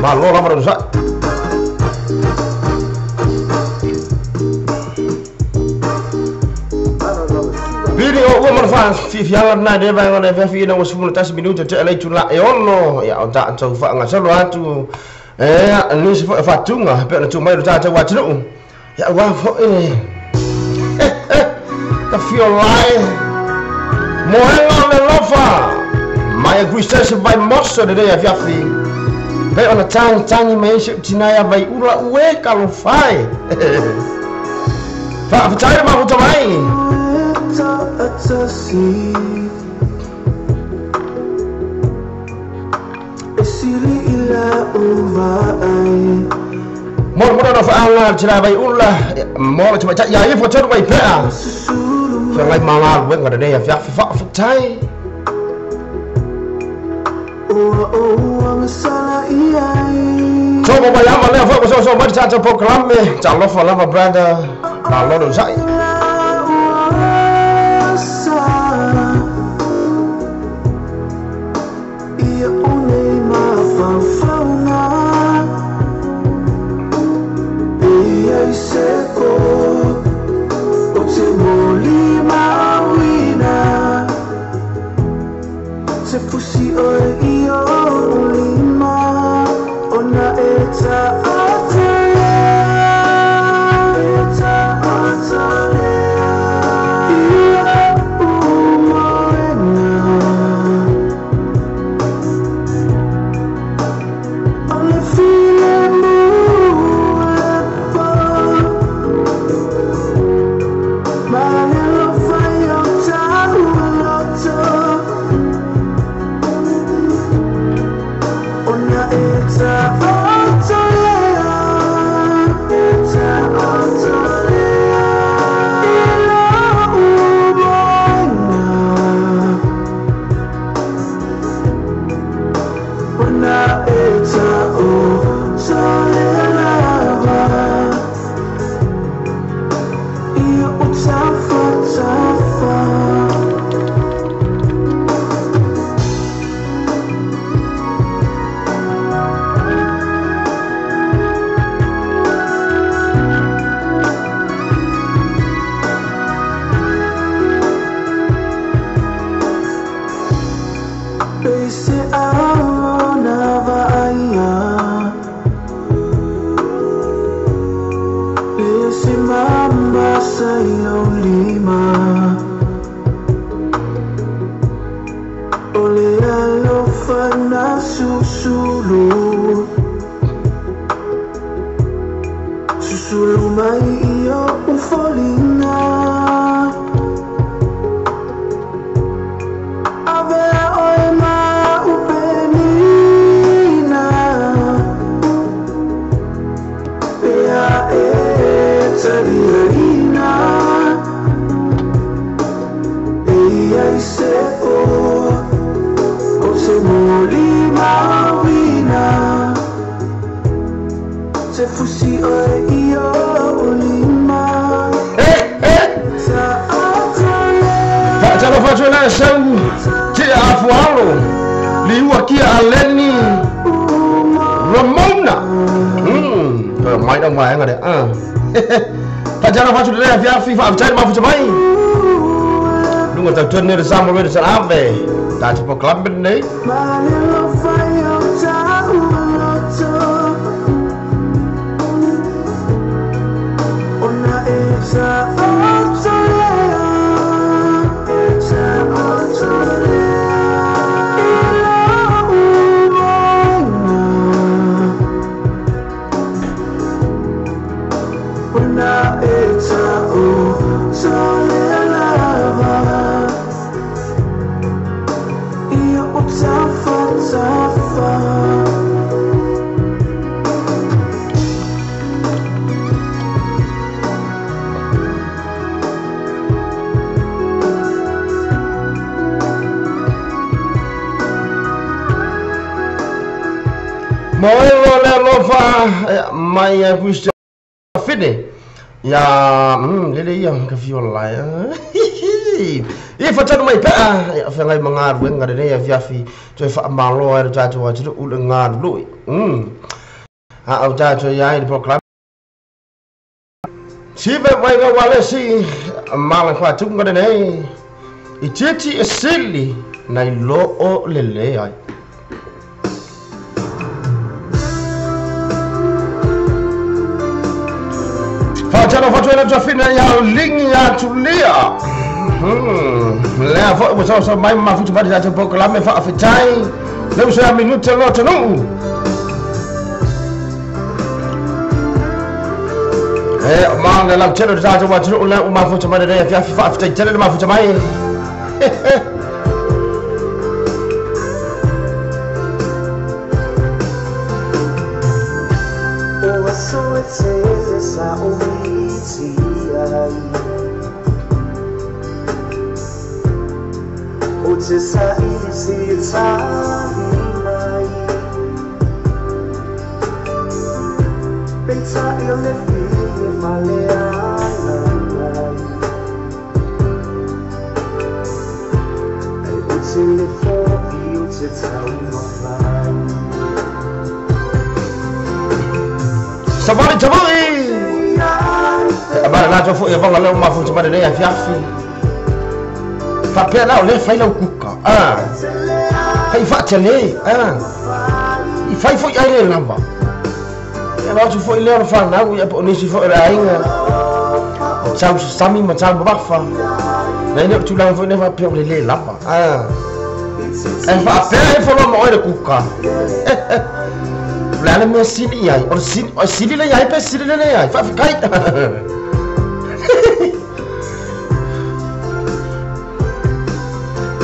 Malo lava le onosai. Pili o ua mana fiafiaga lena i lenei vaega o le afiafi ina ua 11 minuta tea le itula e 6 ia o tatou faagasolo atu e nisi foi o faatuga pe ona tuu mai lo tatou atunuu ia ua foi le tafiolae moega o le lofa mai a Christus vai moso lenei afiafi pe ona tagitagi mai ai si ou tinā ia vaiula ue kalofai. Faafetai le mafuta mai. Mo mo na faanga tira vai ula mo le tamatai ia ifo tonu vai pea feagai ma galuega lenei afiafi. Faafetai. Tomo mai ama lea foi ua soasoa mai le tatou polokalame. Talofa lava brother, malo le onosai. Tau ni sama le sa ave ta tipo club nei. Moelo le alofa mai a Kristo fine. Ia lele ia ka fiola ia. I fatanu mai pea ia whangai mga ruenga le nei afiafi toe whaamaloa e le tātou atunu ule ngā lui. A au tātou ia i le proklame. Sive waiga walesi mala kwa tunga le nei. I titi e sili nai loo lele ai. Whaatana whatuena tuafina ia lingi atulia. Lea foi ua saosa mai mafutu mai tātou polokalame faafetai. Leu se a minute lo atunuu. E ma le lautele o tātou atunuu lea ua mafuta mai lenei afiafi faafetai tele le mafuta mai. O aso e tele sa o iti ai. O te sa ili si tahi mai. Peita i le fili male ana ai. Ai o te le fo i o te tau mawhai. Savali tavui! Abara la tofo ia vanga leo mafuta mai lenei afiafi. Faapea la o lea fai lau kuka. Fai faatele. I fai foi ai le lava. Ia ma atu foi lea o le whanau ia po o nisi foi o le aiga. O tau sasami ma tau mamafa. Nei leo tulaga foi nei faapea o le le lava. E faapea e foloa ma oe le kuka. O le ale mea sili i ai. O le sili, o sili le iai pe sili le le iai. Faafetai.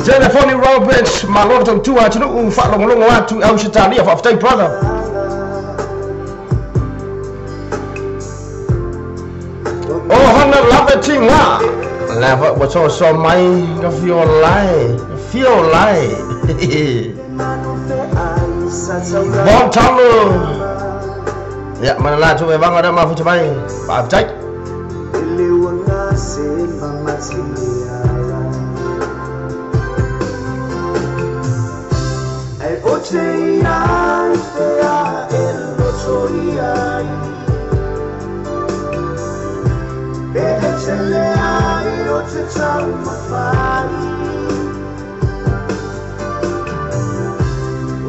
Telefoni Roberts, malo tautua atunuu faalogologo atu i Ausetalia. Faafetai brother. O hana lava tinga. Lea foi ua soasoa mai ka fiolai. Fiolai. Bon talo. Ia mana la atu e vanga lea mafuta mai. Faafetai. O te iai whea e loto iai. E e te lea i o te tau mawhai.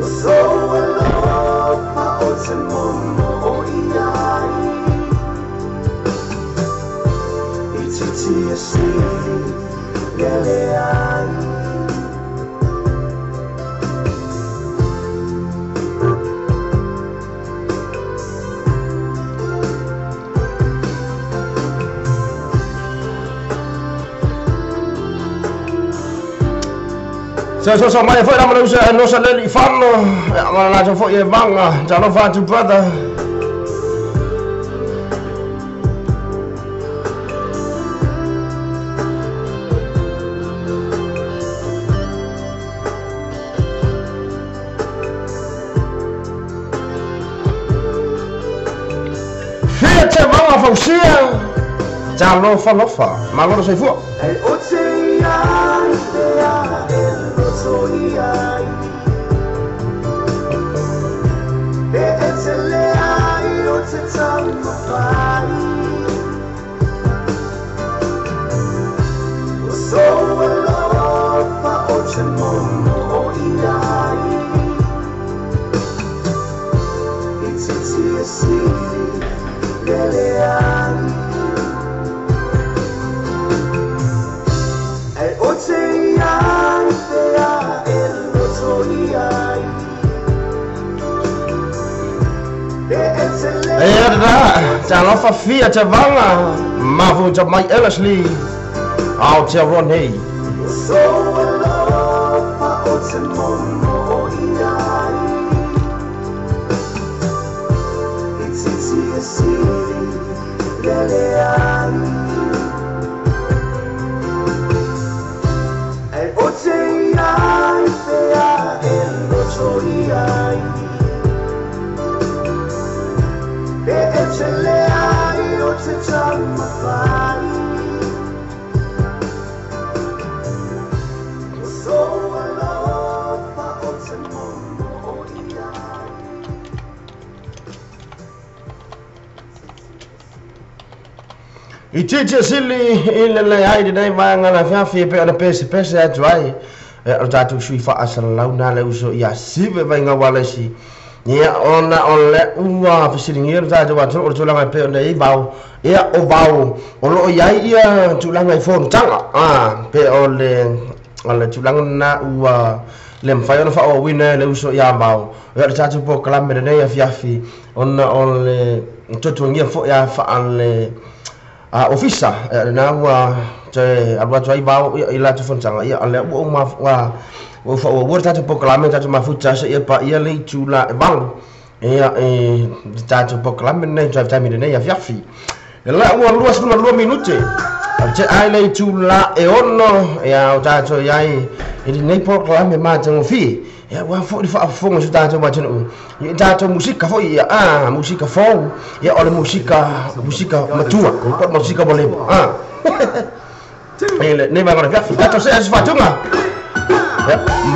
O so alofa o te momo o iai. I titi e sili lele ai. So so so mai foi la malusa no sa le fano ma la to foi e vanga talofa atu brother. Fia te vanga fausia. Talofa lofa malo soifua. Ai o te iai whea e loto iai. E e te lea i o te tau mawhai. O so alofa o te momo o iai. I titi e sili lele ai. Ai o te iai whea e loto iai. E e te lea E ra talofa fia te vanga mafuta mai Ellerslie. Aotearoa nei. O so alofa o te momo o iai. I titi e sili lele ai. Ai o te iai whea e loto iai. I titi sili i le le ai le nei vaega la fiafi pe ona pese pese atu ai. E o tatou sui faasalalau na le uso ia sive vai ngā walesi. Ia ona o le ua fesiligia le tatou atunuu o le tulaga e pei ona i vao. Ia o vao o loo iai ia tulaga i fonotaga. Pe o le tulaga na ua le mafai ona faaauauina e le uso ia vao. Ia o le tatou polokalame lenei afiafi ona o le tuatuagia foi a faale ofisa lena ua toe alu atu ai vao i latou fonotaga. Ia o lea ua uma ua faaauaua le tatou polokalame tatou mafuta seia paia le itula e 8. Ia e le tatou polokalame lenei drive time lenei afiafi. E la ua 22 minute. Te ai le itula e 6 ia o tatou iai i lenei polokalame matagofie. Ia ua foi le faafofoga o si tatou atunuu. Ia tatou musika foi ia musika fou. Ia o le musika matua, po o musika ua leva. E lenei vaega o le afiafi. Tatou see atu faatuga.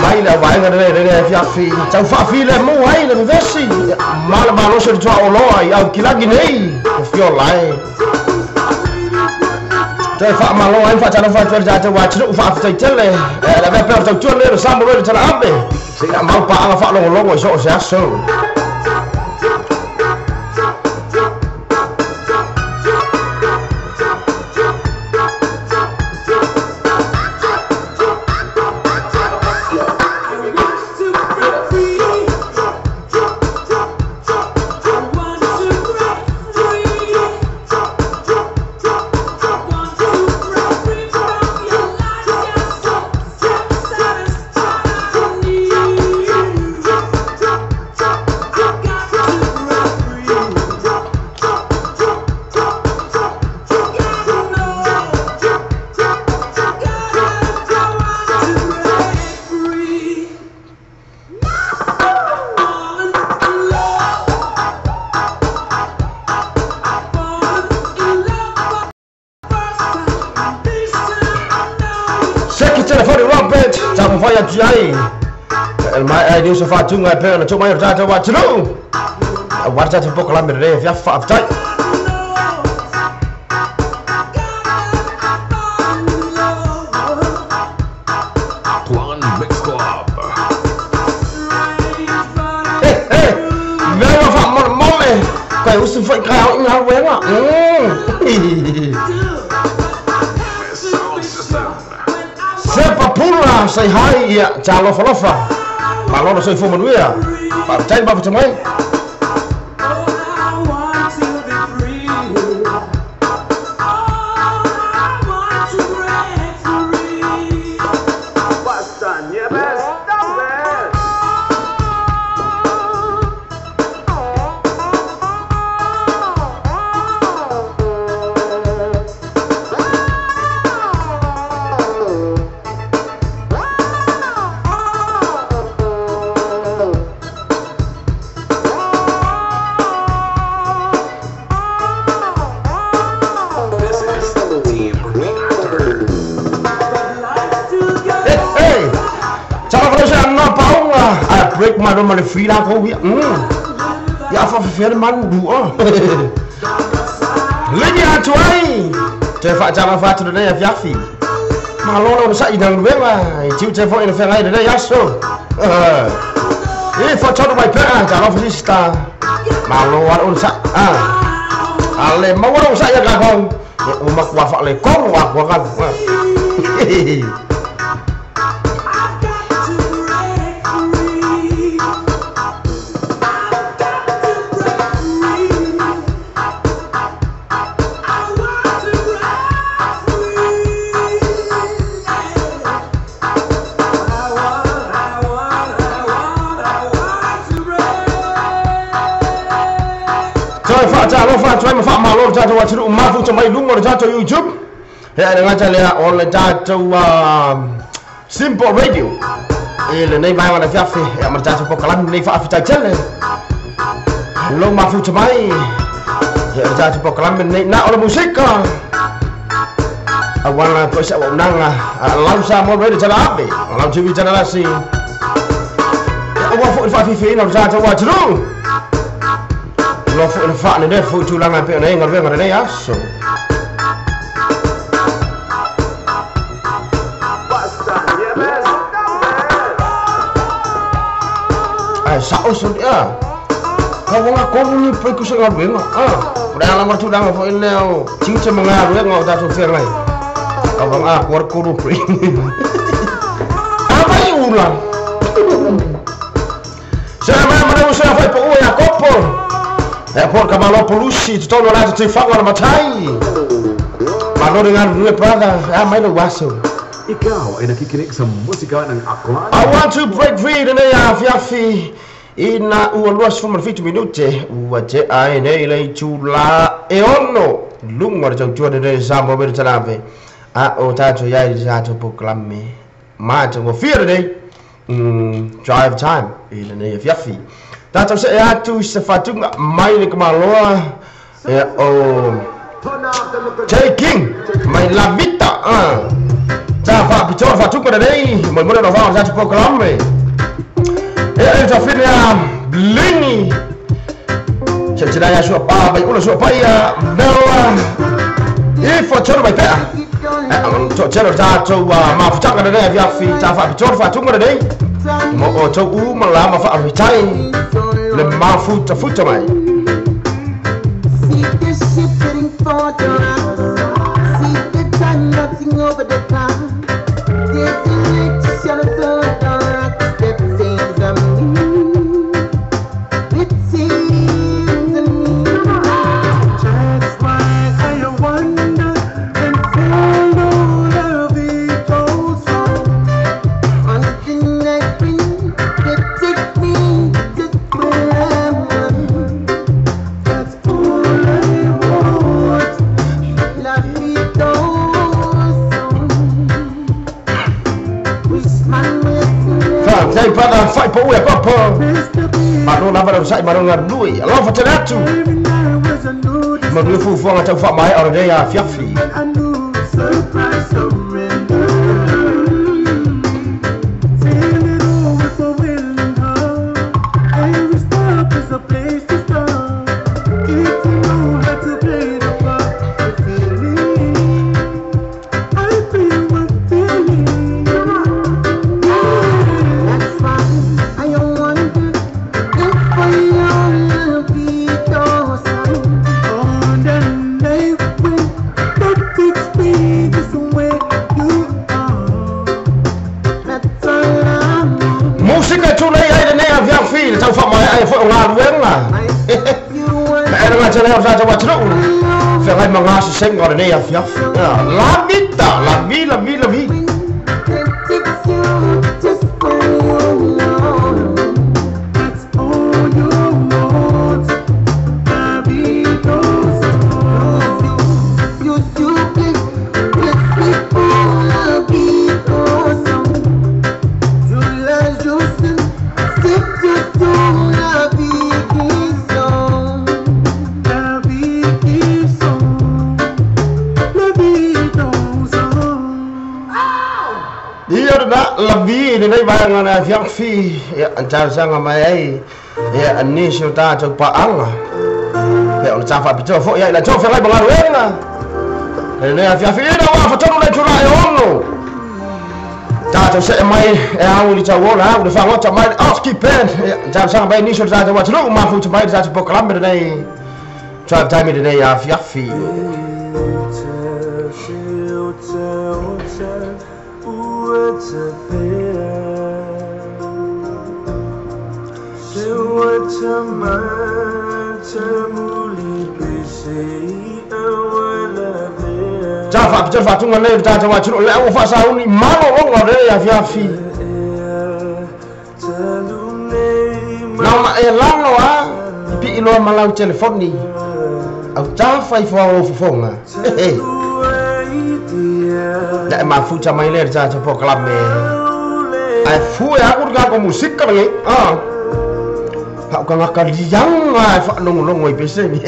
Mai le vaega lenei lenei afiafi. Tau faafilemu ai le vevesi. Ma le malosi o le tuaoloa i Aukilagi nei. E fiola ai. Toe faamalo ai ma faatalofa atu ai le tatou atunuu faafetaitele. Le avea pea o le tautua lenei o le Samoa le Talaabe. Ia mau paaga faalogologo i so o se aso. Taumafai atu ai e mai ai le uso faatuga e pei ona tuu mai o le tatou atunuu. Aua le tatou polokalame lenei afiafi faafetai. Kwan Mix Club. Mea ua faamolemole koe usu foi kai au i galuega. Sound System. Sepa pula say hi ia talofa lofa. Malo le soifua manuia. Faafetai le mafuta mai. This is Team Reactor. Hey, talofa losa nga paunga. A break ma ma le free la ko ia. Ia faafefea le manu lua. Legi atu ai. Toe faatalofa atu lenei afiafi. Malo le onosai i galuega. I tiute foi le feagai lenei aso. E faatonu mai pea talofa sista. Malo ale onosai. Ale maua le onosai ia kakou. Ia ua matua faaletonu akua galu. Toe faatalofa atu ai ma faamalo le tatou atunuu mafuta mai luga o le tatou YouTube. Ia e le gata lea o le tatou Simple Radio. E lenei vaega o le afiafi ia ma le tatou polokalame lenei faafitaitele. Lou mafuta mai. Ia o le tatou polokalame lenei na o le musika. Auala foi se auaunaga a lau Samoa Radio Talaabe, lau TV Talalasi. Ia aua foi le faafiafiaina o le tatou atunuu. Lo foi le faanenefu i tulaga e pei ona i ai galuega lenei aso. so a. Ka wanga kovu ni pai kusa ngā ruenga. A. O le ala matulanga fo ile o tiute ma ngā ruenga o tātou whengai. Ka wanga a kuara kuru pri. A mai ula. Se mai mana usa fai po ua kopo. E por ka malo polusi te tono la te whanga na matai. Malo ngā rue brother. A mai no waso. Ikaw ay nakikinig sa musika ng Aklan. I want to break free lenei afiafi ina ua 27 minute ua te ai nei le itulā e 6 luga o le tautua lenei Samoa me le talave a o tatou iai le tatou polokalame matagofie lenei drive time i lenei afiafi. Tatou se'e atu i se fatuga mai le kamaloa e o J King mai La Vita Ta whaapitoa whaatuka lenei mo mole no wha o tatou polokalame. E e tawhine a Blini. Tena ia sua pā mai ula sua pai a Mela. E whatoro mai pea. E tero tātou mafutanga lenei afiafi ta whaapitoa whaatuka lenei. Mo o tau u ma la ma whaafitai le mafuta futa mai. See the ship heading for the rocks. See the time melting over the top. There's a light to shelter the rocks that saves on me. It saves on me. That's why I wonder and follow the goes on. On the night wind that takes me to square one. That's all I want. La vida. Wish my Whai brother, whai po ua kopo. Malo lava le usai malo ngā nui. Alofa tele atu. Every night was a new Manu fufuanga tau wha mai o lenei afiafi. a new surprise surrender. Feel it all with a willing heart. Every step is a place to start. If you know how to play the part, the feeling. I feel my feeling. That's why I wonder if I only be those On the night wind that takes me just where you are. That's all I want. Musika tūlei ai lenei afiafi le tau wha mai ai fo o ngā ruenga. You want E ngā tele o tātou atunuu. Whengai ma ngā sesenga o lenei afiafi. La vita, la vi, la vi, la vi. that takes you just where you are. That's all you want. La vida You should play, play for la vida. Tu la joues, c'est tout la vie qui sont. La vie qui sont, la vie dans Ia na la vi lenei vaega na afiafi. Ia antausaga mai ai. Ia anisi o tātou paanga. Pe o le tā whaapitoa fo ia i la tau whengai ma ngā ruenga. Lenei afiafi ina wā whatonu le tūra e 6. Tātou se mai e au i tau ola au le whangota mai le Oski Band. Ia antausaga mai nisi o tātou atunuu mafuta mai le tātou polokalame lenei. Drive time lenei afiafi. Ta whaapitoa whaatunga nei le tātou atunuu le au whaasauni malo longa lenei afiafi. Nau ma e lalo a pi iloa malau telefoni. Au tā whai whao o fufonga. Ya e mafuta mai le tātou polokalame. Ai fue aku ka ko musika lenei. Ah. Hau ka ngaka lianga e whaanongolongo i peseni.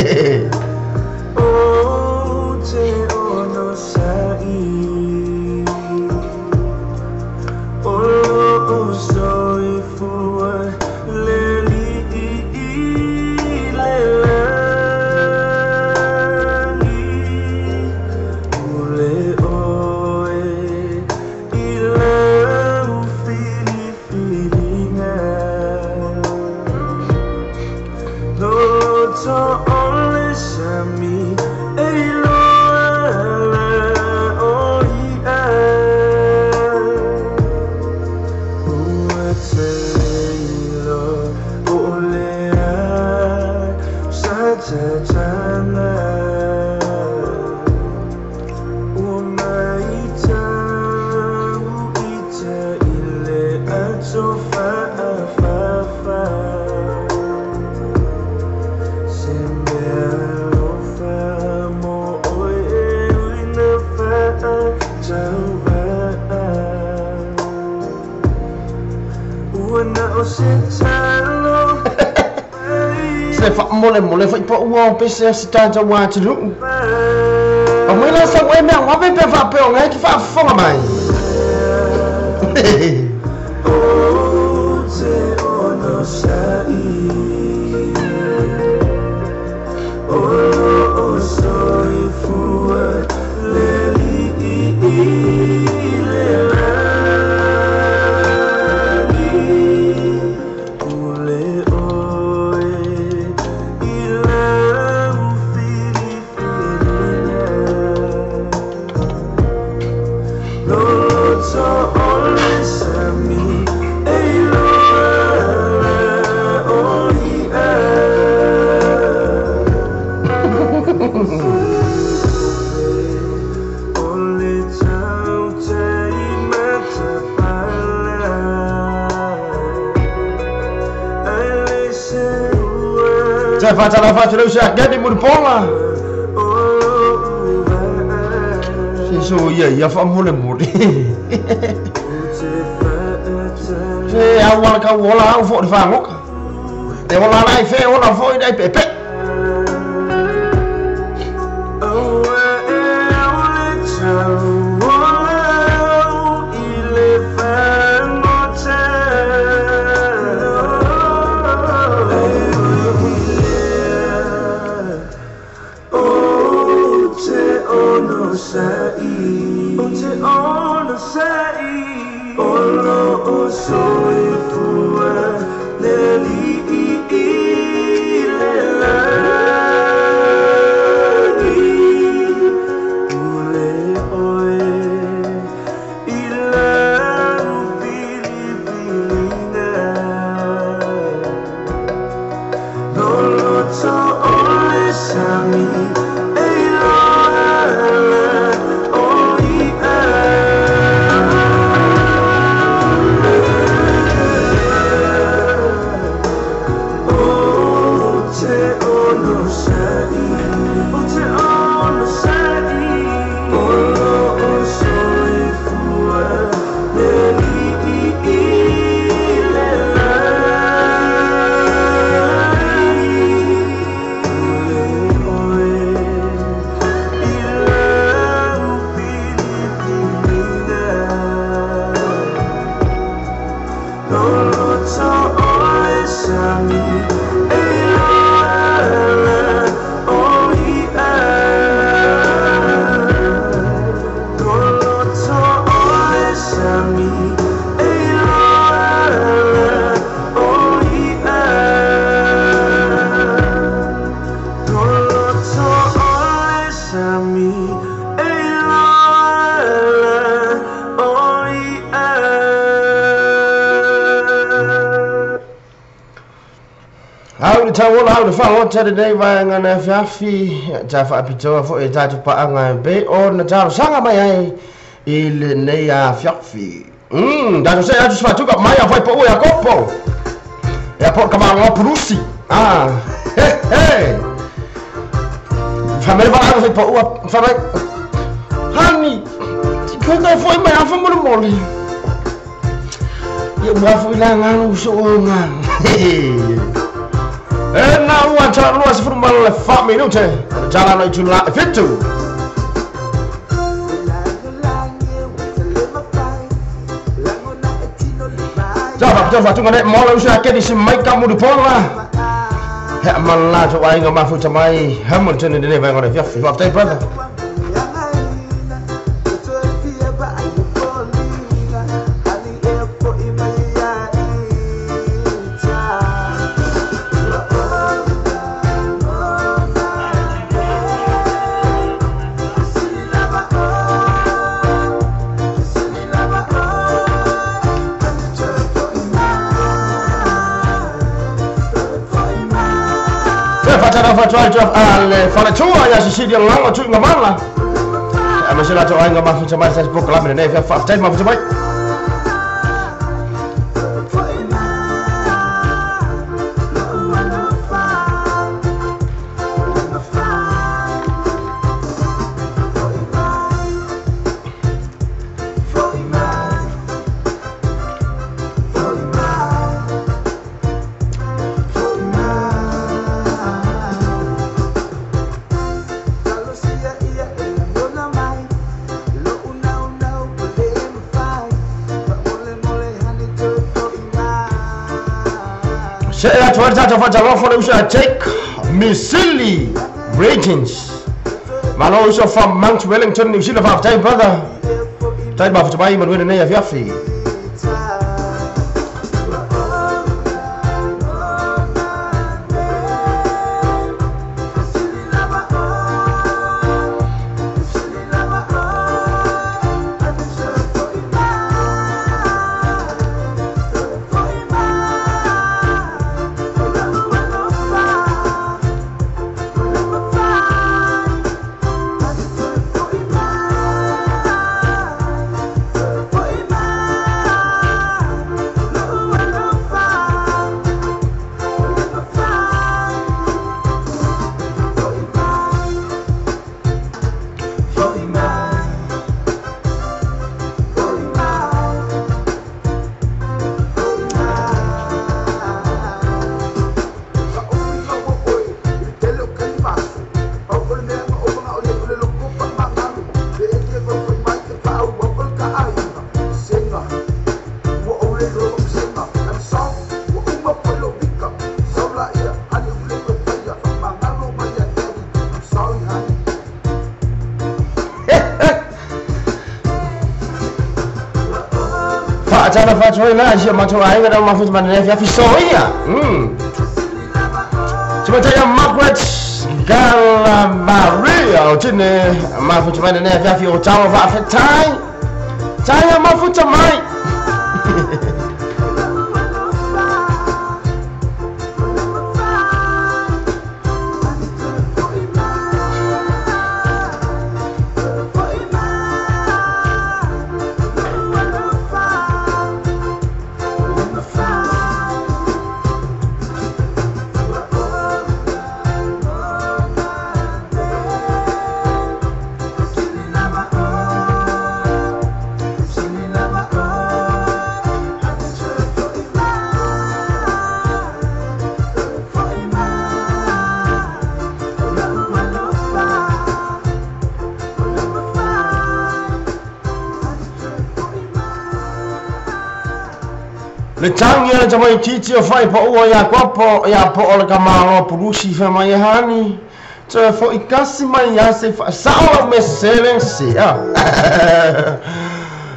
Se faamolemole faipaʻua o pese a se tatou atunuu. Aumai la sau e mea ave pe faapea o gae te faafofoga mai. Se faatalofa atu le uso ia Keni Mulipola. Se so ia ia faamolemole. Se au ala kau ola au foʻi le fagoka. E ola ala ai fe ola foʻi le ai peepeʻe. Au le tauola au le faalota lenei vaega na afiafi ta faapitoa foʻi e tatou paaga e pei ona talosaga mai ai i lenei afiafi. Tatou seʻe atu se faatuka mai a faipaʻua ia kopo ia po o le kamaloa pulusi. He he faamele valaau faipaʻua famai hani koe foʻi mai afa molemole ia ua foʻi lagalo soo auga. E na ua talua 14 minute. Tala no itula 7. Java java tunga ne mola usa ke di mai kamu di pola. He amala to ai ngama fu tamai Hamilton ne ne va ngore fiaf fiaf brother. Al faletua ia Cecilia Lalo tu ngamala. Ama sila to ai ngama futa mai sa poko la ne fa fa tai ma futa mai. Se e atu ai tātou whatalofo le uso a Jake Misili Regents. Malo uso from Mount Wellington, New Zealand. Whaafatai, brother. Tai mafuta mai manuele nei afiafi. Tana whātua la si matua ai ngā mafuta mana nei afi soia. Tima tai Margaret Galamaria o tine mafuta mana nei afi o tawa whaafetai. Tai mafuta mai. Le tangi ala tamai titi o whai pa ua ia kopo ia po o le ka malo purusi wha mai hani. Te fo i kasi mai ia se wha sao me selen se.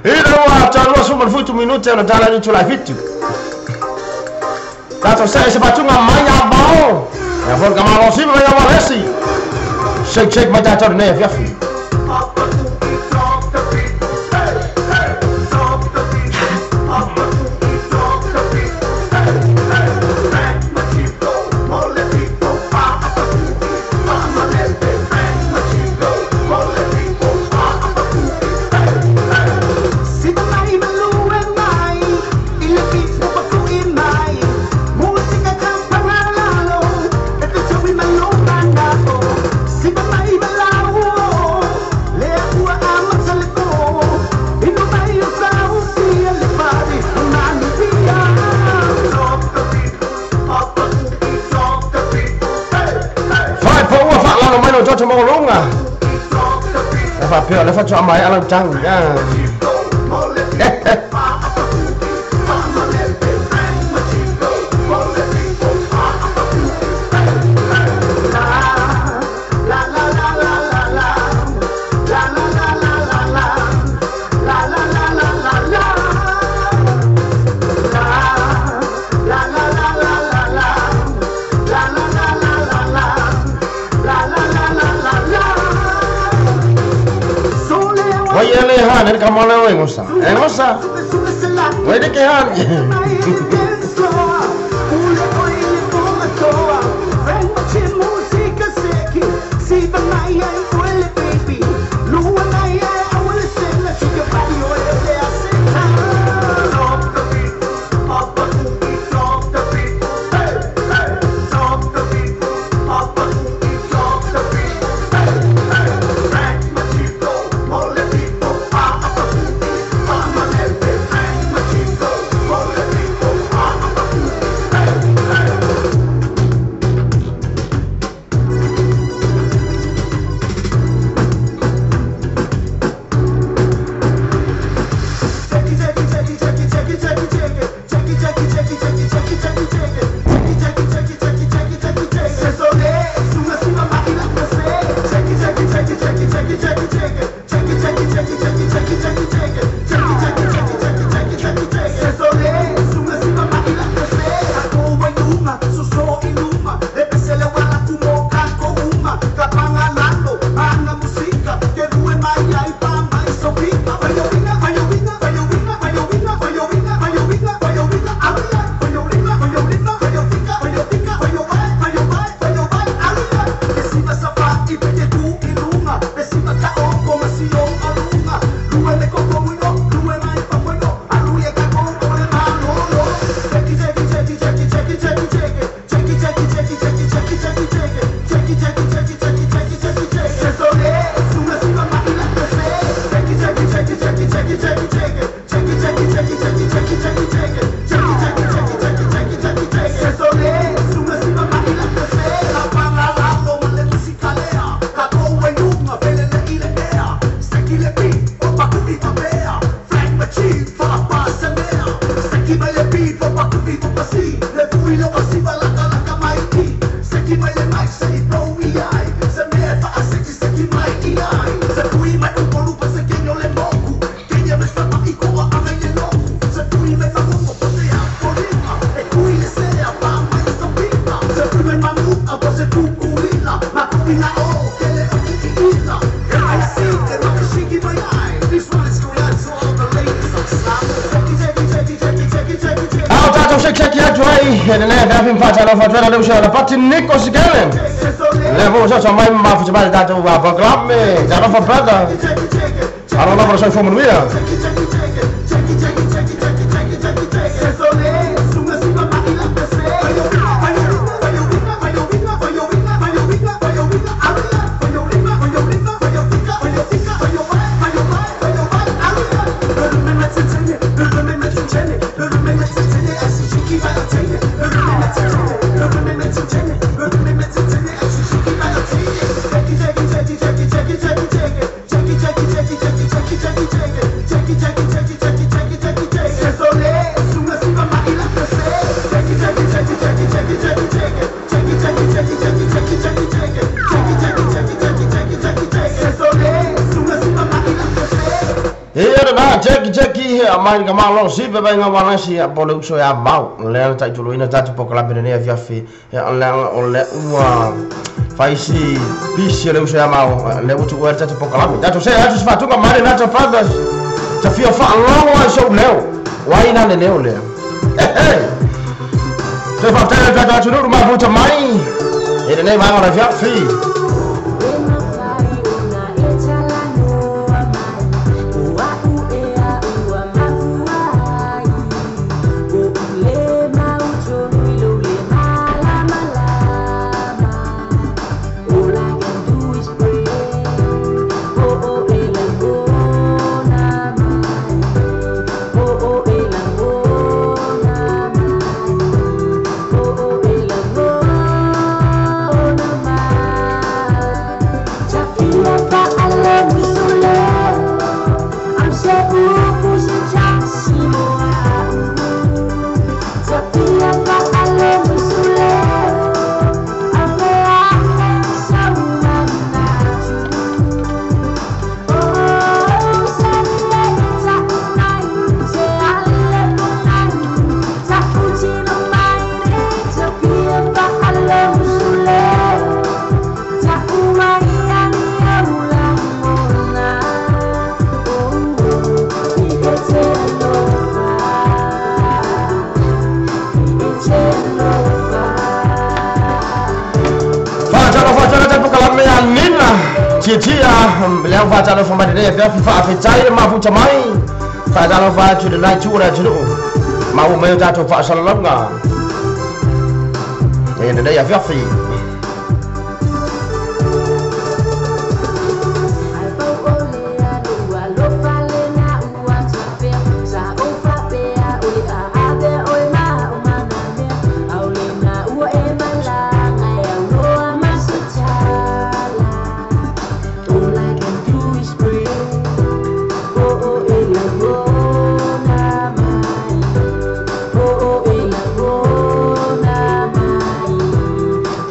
Ina wa talua suma futu minute na tala ni tula fitu. Tato se se patunga mai a bao. Ia fo ka malo si mai a walesi. Shake shake mai tato nei fiafi. Pio le faccio a mai alla tanga. Engosa. Wede ke han. Mai ka malo si pe bai ngawala si a pole uso ya mau le ta tulu ina ta po kala bene ya fi ya le o le ua fai si bisi le uso ya mau le utu ua ta po kala ta to se a fa tu ka mare na ta fathers ta fi fa longo a so leo wai na le leo le eh te fa ta ta tu ma fu ta mai e ne ma ora fi.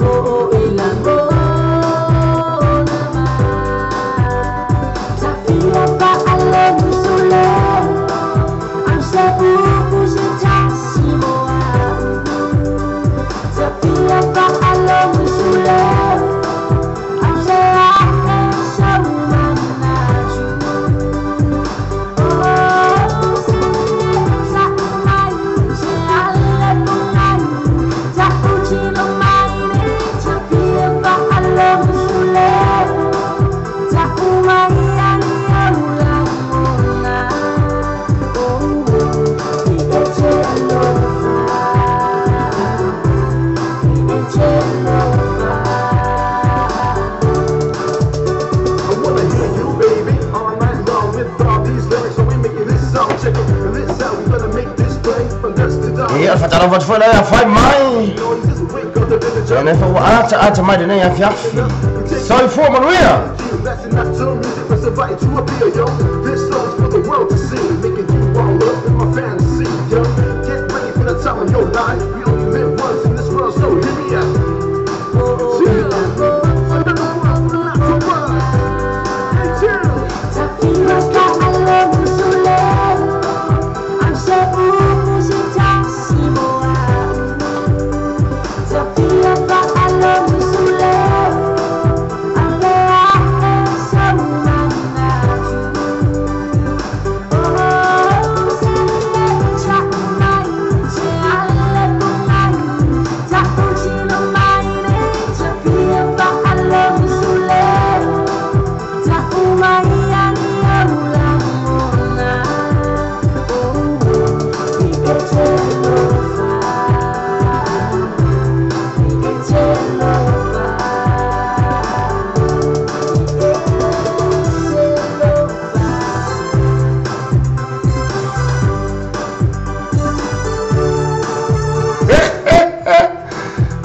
Oh. Ia faatalofa atu foi le afai mai. Lena foi ua ataata mai lenei afiafi. Soifua manuia.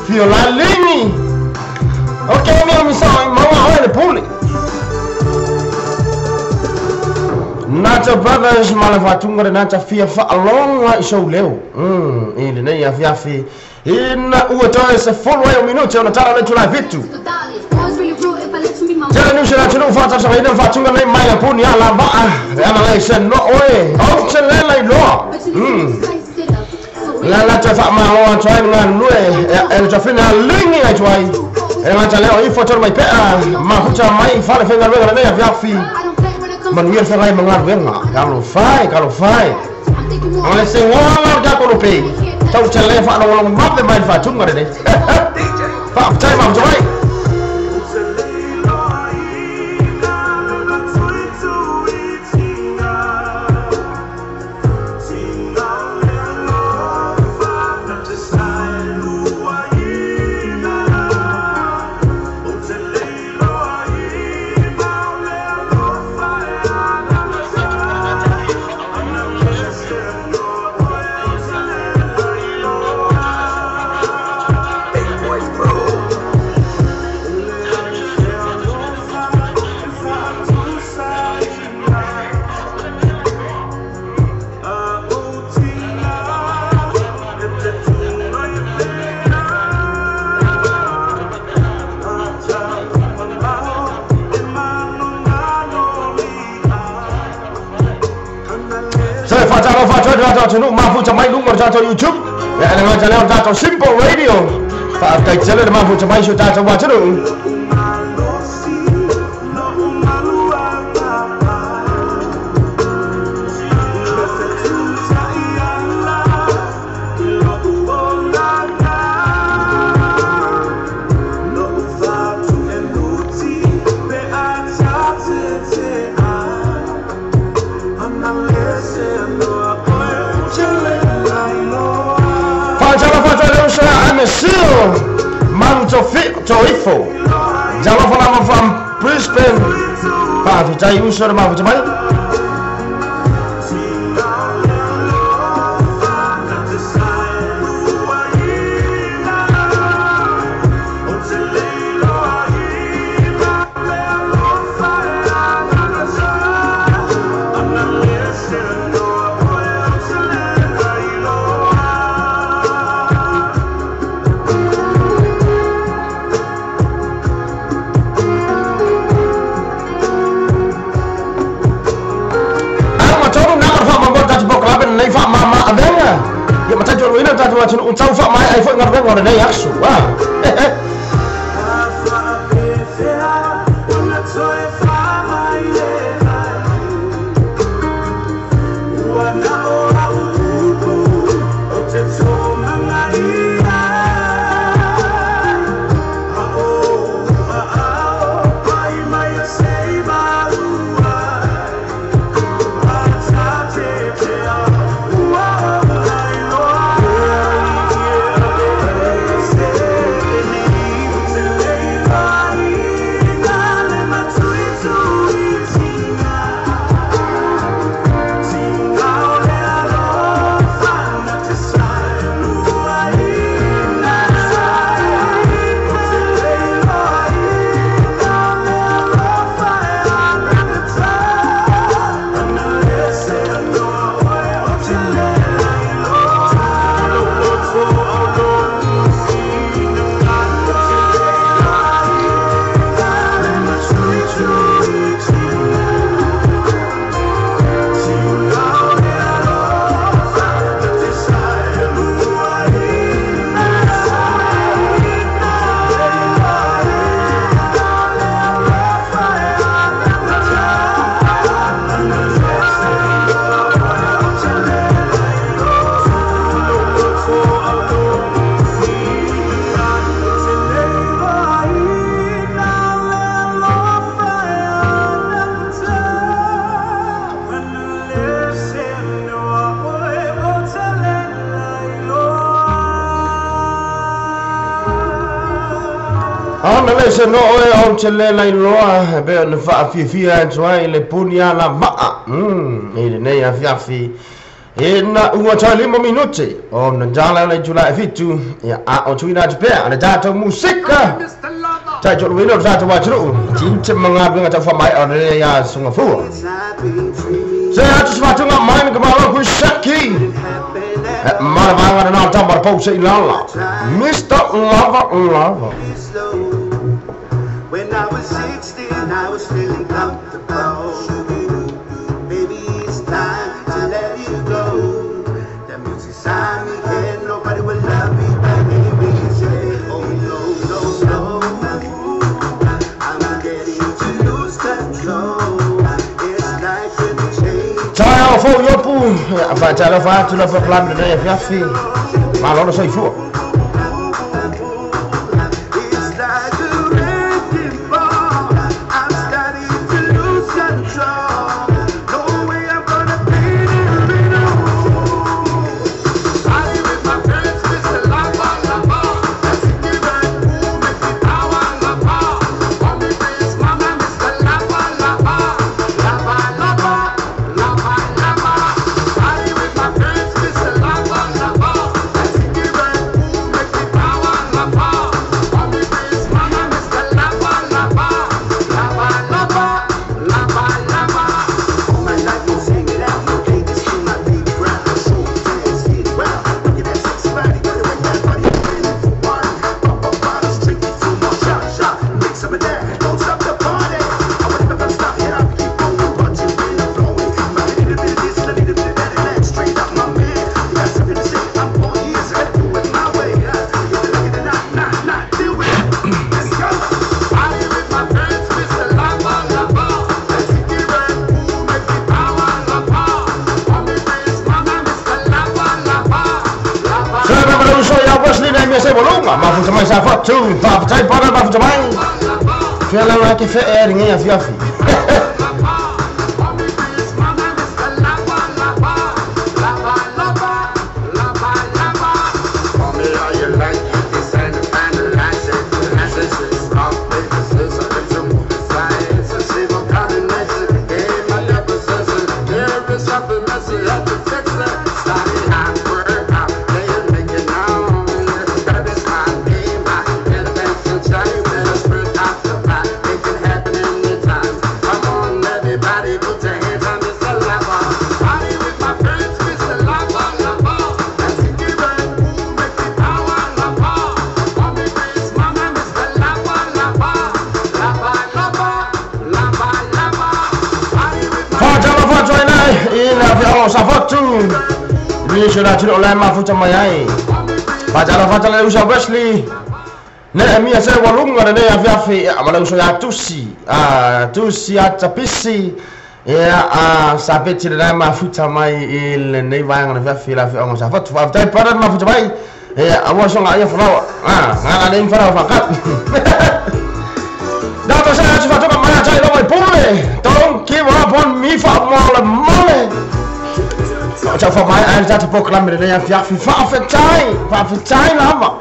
Fiolalini. Ok, mia mi sa maua oe le pule. Nata Brothers ma le faatuga lena tafia faaloga i sou leo i lenei afiafi ina ua toe se fulu ai o minute ona tala le itulai 7. Tele niusi le atunuu faatausagaina le faatuga lenei mai apuni alavaa le ana lei se no oe ou te le lailoa. La la toe faamalo atu ai le galulue e le tofina ligi ai tuai e le gata lea o ifo tolu mai pea mafuta mai fale faigaluega lenei afiafi. Manuia le feagai ma galuega. Kalofai, kalofai. O le segoa o le tatou lupe. Tau te le faalogologo mave mai le faatuga lenei. Faafetai mafuta mai. Mafuta mai luga o le tatou YouTube ia le gata lea o le tatou Simple Radio. Faafetai tele le mafuta mai si o tatou atunuu. Toifo Talofa lava from Brisbane. Faafetai uso le mafuta mai. Atunuu tau faamaea ai foi galuega o lenei aso. Ona le se no oe o te le lai loa be ona whaafifia atu ai le puni ala maa. I le nei afiafi. E na ua tai 5 minute. O na jala le tula e fitu. Ia a o tuina atu pea. Le tātou musika. Tai tolu ino tātou wāturu. Tinte mga binga tau whamai o le ia sunga fua. Se atu se whatunga mai me kamalo kui shaki. Mara vanga na tamar pau se ilala. Mr. Lover Lover. When I was 16, I was feeling comfortable. Baby, it's time to let you go. That music signed me and nobody will love me like me. Say, oh no, no, no. I'm getting to lose control. It's like when the change. Tao fo yopu. Fa tala fa tula fa plan de ya fi. Malo no soy fu. Tusi atapisi ia sapeti le mafuta mai i lenei vaega na fiafi la fiaoga sa fatu faafetai para le mafuta mai ia aua soga ia falaoa gala nei falaoa faakatu na sa atu fatoga mai atai logo i pule don't give up on me faamolemole tau faamai ae le tatou polokalame lenei afiafi faafetai faafetai lava.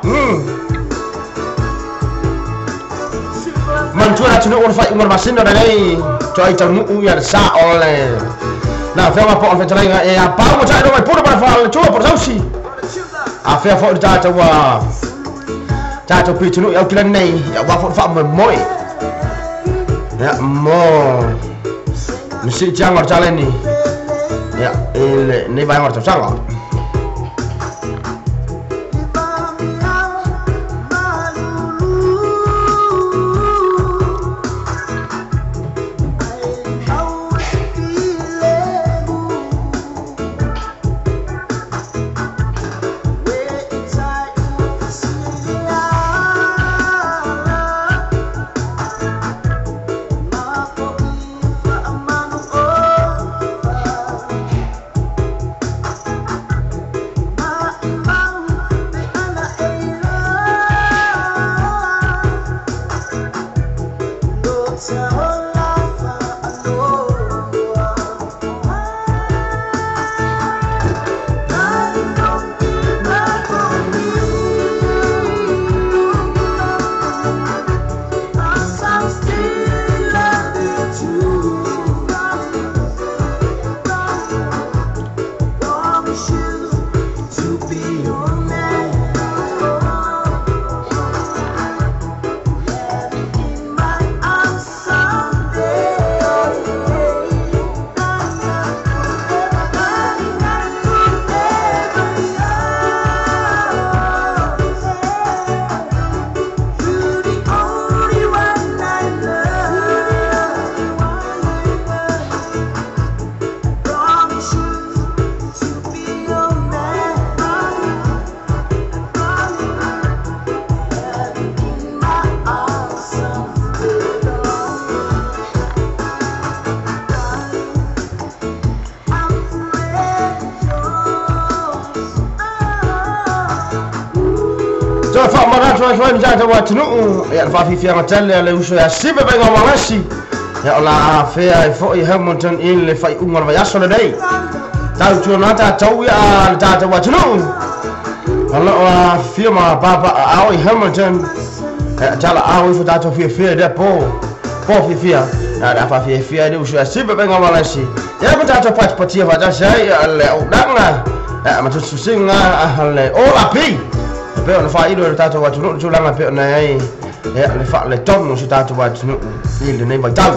Mantua atu o le fai uma masina nei toi tau nuu ia sa ole na fea ma po fetalaiga e a pau mo tai mai pura para fa le tua por sausi a fea fo ta wa ta pitu nu au kila nei ia wa fo fa mo moi ya mo ni si jang or ni ya ele nei vai or sanga. Toe faamanatu ai foi le tatou atunuu ia le faafiafiaga tele a le uso ia Sive Vaigamalasi ia o la afea ai foi Hamilton i le faaiuga o le vaiaso lenei. Tautuana tatou ia le tatou atunuu o loo afifio ma papaaao i Hamilton ia talaau ifo tatou fiafia i lea po po fiafia ia le a faafiafia ai le uso ia Sive Vaigamalasi ia ma tatou patipatia faatasi ai ia le auaunaga ia ma tusitusiga a le Olapi e pei ona faailo e le tatou atunuu le tulaga e pei ona ai ia le faaletonu o se tatou atunuu i lenei vaitau.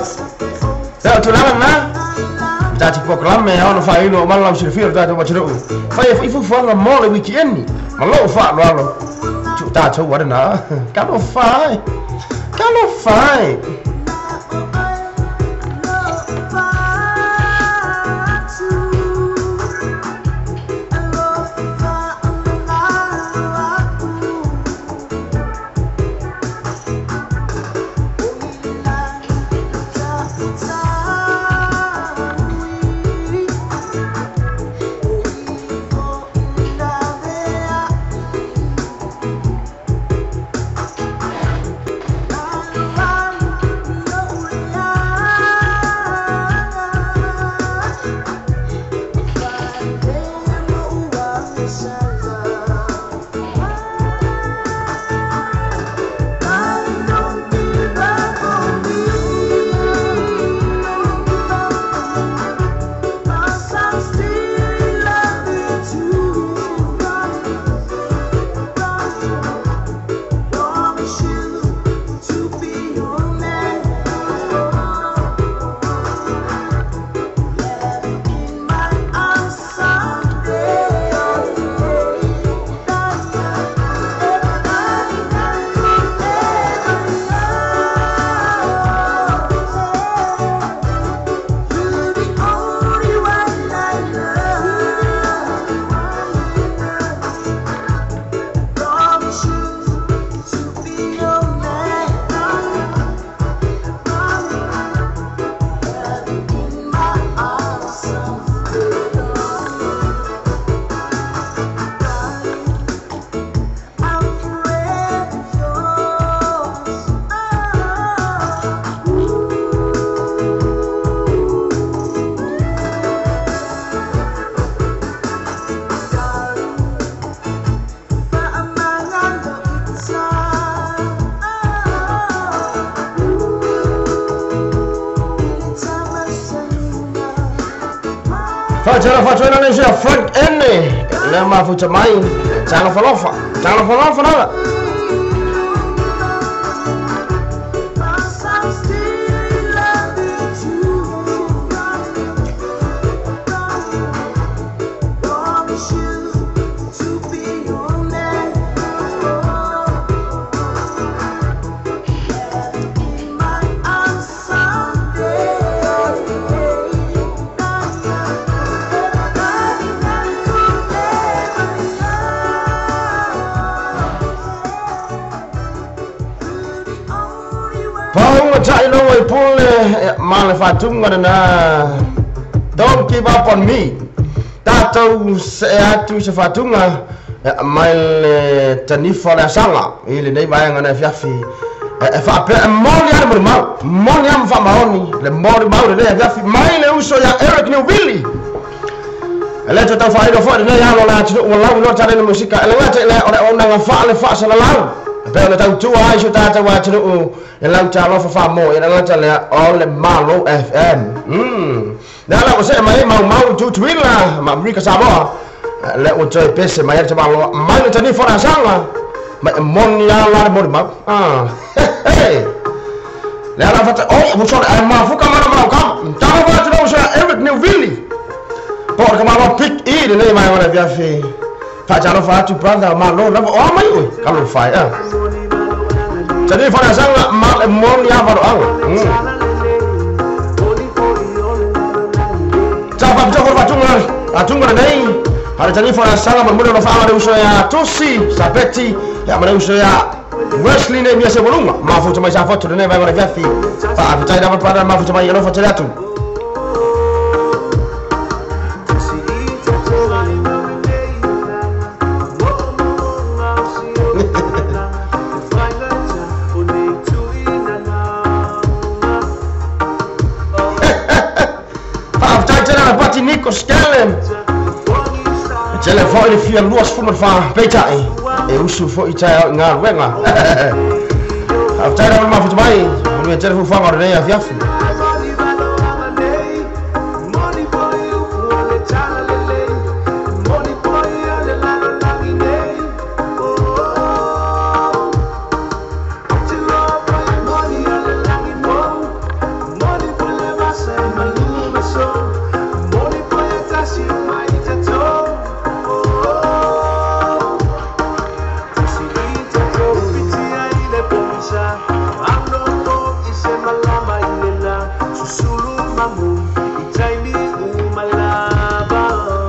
Ia o tulaga lena le tatou polokalame e ona faailo o mana lau silafia o le tatou atunuu fai ai foi fuafuaga mo le wikiendi ma lou faaaloalo tuu tatou a lena. Talofa e, talofa e. Faatalofa atu ai le uso ia Frank Ene lea mafuta mai talofalofa talofalofa lava. Paunga ta'iloga i pule ma le faatuga lena. Don't give up on me. Tatou se'e atu i se faatuga mai le tanifa o le asaga i lenei vaega na afiafi e faapea e moni a le molimau moni a ma faamaoni le molimau lenei afiafi mai le uso ia Eric Newvili. E le toe taufaailo foi lenei alo o le atunuu ua lau iloa talena musika e le gata i lea o le auaunaga faale faasalalau e pei ona tautua ai so tatou atunuu e lau talofa faamo e le gata lea o le Malo FM. Lea la ua se'e mai ai maumau i Tutuila ma Amerika Samoa le ua toe pese mai ai le tamaloa mai le tanifa o le asaga mai e moni ala le molimau. Lea la fata oi ua sole ae mafuka mana malau kama talofa atu lau uso ia Eric Newvili po o le kamaloa Pick E lenei mai o le afiafi. Faatalofa atu brother malo lava o a mai oe talofa e tanifa o le asaga ma le moni a valoaga. Sa faapitoa foi le faatuga lenei a le tanifa o le asaga ma le moli o lofaaga le uso ia Tusi Sapeti ia ma le uso ia Wesley nei mia se voluga mafuta mai safotu lenei vaega o le afiafi. Faafetai lava brother mafuta mai alofa tele atu. skele. Tele foi le fia lua sefulu ma le fa peitai e usu fo'i taeao i galuega. Faafetai lava le mafuta mai manuia tele fuafuaga o lenei afiafi.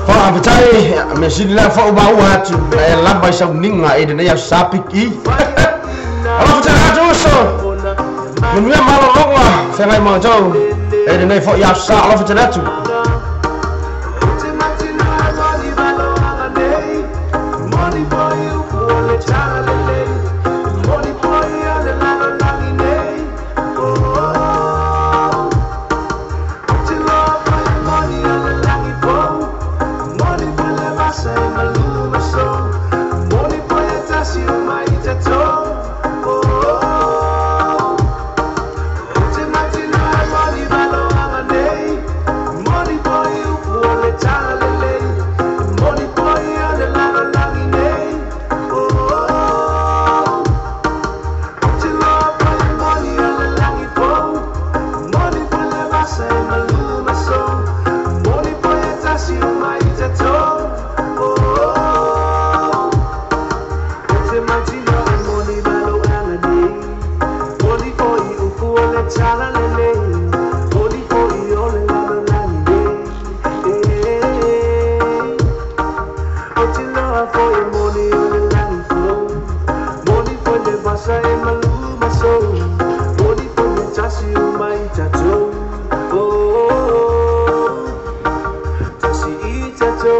Faafetai me sili la fa'u maua atu e lava i sauniga i lenei aso sapiki. Alofa atu uso manuia malologa feagai ma outou e lenei fo'i aso sa. Alofa tele atu.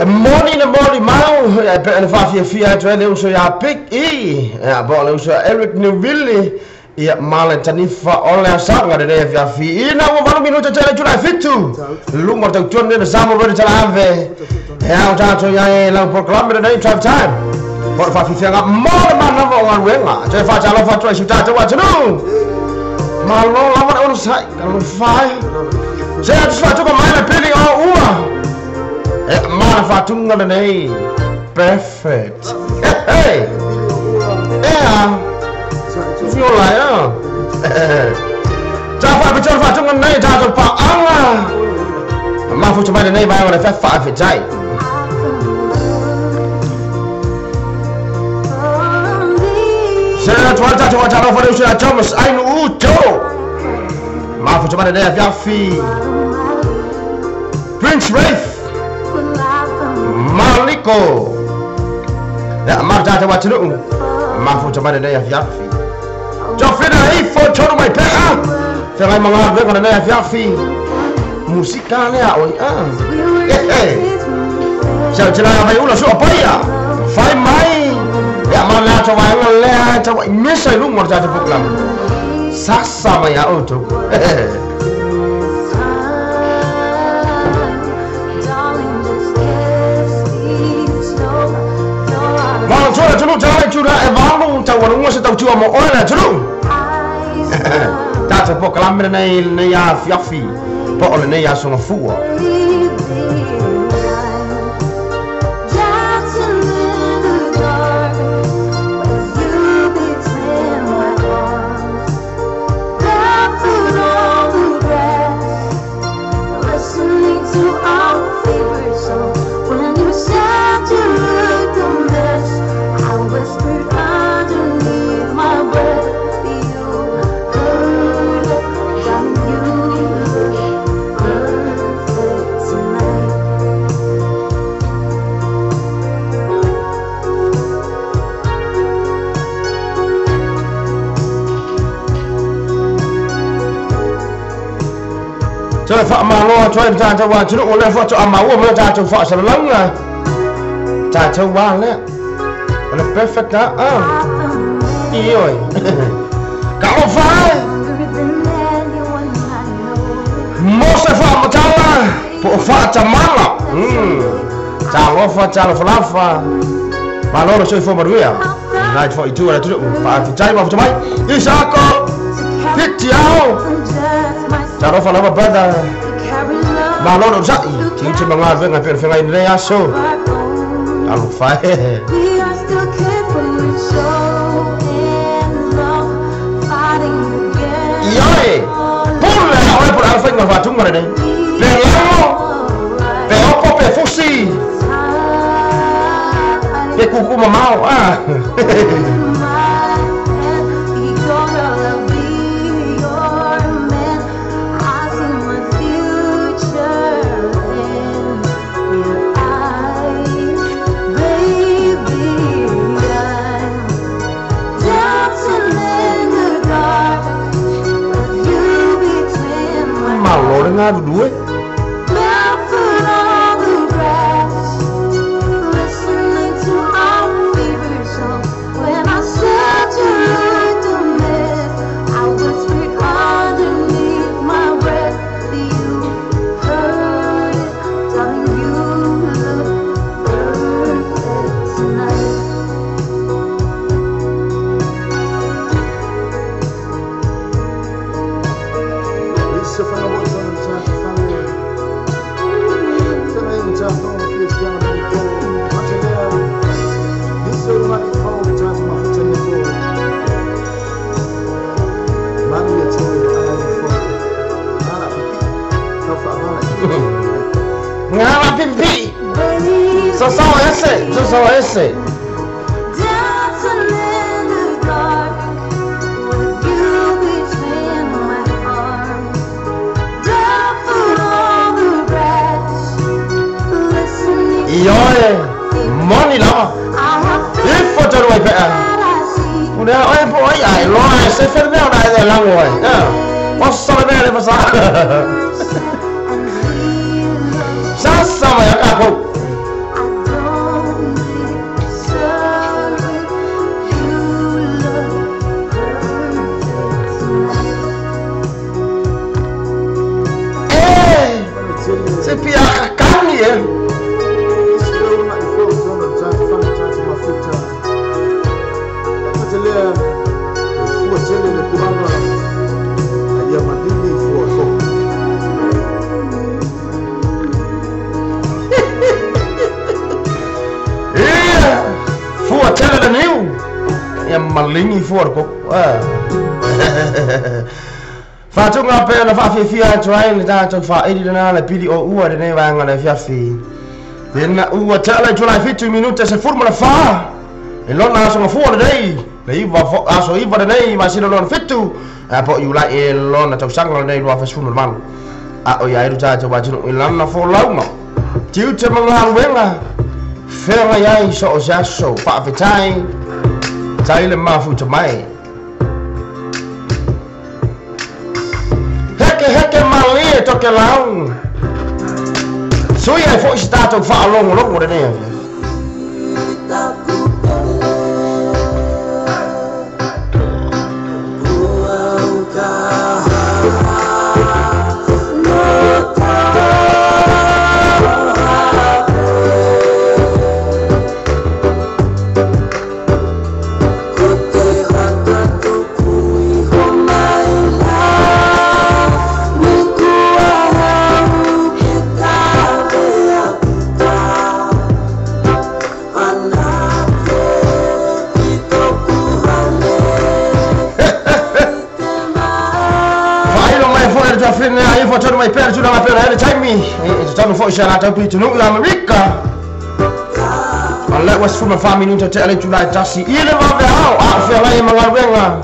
Moni na moni mau e pe na faafiafia atu ai le uso iā Big E ia po o le uso Eric Newville ia ma le tanifa o le asaga lenei afiafi ina ua 8 minuta tele tula 7 luga o le tautuana lena Samoa Radio Talaave e ao tatou iai lau polokalame lenei Drive Time po o le faafiafiaga mo le manava o galuega toe faatalofa atu ai si o tatou atunuu malo lava le onosai kalofai se atu se faatuga mai le pili o ua e mana faatuga lenei perfect. Hey ea fiola ea ta faapitoa faatuga lenei tatou paaga mafuta mai lenei vaega o le faafetai. Se atu ai tatou atalofa le uso ia Thomas Ainu Uto mafuta mai lenei afiafi Prince Rafe Maliko ia ma tatou atunuu mafuta mai lenei afiafi Jofina ifo tonu mai pea feagai ma galuega lenei afiafi musika lea oi a sau tela vai ula sua paia fai mai ia ma le atu vaega lea tauai mesa i luga o le tatou polokalame sasa mai a outou. Malo tula tulu tala tula e valu taualuga se tautua mo oe le atunuu. Tatou polokalame lenei lenei afiafi po o lenei aso gafua. Toe faamalo atu ai le tatou atunuu o lea faatoa maua ma le tatou faasalalauga tatou a lea o le perfect a ioe kalofa ai mo se faamatala po o faatamala Talofa, talofa lafa. Malo le soifua manuia. Night 42 le atunuu. Faafetai mafuta mai. Isako. Fitiao. Talofa lava brother. Malo le onosa'i. Tiute ma galuega e pei ona feagai nei aso. Alofa e. Ioe. Pule a oe po o le alofaiga o le faatuga lenei. Pe lago. Pe opo pe fusi. Pe kuku mamao. Ah. Malo le galulue. Ngala pipi. Soso ese, soso ese. Ioe, moni lava. Ifo tolu ai pea. O lea oe po ai ai loa e se fere mea ona e le lago ai. Oso le mea le fasa. Sasa mai a kākou. E, se pia kakani e. Ia, fua tele le niu. Ia malingi fua le koko. Faatuga pe ona faafiafia atu ai le tatou faaili lena le pili o ua lenei vaega le afiafi. Tena ua tala i Julai 7 minute 14. E lona aso gafua lenei. Le iva aso iva lenei masina lona 7. A po Iulai e lona tausaga lenei 2018. A o ia ai lo tatou atunuu i lana folauga. Tiute ma galuega. Feagai ai so o se aso. Faafetai. Tai le mafuta mai. Heke heke malie toke lau. Sui ai foi se tatou faalogologo lenei afiafi. Faailo mai foi le tuafine ai fo tonu mai pea le tulaga pea ona le taimi. E tatanu foi se latou pitonuu i Amerika. O lea ua 14 minuta tea le itula e 1 i le vaveao a o feagai ai ma galuega.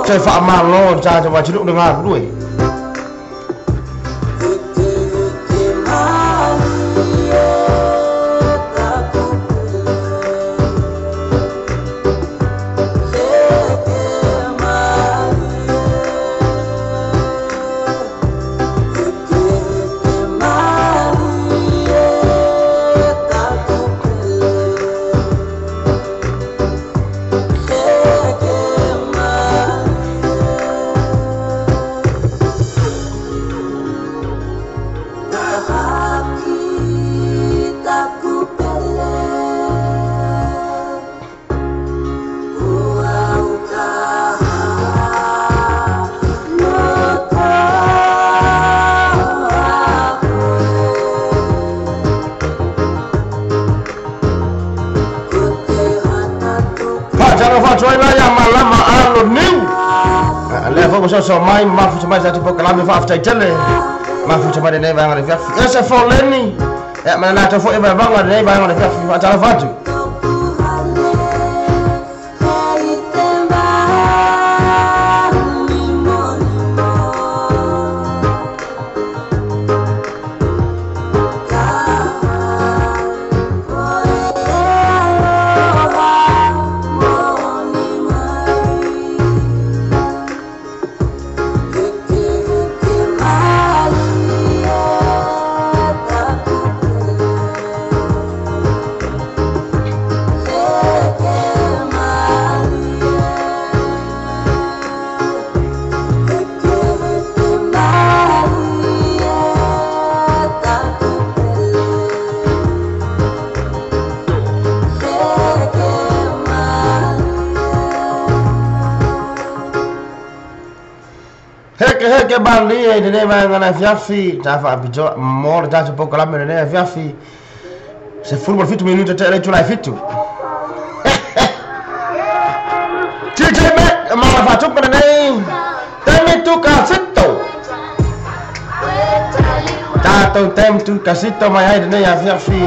Toe faamalo le tatou atunuu le galulue. Foi so mai mafuta mai tatou polokalame faafetai tele mafuta mai lenei vaega o le afiafi ese foleni ia ma le latou fo'i vaevaga lenei vaega o le afiafi faatalofa atu. Heke mali e lenei vaega le afiafi ta faapitoa mo le tatou polokalame lenei afiafi 17 minute te le itula e 7. DJ Mac ma la faatupa lenei taimi tu kasito tatou taimi tu kasito mai ai lenei afiafi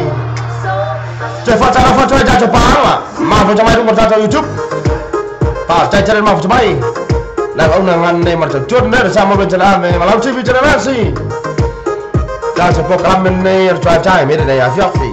toe faatalofa atu ai tatou paaga mafuta mai luma tatou YouTube faafetai tele mafuta mai la una nganne mar chot ne sa mo chala me malau TV chala si ta se polokalame nei ar try time lenei afiafi.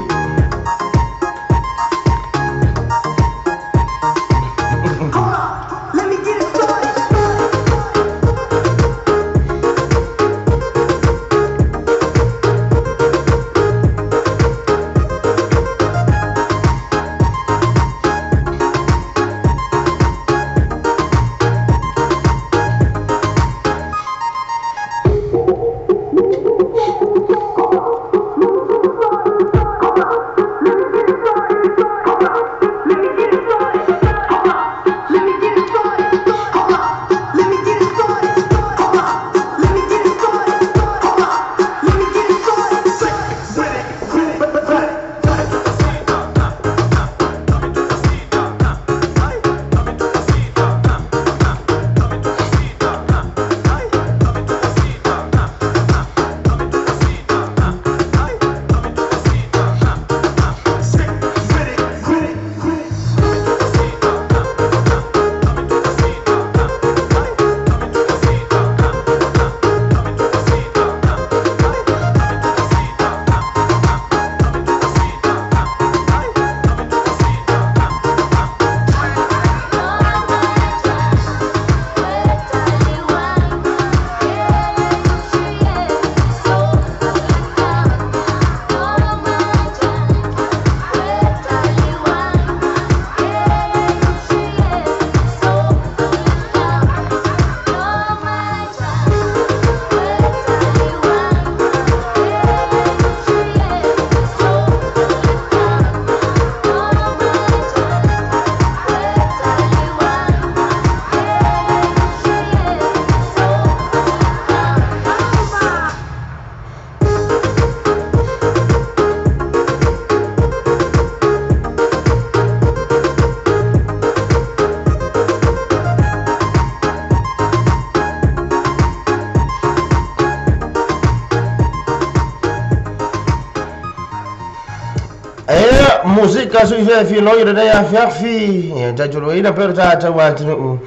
Musika sui fi loi lenei afiafi taitoloina pe o le tatou atunuu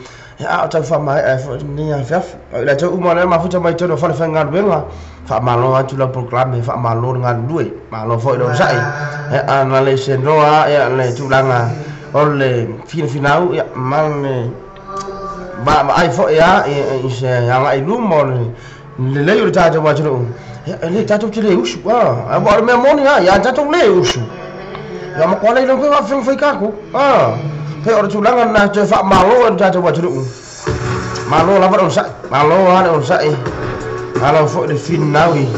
a o tau faamaea ai foi lenei afiafi o i latou uma lea mafuta mai tonu o fale faigaluega faamalo atu lau polokalame faamalo le galulue malo foi le onosai ana le senoa ia le tulaga o le finafinau ia ma le vaavaai foi a i se agai luma o le lelei o le tatou atunuu e le tatou te le usu a ua o le mea moni a ia tatou le usu ia ma koa lei lau pe faafegafa i kako pe o le tulaga na toe faamalo e le tatou atunuu malo lava le onosai malo a le onosai malo foi le finaui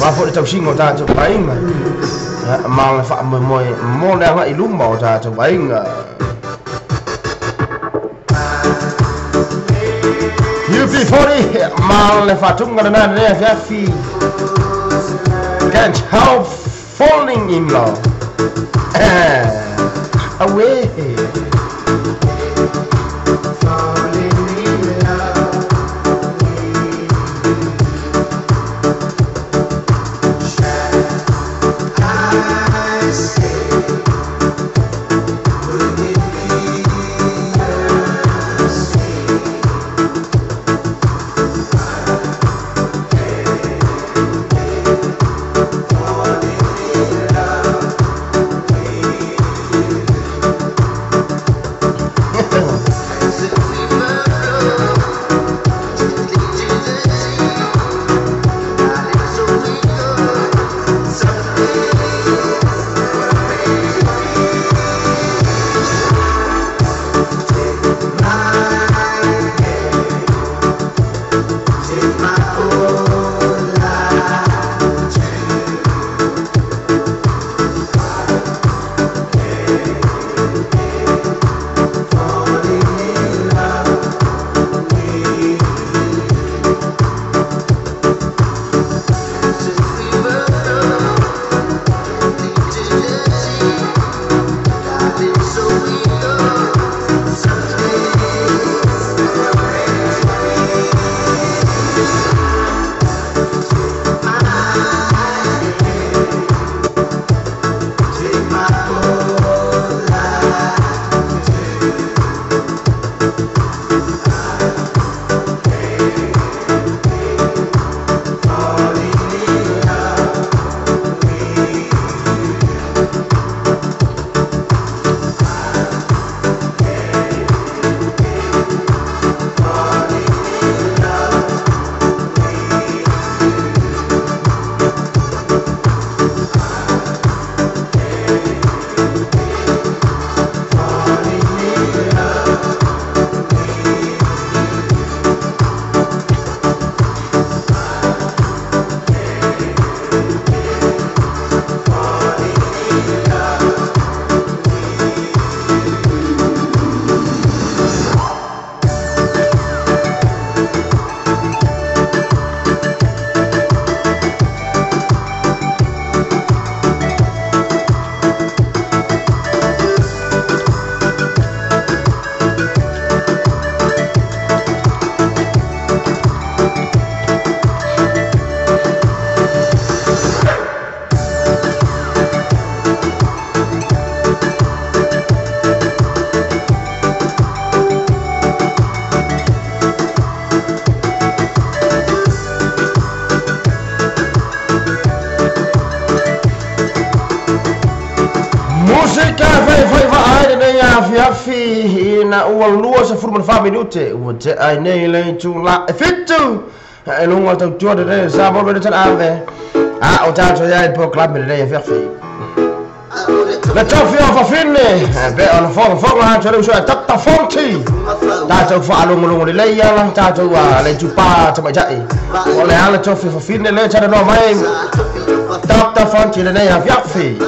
ma foi le tausiga o tatou aiga ma le faamoemoe mo le agai luma o tatou aiga. UB40 ma le faatuga lena lenei afiafi Can't Help Falling in Love. Away. Falling in love. Musika fai fai va ai nei afiafi ina ua 24 minute ua te ai nei le tula e fitu e lunga tautua de nei sa mo le ave a o tato ia po club le nei afiafi le tofi o fafine be on fo fo la tole uso tata fonti tato fa alongo longo le ia la tato a le tupa ta mai tai o le ala tofi fafine le tana no mai tata fonti le nei afiafi.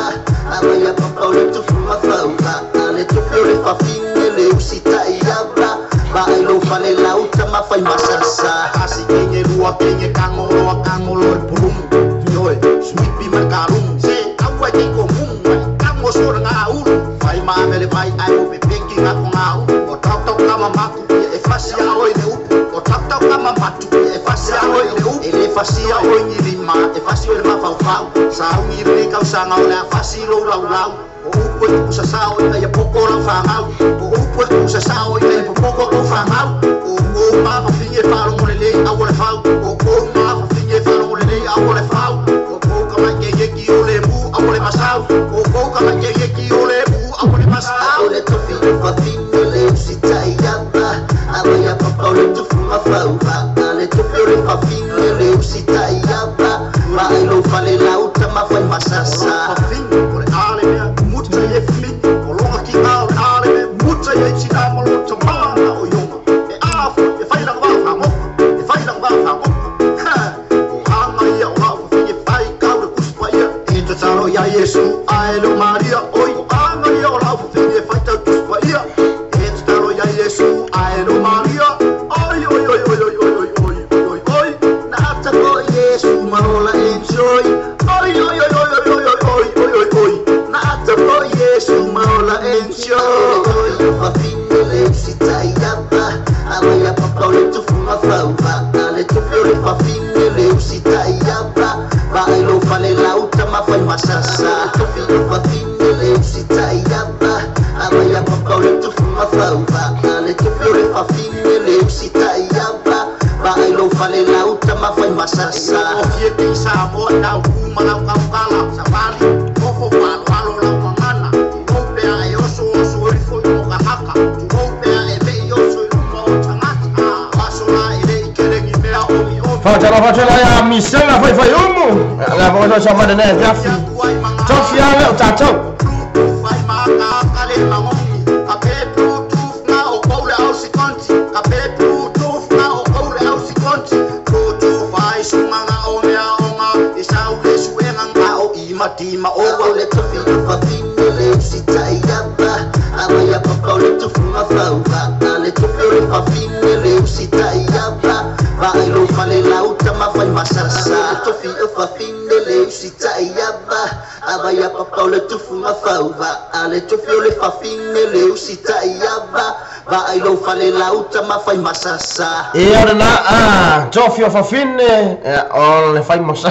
E ora na tofi o fafine o le fai masa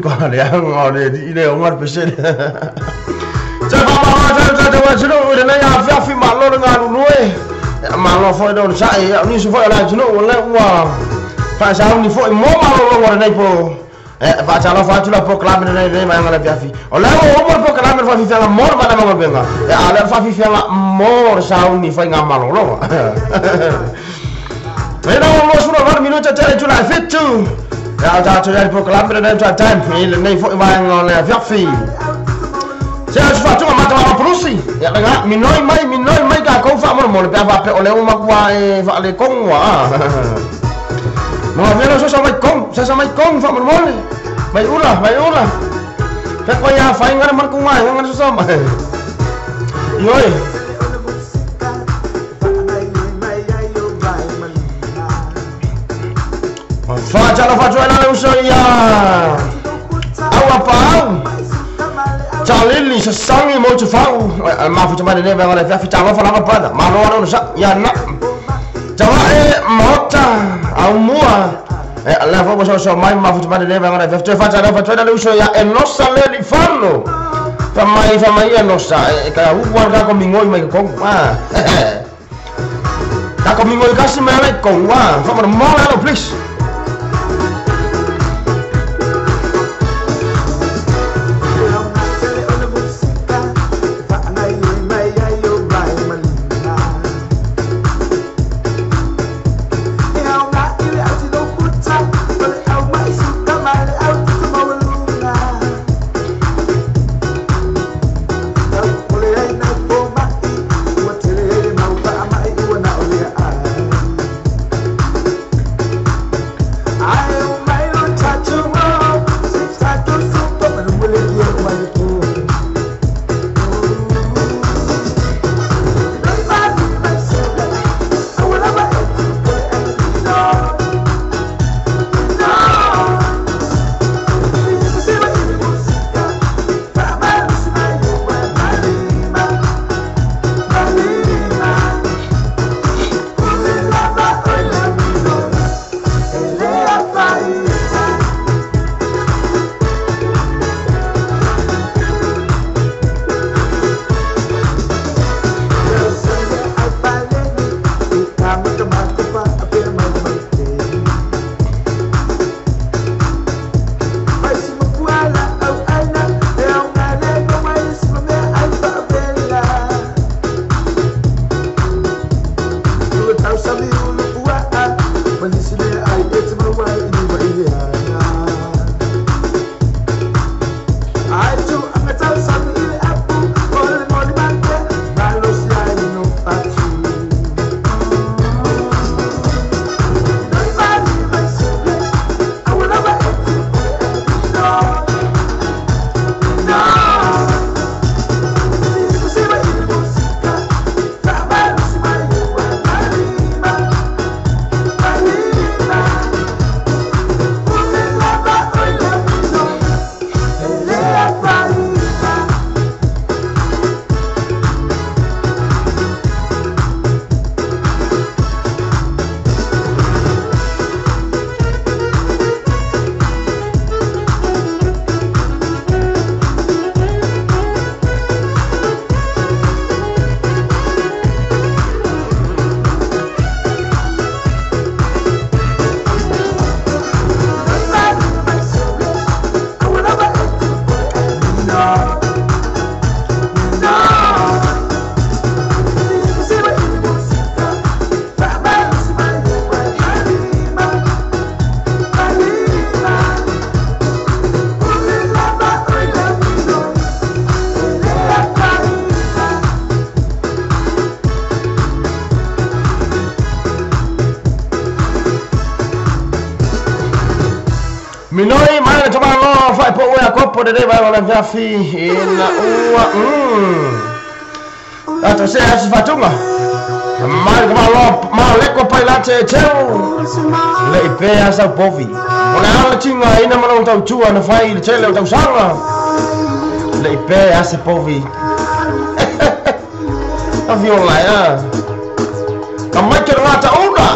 pa le anga le ile o ngar pese te fa ma ta ta ta tino le nei afiafi malo le ngalu lue malo foi do sai ni su foi la tino le ua fa sa ni foi mo malo lo nei po fa ta la fa tu la po club nei nei ma ngala afiafi o le o mo po club fa fi fa mo ma na mo benga a le fa fi fa mo sa ni foi ngamalo lo. Pero vamos uno var minuto tele tu la fitu. Ya ta tu le proclame le ta time il nei fo va ngo le fiafi. Se as fa tu ma ta prusi. Ya nga minoi mai ka ko fa mo mo le pa pe o le uma kwa e fa le kong wa. No vero so sa mai kong, sa mai kong fa mo mo. Mai ula, mai ula. Pe ko ya fa ngar mar ku mai ngar so sa mai. Yoi. Faca la uso ya. Awa pau. Chalili sa sangi mo chufau. Ma fu chama ne ba ngala fi chama fa la pa. Ma lo no sa ya na. Chama e mota au mua. La fo so so mai ma fu chama ne ba ngala fi faca la uso ya e no sale li fanno. Fa mai e no sa ka u guarda con mingoi mai con. Ta con mingoi kasi me le con wa. Fa mo mo please. Minoi mai le tumalo fai po ua kopo de vai wala fiafi ina ua Ato se as fatunga. Mai le malo ma le ko pai la te teu. Le i pe asa povi. O le ala tinga ina mana tau tua na fai le tele o tau sanga. Le i pe asa povi. A viola ya. Ka mai ke ngata una.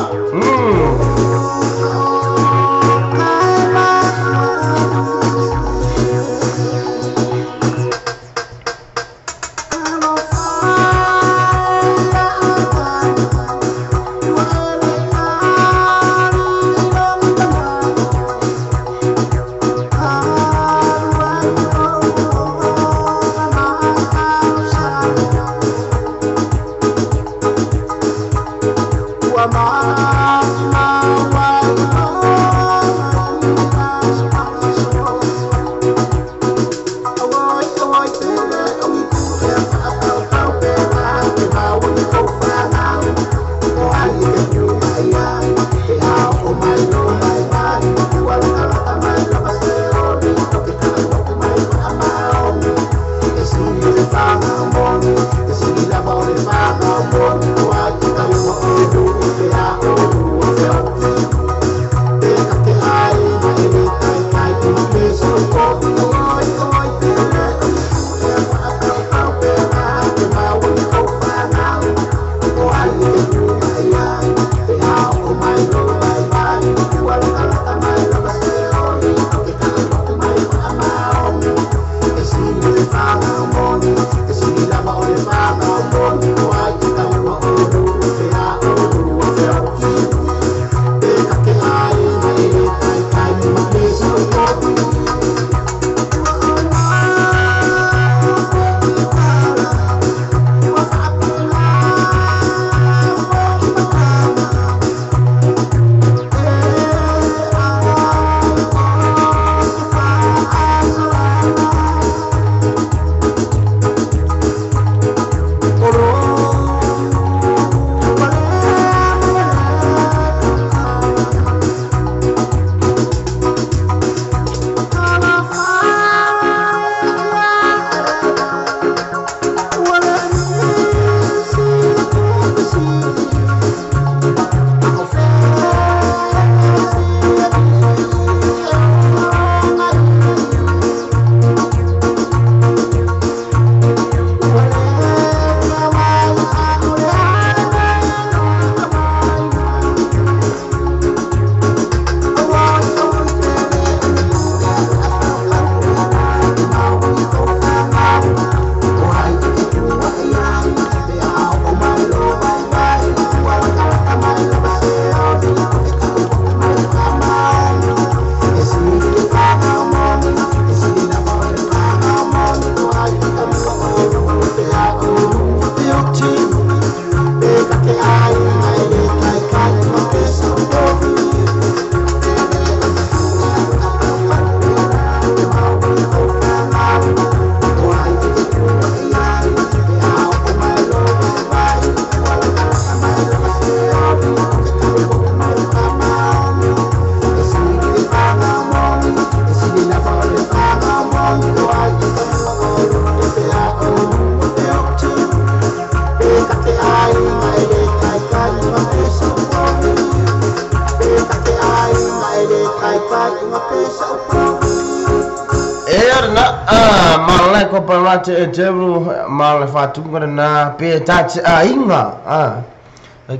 Te tebru ma le fatunga na pe ta a inga a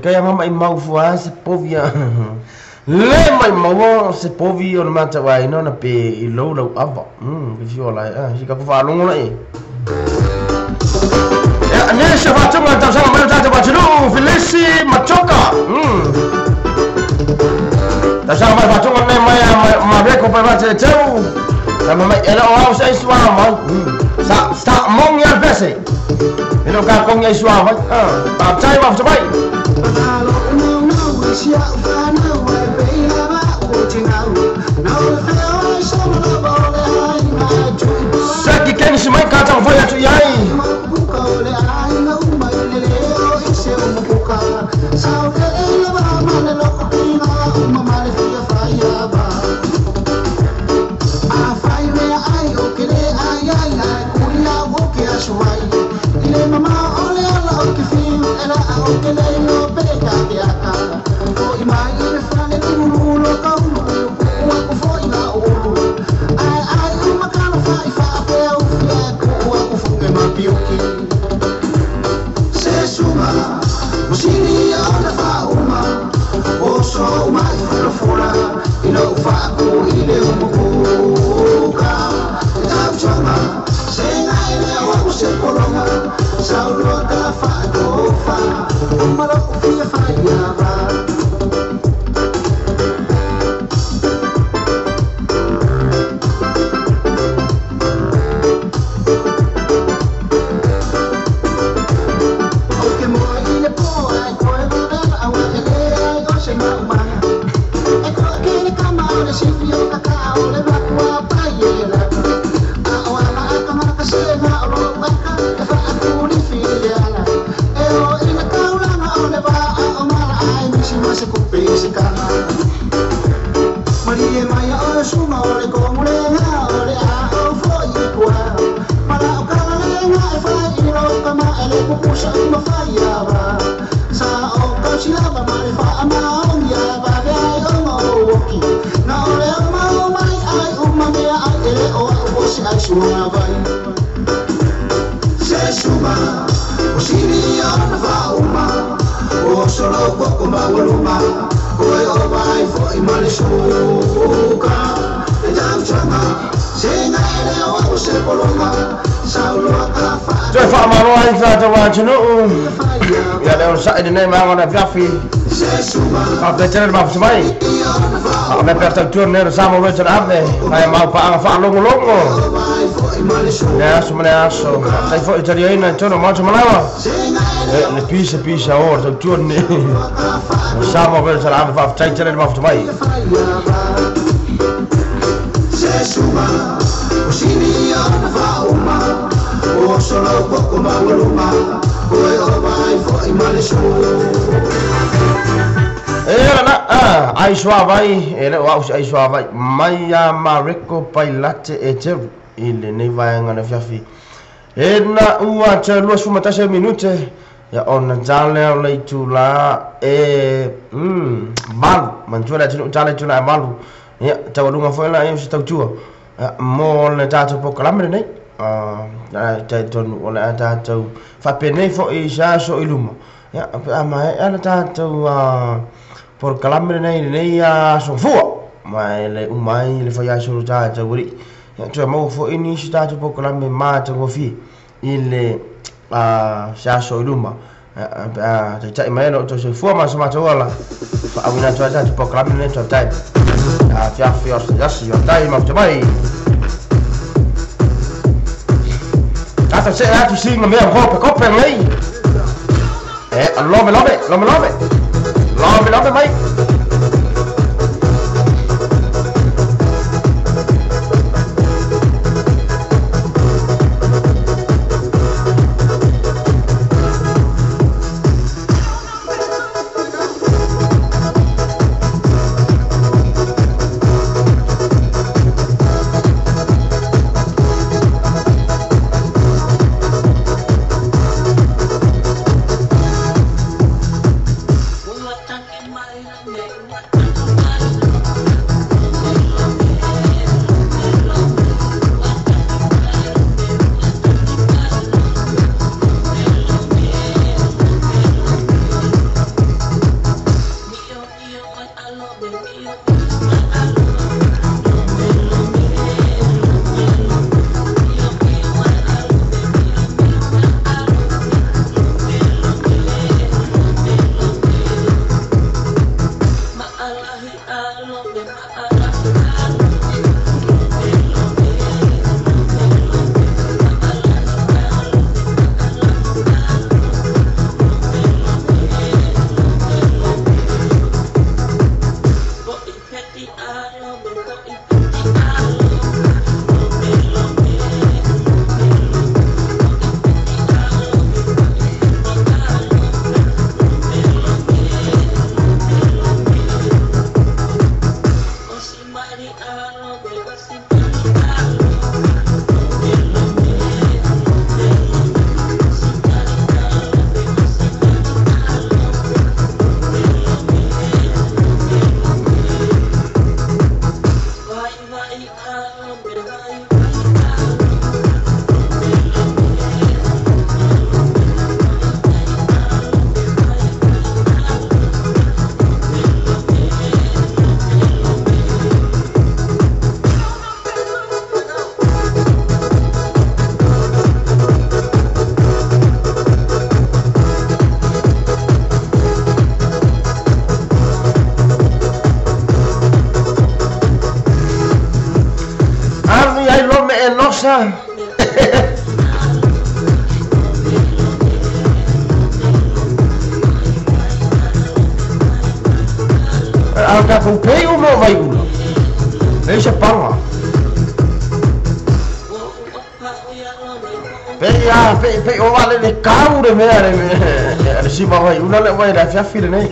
kai mama i mau fua se povia le mai mau se povi o mata wai no na pe i lo lo ava ke fio la a si ka fa longo la e ya ne se fatunga ta sa ma ta ta ba Felisi Machoka ta sa ma fatunga ne mai ma re ko pa te tebru ta mama era o sa iswa ma sa sa mong ya pese ino ka kong ya iswa ma pa chai ma chai sa ki ken si mai ka ta fo ya tu yai Ai mai a mareko pailate e teru i lenei vaega na fiafi. E na ua te 21 minute ia ona tale o le itula e malu mantua le atunu tale itula e malu ia taualuga foi la e se tautua mo le tatou polokalame lenei talitonu o le a tatou faapenei foi i se aso i luma ia pe a maea le tatou polokalame lenei lenei aso fua ma le umai le fai aso tatou alii ia toe maua foi nisi tatou polokalame matagofie i le se aso i luma pe a taitai mai ai lo soifua ma se matou ala faauina atu ai tatou polokalame lenei tautai afiafi o se asi o tai mafuta mai tatou see atu siga mea kope kope nei e lome lome lome lome lome lome mai. Mai lena. Au ka ku pei o mo vai ula. Nei se panga. Pei a pei pei o wale le kau le mea le si vai ula le vai la fiafi le nei.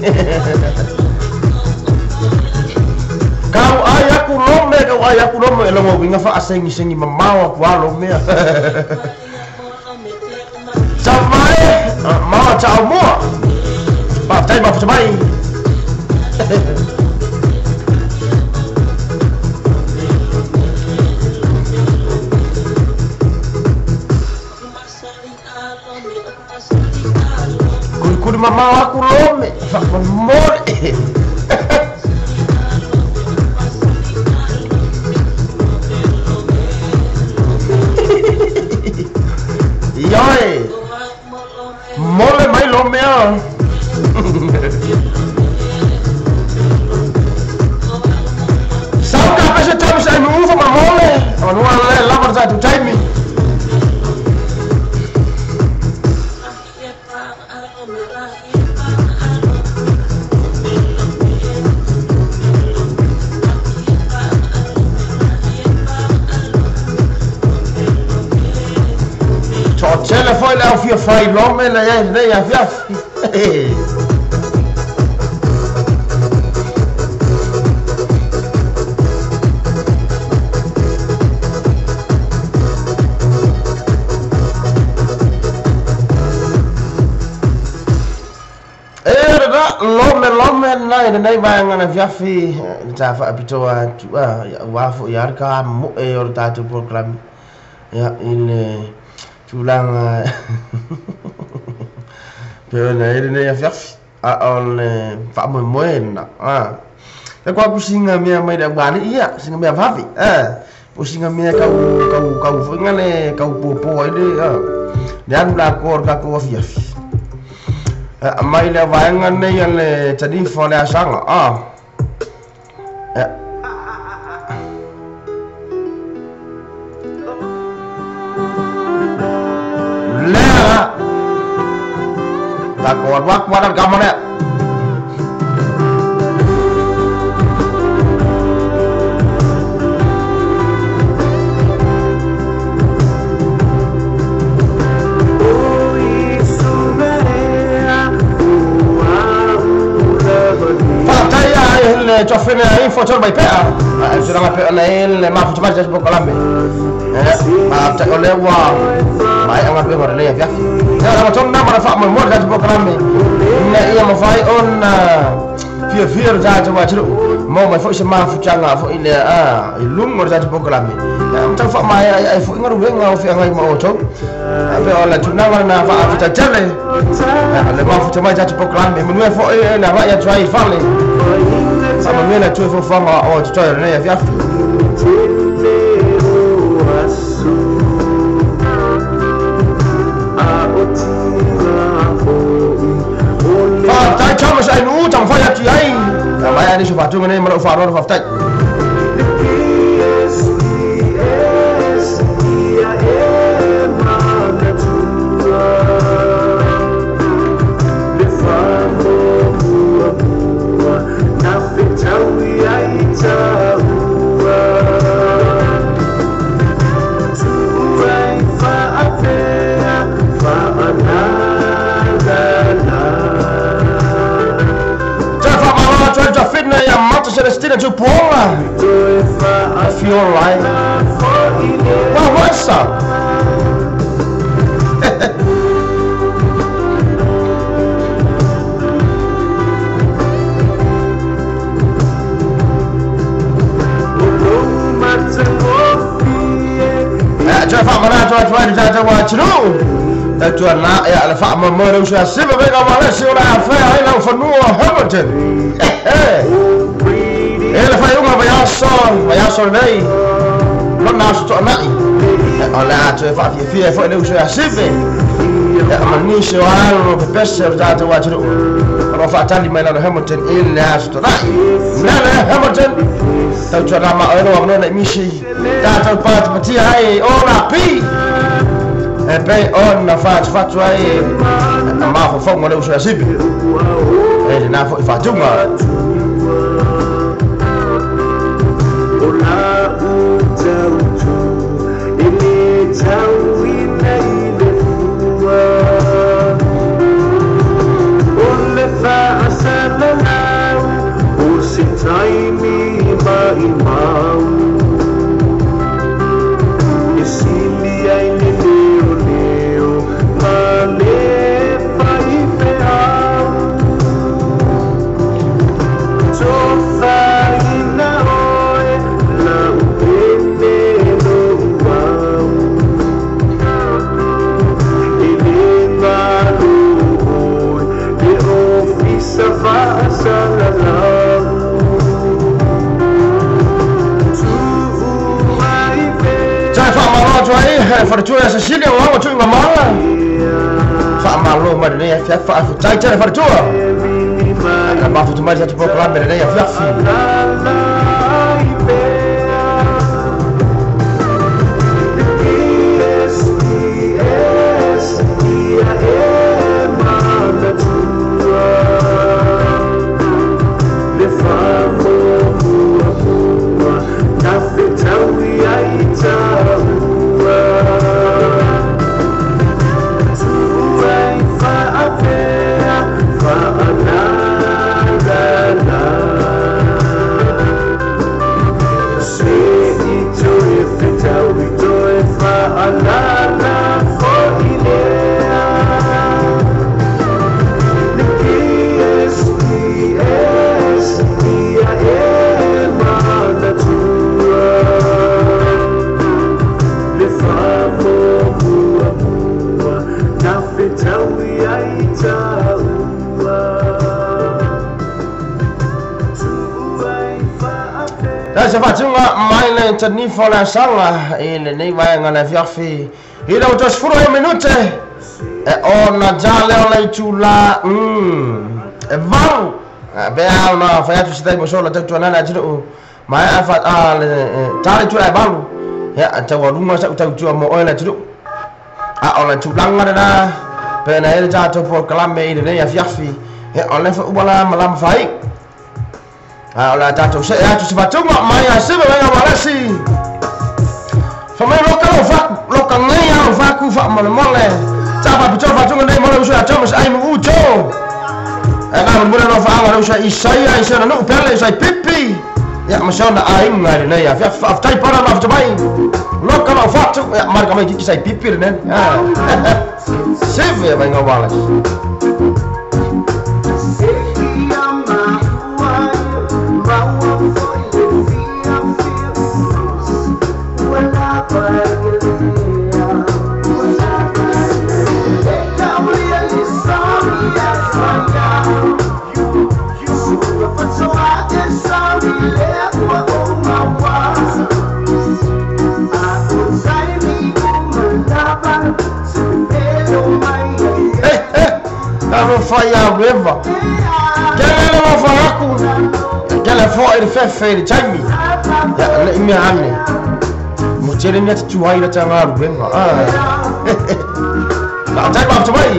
Kau ai aku lome, kau ai aku lome e longo winga fa asengi sengi mamao aku alo mea. Samai, ma chao mua. Pa tai ma mai. Kuri mamao aku lome, fa mole. Ioi, mole mai lomea. Sau ka pese tamu sa nuufa ma mole. Amanua le lava sa tu taimi. Tele foi lá o fio fai lome le le ya fia. Era lome lome na nei vai ngana fia fi ta fa pitoa tu a wa fo ya ka mo e o ta tu program ya ile tulaga pe ona ele nei afiafi a o le faamoemoe lena a e kua kusiga mea mai le aualii ia siga mea vave a po siga mea kau kau kau foiga le kau puapua ai le a le alu lakoa o le tatou afiafi mai le vaega nei a le tanifa o le asaga a lea ta ko wak wala ka mo ne. Tofene info tol mai pea. Se na pea na ele ma fu mai bo kalambe. Ma ta ole wa. Mai anga pe mara le ya. Ya na ton na mara fa mo mo da bo kalambe. Na ia ma fai on fia fia ja ja wa chiru. Mo mai fo se ma fu changa fo ile a ilung mo da bo kalambe. Ya ta fa mai ai fo ngaru nga o fi ngai ma o to. Pe ola tuna na fa fu ta tele. Le ma fu mai ja bo kalambe. Mo fo na va ya try fale. Sama mena tu fo fanga o tu toi ne ya. Fa tai chama sai nu tang fa ya ti ai. Ma ya ni so fa tu ne ma fa ro fa tai. Celestina to Paula. I feel like. Well, what's up? Ele fai unga vai aso, vai aso nei. Non na so nai. Ola tu fa fia fia foi le uso asive. Ia ma nisi o alo pepese o le tatou atunuu o loo faatali mai lalo Hamilton i le aso Tana'i. Nana Hamilton tautuana ma oe lou avanoa na'i misi tatou patipatia ai o lapi e pei ona fatufatu ai mafaufauga o le uso ia Sivi e lenā fo'i faatuga. O lau tautu e le tauina i le fua o le faasalalau o se taimi maimau e sili ai le leoleo ma le faifeau tofaina oe lau pele lou au e le galo oe le ofisa faasalalau tuu ai Sa faamalo atu ai faletua ia Cecilia o au tuuga mala faamalo mai lenei afiafi faafetai tele faletua na mafutu mai tatou polokalame lenei afiafi. Se faatuga mai le tanifa o le asaga i lenei vaega le afiafi i le 80 ai minute e ona ja lea o le itulā e 8 pea ona fai atu se taimi o sola tautuanana atunuu maea fa a le ta le itula e 8 ia taualuga sa'u tautua mo oe le atunuu a o le tulaga lenā pe na ai le tatou polokalame i lenei afiafi ia o le fo'u ua la malama fai a o le tatou se'e atu se faatuga mai a sive vaiga malesi fa mai loka lo fa loka ngai a lo fa ku fa molemole ta fa pito faatuga nei mo le uso ia Thomas ai mo uto e na mo le fa anga le uso Isaia i se na nuu pele sai pipi ia ma se ona aiga i lenei afiafi faafetai pana mafuta mai loka lau fatu ia marika mai kiki sai pipi lenei sive vaiga walesi. Fai river. Kele le mo fa aku. Kele fo i le fefe i le taimi. Ia le mea ane. Mo tere ni atu tuai la tanga ruenga. Ah. La tai ma mai.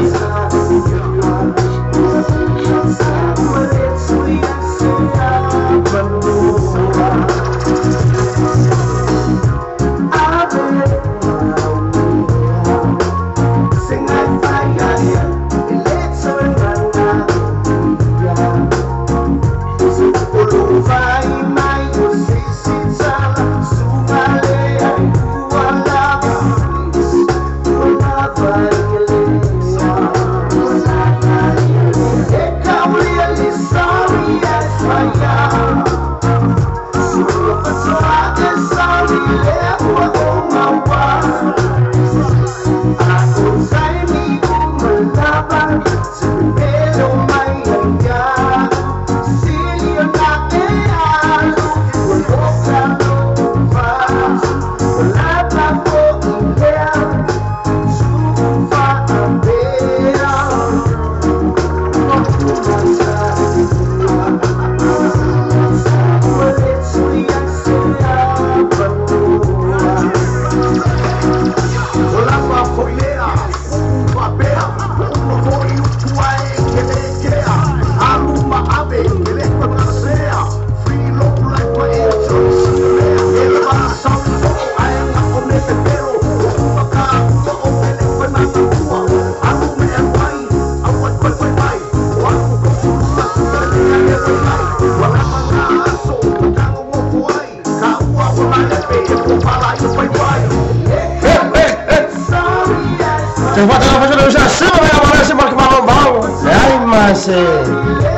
se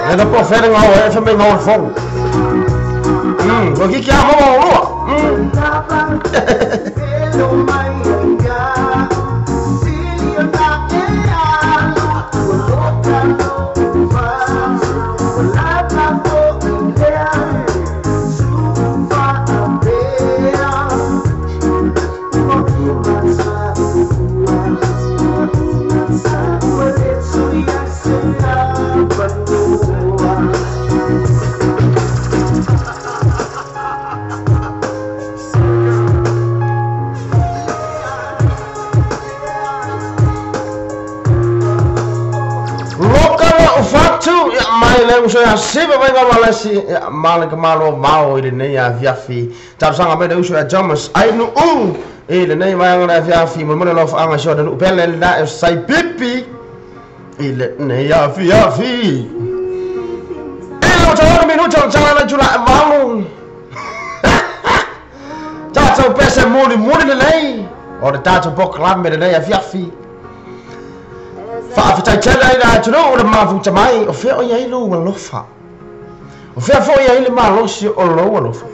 le na po fere ngau e fe me ngau fong. O ki kia mo lua. Mai le uso ia siva vai ngā si male ka malo mao i le nei a fiafi. Talosaga mai le uso ia Thomas ai nu i le nei mai ngā fiafi mo mo le lofa anga sio nu pele la e sai pipi i le nei a fiafi. E lo tau minuto tala la jula malu. Tatou pese muli muli le nei. O le tatou poklam le nei a fiafi. Whaafetai tele ai la atunu o le mafuta mai o fea o iai lo alofa. O fea fo iai le malosi o lo alofa.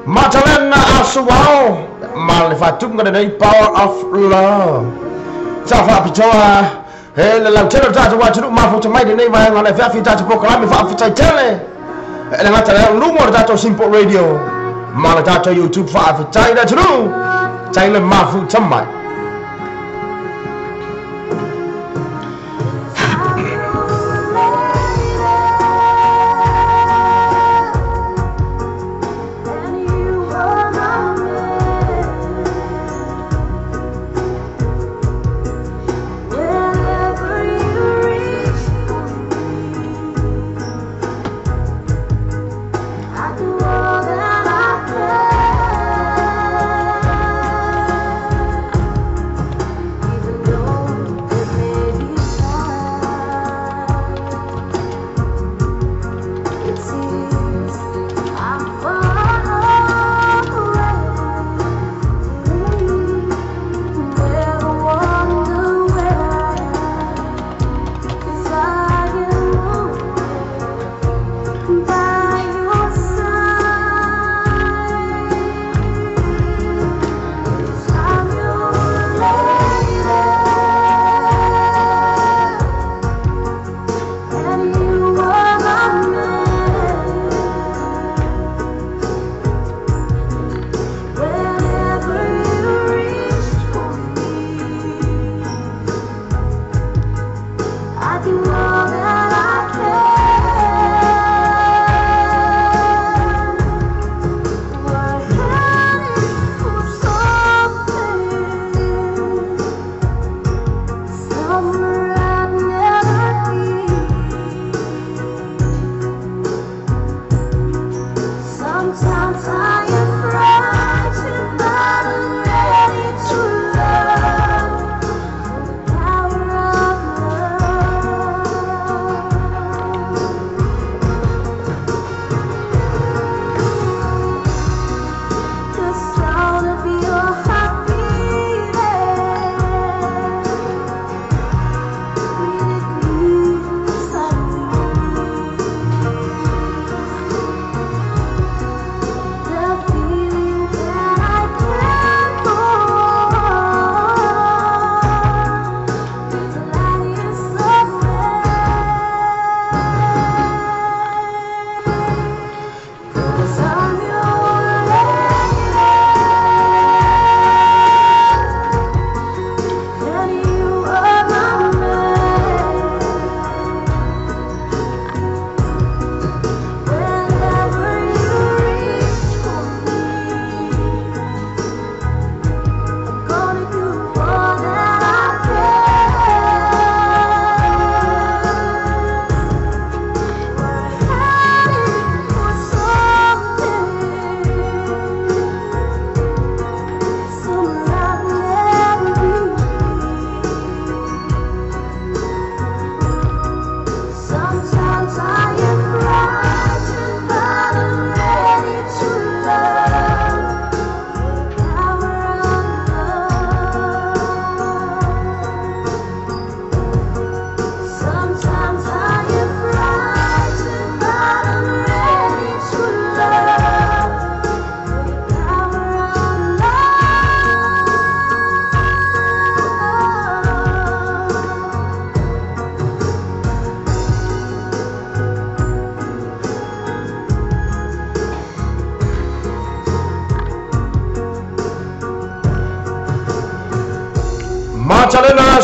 Matalena asuao ma le whatunga nei power of love. Sa whaapitoa he le lau tele o tātou atunu mafuta mai le nei vai ngā le whiawhi tātou pokalame whaafetai tele. E le ngata leo lungo o tātou Simple Radio. Ma le tātou YouTube whaafetai le atunu. Taylor Mafu Tamai.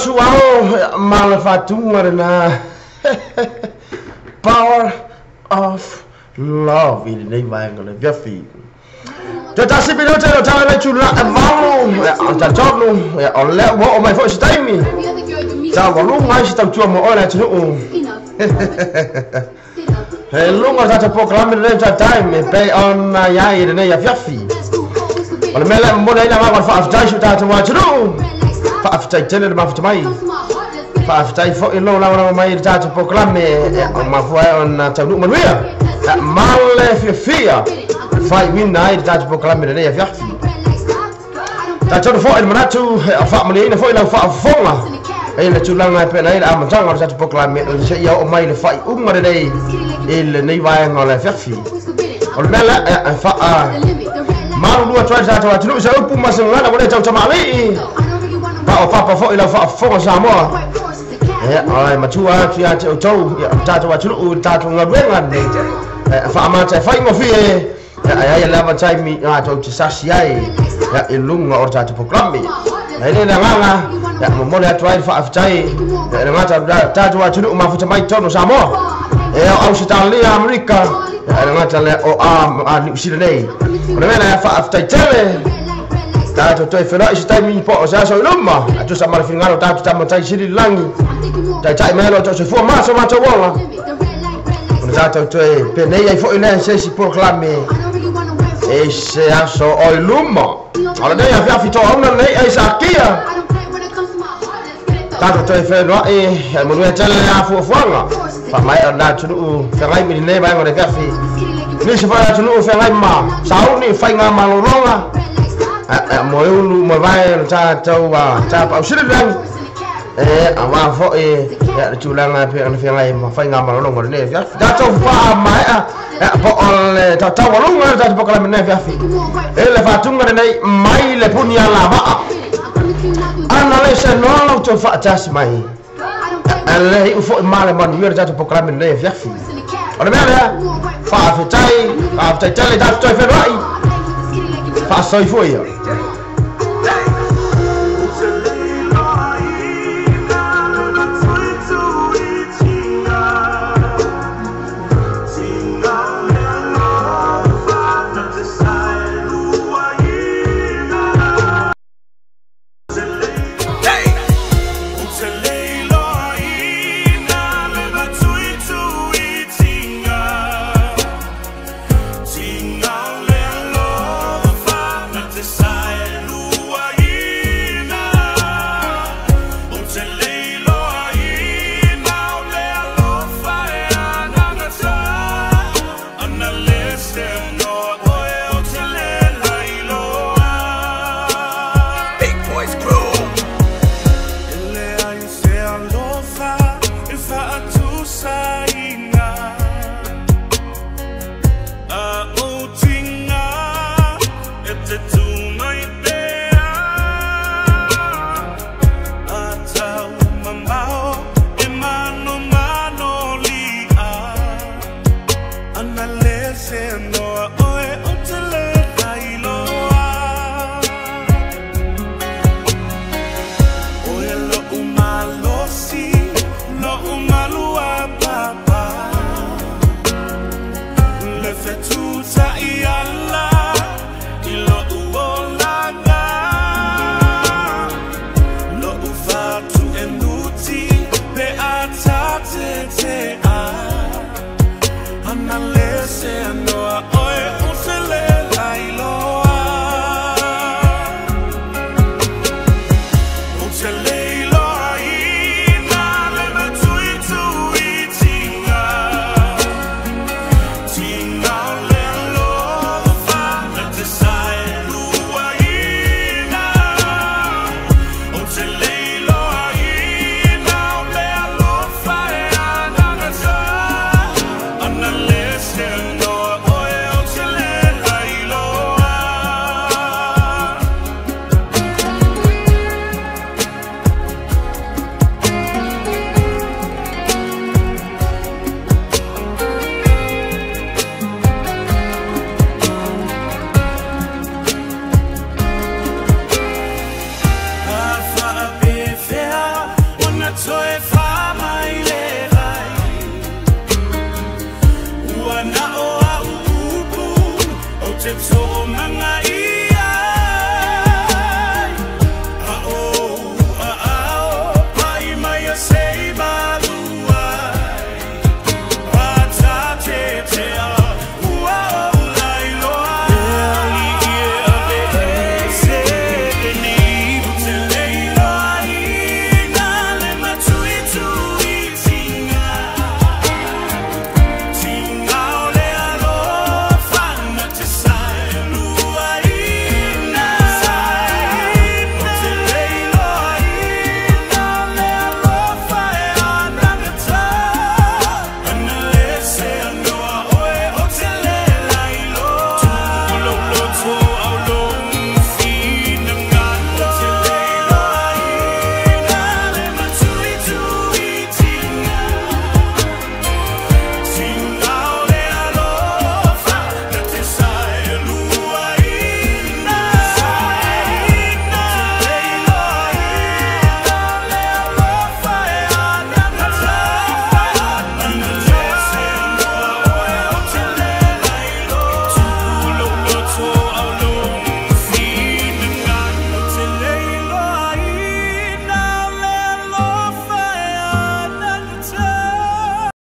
Suao ma le faatuga lena Power of Love i lenei vaega o le afiafi. Toe tasi minute le tala mai tula e 8, o le talitonu o lea ua oo mai foi se taimi taualuga ai se tautua mo oe le atunuu. He luga o le tatou polokalame lenei o Time e pei ona i ai i lenei afiafi. O le mea lea e momoli ai le agaga o le faafetai i si o tatou atunuu. Faafetai tele le mafuta mai. Faafetai foi lou lagolago mai i le tatou polokalame e mafua ai ona taunuu manuia ma le fiafia faaiuina ai le tatou polokalame lenei afiafi. Talitonu foi le manatu e faamalieina foi lau faafofoga i le tulaga e pei ona i ai le amataga o le tatou polokalame seia oo mai le faaiuga lenei i lenei vaega o le afiafi. O le mea lea e faa malulu atu ai le tatou atunuu i se upu ma se gagana ua le tautamalii paopapa foi lau faafofoga Samoa. Ia, e matua atu ia te outou, ia, o le tatou atunuu i le tatou galuega lenei. E faamata e faigofie, ia, e ai lava taimi tatou te sasi ai, ia, i luga o le tatou polokalame. E le le agaga, ia, momoli atu ai le faafetai, ia, i le gata o le tatou atunuu mafuta mai totonu o Samoa. E o Ausetalia, Amerika, ia, e le gata lea o a Niu Sila nei. O le mea lea faafetai tele. Tatou toe feiloai se taimi po o se aso i luma, a tusa ma le finagalo o tatou tamatai sili i le lagi, taitai mai lo soifua ma so matou ola. Ona tatou toe penei ai foi lea i se isi polokalame i se aso o i luma. O lenei afiafi toauna lenei ai sakia. Tatou toe feiloai e manuia tele le afuafuaga. Faamaea o lena atunuu feagai ma lenei vaega o le afiafi. Nisi foi atunuu feagai ma sauni faiga malologa. Mo e ulu mo vae o le tatou tapaau sili le lagi. E aua foi le tulaga e pei ona feagai ma faiga malologa o lenei afiafi. Tatou faamaea po o le tautaualuga le tatou polokalame lenei afiafi. E le faatuga lenei mai le puni alavaa. Ana le se noa lau outou faatasi mai. E le iu foi ma le manuia le tatou polokalame lenei afiafi. O le mea lea, faafetai, faafetai tele tatou toe feiloai. Faasoifua ia. Big boys groove.